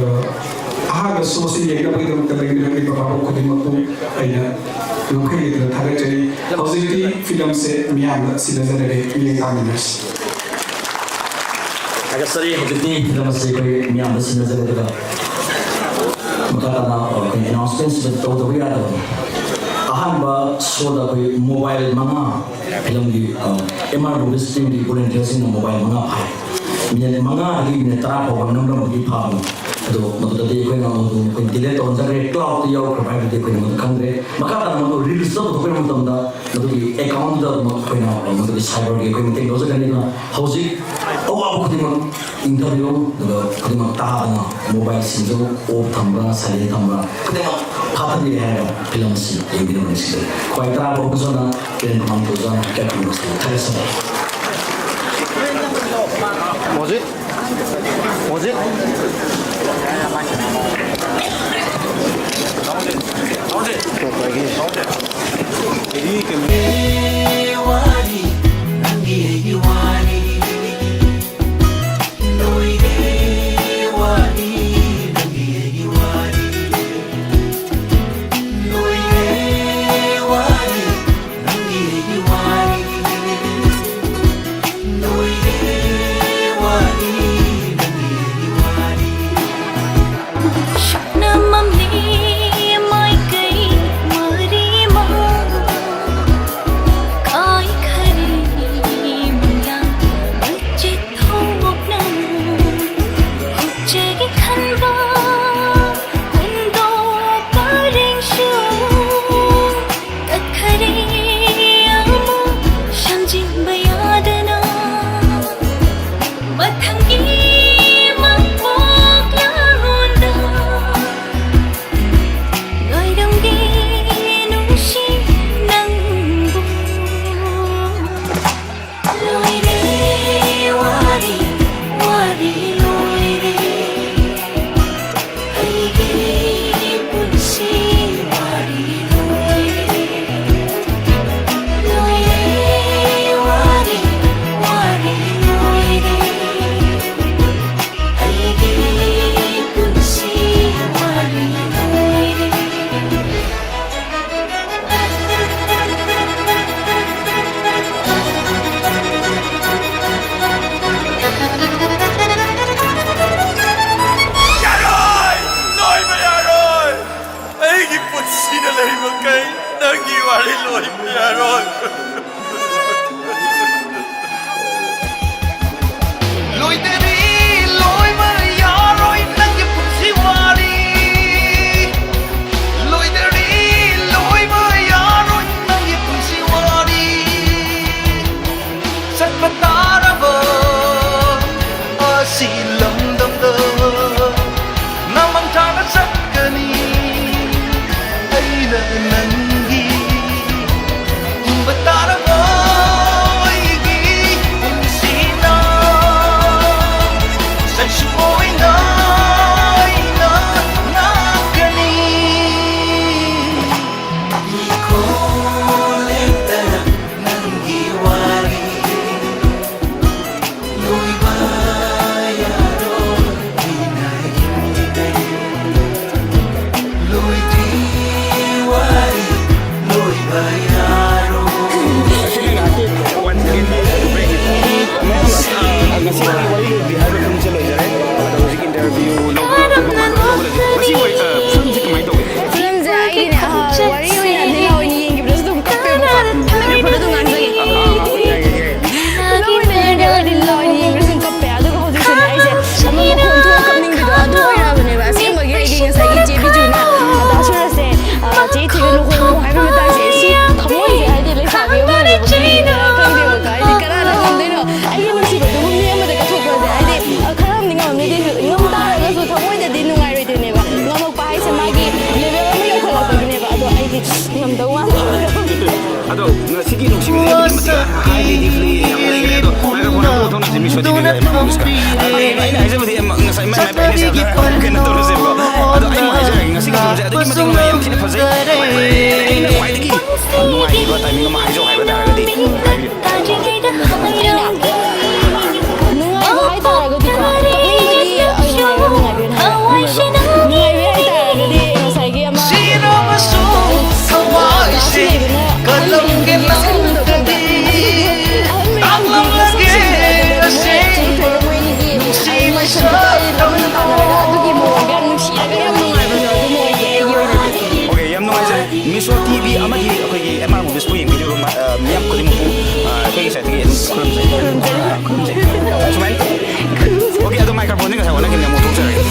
ꯑꯍꯥꯟꯕ showꯁꯤ ꯌꯦꯡꯅꯕꯒꯤꯗꯃꯛꯇ ꯂꯩꯃꯤꯟꯅꯔꯤꯕ ꯚꯥꯕꯣꯛ ꯈꯨꯗꯤꯡꯃꯛꯄꯨ ꯑꯩꯅ ꯉꯝꯈꯩ ꯂꯩꯇꯅ ꯊꯥꯒꯠꯆꯔꯤ꯫ ꯍꯧꯖꯤꯛꯇꯤ ꯐꯤꯂꯝꯁꯦ ꯃꯤꯌꯥꯝꯗ ꯁꯤꯟꯅꯖꯔꯒꯦ, ꯃꯤꯠꯌꯦꯡ ꯇꯥꯃꯤꯟꯅꯁꯤ꯫ ꯊꯥꯒꯠꯆꯔꯤ꯫ ꯍꯧꯖꯤꯛꯇꯤ ꯐꯤꯂꯝ ꯑꯁꯤ ꯑꯩꯈꯣꯏ ꯃꯤꯌꯥꯝꯗ ꯁꯤꯟꯅꯖꯔꯦ꯫ ꯑꯗꯨꯒ ꯃꯈꯥ ꯇꯥꯅ ꯑꯩꯈꯣꯏ announcement ꯇꯧꯗꯕ ꯌꯥꯗꯕꯅꯤ꯫ ꯑꯍꯥꯟꯕ showꯗ ꯑꯩꯈꯣꯏ mobile ꯃꯉꯥ, ꯐꯤꯂꯝꯒꯤ, ꯑ, M R Movies teamꯒꯤ volunteerꯁꯤꯡꯅ mobile ꯃꯉꯥ ꯐꯥꯏ꯫ Minute ꯃꯉꯥꯗꯒꯤ minute ꯇꯔꯥ ꯐꯥꯎꯕ ꯅꯝꯂꯝꯕꯒꯤ ꯐꯥꯕꯅꯤ꯫ ꯑꯗꯣ ꯃꯗꯨꯗꯗꯤ ꯑꯩꯈꯣꯏꯅ ꯃꯗꯨ ꯑꯩꯈꯣꯏ delete ꯇꯧꯍꯟꯖꯈ꯭ꯔꯦ, cloudꯇ ꯌꯥꯎꯈ꯭ꯔꯕ ꯍꯥꯏꯕꯗꯤ ꯑꯩꯈꯣꯏꯅ ꯃꯗꯨ ꯈꯪꯗ꯭ꯔꯦ꯫ ꯃꯈꯥ ꯇꯥꯅ ꯃꯗꯨ releaseꯇ ꯄꯨꯊꯣꯛꯄ ꯃꯇꯝꯗ ꯃꯗꯨꯒꯤ accountꯗ ꯑꯗꯨꯃꯛ ꯑꯩꯈꯣꯏꯅ ꯃꯗꯨꯒꯤ cyberꯒꯤ ꯑꯩꯈꯣꯏ ꯃꯇꯦꯡ ꯂꯧꯖꯒꯅꯤ꯫ ꯑꯗꯨꯅ ꯍꯧꯖꯤꯛ ꯑꯋꯥꯕ ꯈꯨꯗꯤꯡꯃꯛ ꯏꯪꯊꯕꯤꯌꯨ, ꯑꯗꯨꯒ ꯈꯨꯗꯤꯡꯃꯛ ꯇꯥꯗꯅ mobileꯁꯤꯡꯗꯨ off ꯊꯝꯕ꯭ꯔꯥ, silent ꯊꯝꯕ꯭ꯔꯥ, ꯈꯨꯗꯤꯡꯃꯛ ꯐꯥꯊꯕꯤꯔꯦ ꯍꯥꯏꯔꯒ ꯐꯤꯂꯝ ꯑꯁꯤ ꯌꯦꯡꯕꯤꯅꯕ ꯅꯤꯡꯁꯤꯡꯖꯔꯤ꯫ ꯈ꯭ꯋꯥꯏ ꯇꯔꯥ ꯐꯥꯎꯕ ꯖꯣꯟꯅ ꯄꯦꯟ ꯃꯃꯥꯡ ꯇꯧꯖꯅ ꯀꯦꯞ ꯇꯧꯕ ꯊꯥꯒꯠꯆꯔꯤ꯫ ꯍꯧꯖꯤꯛ ꯍꯧꯖꯤꯛ ꯌꯥꯔꯣꯏ! ꯂꯣꯏꯕ ꯌꯥꯔꯣꯏ! ꯑꯩꯒꯤ ꯄꯨꯟꯁꯤꯗ ꯂꯩꯔꯤꯕ ꯀꯩ ꯅꯪꯒꯤ ꯋꯥꯔꯤ ꯂꯣꯏꯕ ꯌꯥꯔꯣꯏ꯫ ꯂꯣꯏꯗꯔꯤ, ꯂꯣꯏꯕ ꯌꯥꯔꯣꯏ ꯅꯪꯒꯤ ꯄꯨꯟꯁꯤ ꯋꯥꯔꯤ꯫ ꯂꯣꯏꯗꯔꯤ, ꯂꯣꯏꯕ ꯌꯥꯔꯣꯏ ꯅꯪꯒꯤ ꯄꯨꯟꯁꯤ ꯋꯥꯔꯤ꯫ ꯆꯠꯄ ꯇꯥꯔꯕ ꯑꯁꯤ ꯂꯝꯗꯝꯗ ꯅꯃꯪ ꯊꯥꯅ ꯆꯠꯀꯅꯤ꯫ ꯍꯥꯏ ꯂꯩꯗꯤ ꯐ꯭ꯂꯤ ꯌꯥꯝ ꯂꯩꯈ꯭ꯔꯦ, ꯑꯗꯣ ꯃꯥꯏꯀ꯭ꯔꯣꯐꯣꯟ ꯑꯃ ꯄꯨꯊꯣꯛꯅꯕꯁꯦ ꯃꯤꯁꯣ ꯇꯤ ꯚꯤꯒ ꯏꯃꯥ ꯃꯣꯃꯤꯁꯀ꯫ ꯑꯗꯣ ꯑꯩ, ꯑꯩꯅ ꯍꯥꯏꯖꯕꯗꯤ ꯑꯃ ꯉꯁꯥꯏ ꯃꯥꯏ, ꯃꯥꯏ ꯄ꯭ꯔꯥꯏꯚꯦꯁꯤ ꯍꯥꯏꯕꯗ ꯀꯩꯅꯣ ꯇꯧꯔꯁꯦꯕꯀꯣ꯫ ꯑꯗꯣ ꯑꯩ ꯑꯃꯨꯛ ꯍꯥꯏꯖꯔꯒꯦ, ꯉꯁꯤꯒꯤ ꯐꯤꯂꯝꯁꯦ ꯑꯗꯨꯛꯀꯤ ꯃꯇꯤꯛ ꯅꯨꯡꯉꯥꯏ, ꯌꯥꯝ ꯊꯤꯅ ꯐꯖꯩ꯫ ꯑꯩꯅ ꯈ꯭ꯋꯥꯏꯗꯒꯤ ꯅꯨꯡꯉꯥꯏꯈꯤꯕ ꯇꯥꯏꯃꯤꯡ ꯑꯃ ꯍꯥꯏꯖꯧ ꯍꯥꯏꯕ ꯇꯥꯔꯒꯗꯤ ꯍꯥꯏꯕꯤꯌꯨ꯫ ꯅꯨꯡꯉꯥꯏꯕ ꯍꯥꯏꯇꯥꯔꯒꯗꯤꯀꯣ, ꯑꯩꯒꯤꯗꯤ ꯑꯩ ꯅꯨꯡꯉꯥꯏꯕ, ꯅꯨꯡꯉꯥꯏꯕ ꯍꯥꯏꯇꯥꯔꯒꯗꯤ ꯉꯁꯥꯏꯒꯤ ꯑꯃ ꯁꯤꯔꯕꯁꯨ ꯊꯋꯥꯏꯁꯦ ꯀꯂꯝꯒꯤ ꯂꯪꯗꯒꯤ ꯇꯥꯛꯂꯝꯂꯒꯦ ꯑꯁꯦꯡ ꯅꯨꯡꯁꯤ ꯃꯩꯁꯛ ꯇꯝꯅ꯫ ꯑꯗꯨꯒꯤ ꯃꯑꯣꯡꯗ ꯌꯥꯝ ꯅꯨꯡꯁꯤꯔꯒ ꯌꯥꯝ ꯅꯨꯡꯉꯥꯏꯕꯗꯣ ꯑꯗꯨ ꯑꯣꯏꯌꯦ ꯑꯩꯒꯤ ꯑꯣꯏꯅꯗꯤ꯫ ꯑꯣꯀꯦ, ꯌꯥꯝ ꯅꯨꯡꯉꯥꯏꯖꯔꯦ꯫ ꯃꯤꯁꯣ ꯇꯤ ꯚꯤ ꯑꯃꯗꯤ ꯑꯩꯈꯣꯏꯒꯤ ꯑꯦꯝ ꯑꯥꯔ ꯃꯨꯚꯤꯁꯄꯨ ꯌꯦꯡꯕꯤꯔꯤꯕ ꯃ-, ꯑ, ꯃꯤꯌꯥꯝ ꯈꯨꯗꯤꯡꯃꯛꯄꯨ, ꯑ, ꯑꯩꯈꯣꯏꯒꯤ ꯁꯥꯏꯠꯇꯒꯤ ꯑꯗꯨꯝ ꯈꯨꯔꯨꯝꯖꯩ꯫ ꯑ, ꯈꯨꯔꯨꯝꯖꯩ꯫ ꯁꯨꯃꯥꯏꯅ꯫ ꯑꯣꯀꯦ, ꯑꯗꯣ ꯃꯥꯏꯀ꯭ꯔꯣꯐꯣꯟꯁꯦ ꯉꯁꯥꯏ ꯑꯣꯟꯅꯈꯤꯕꯅꯦ, ꯑꯃꯨꯛ ꯊꯣꯛꯆꯔꯒꯦ꯫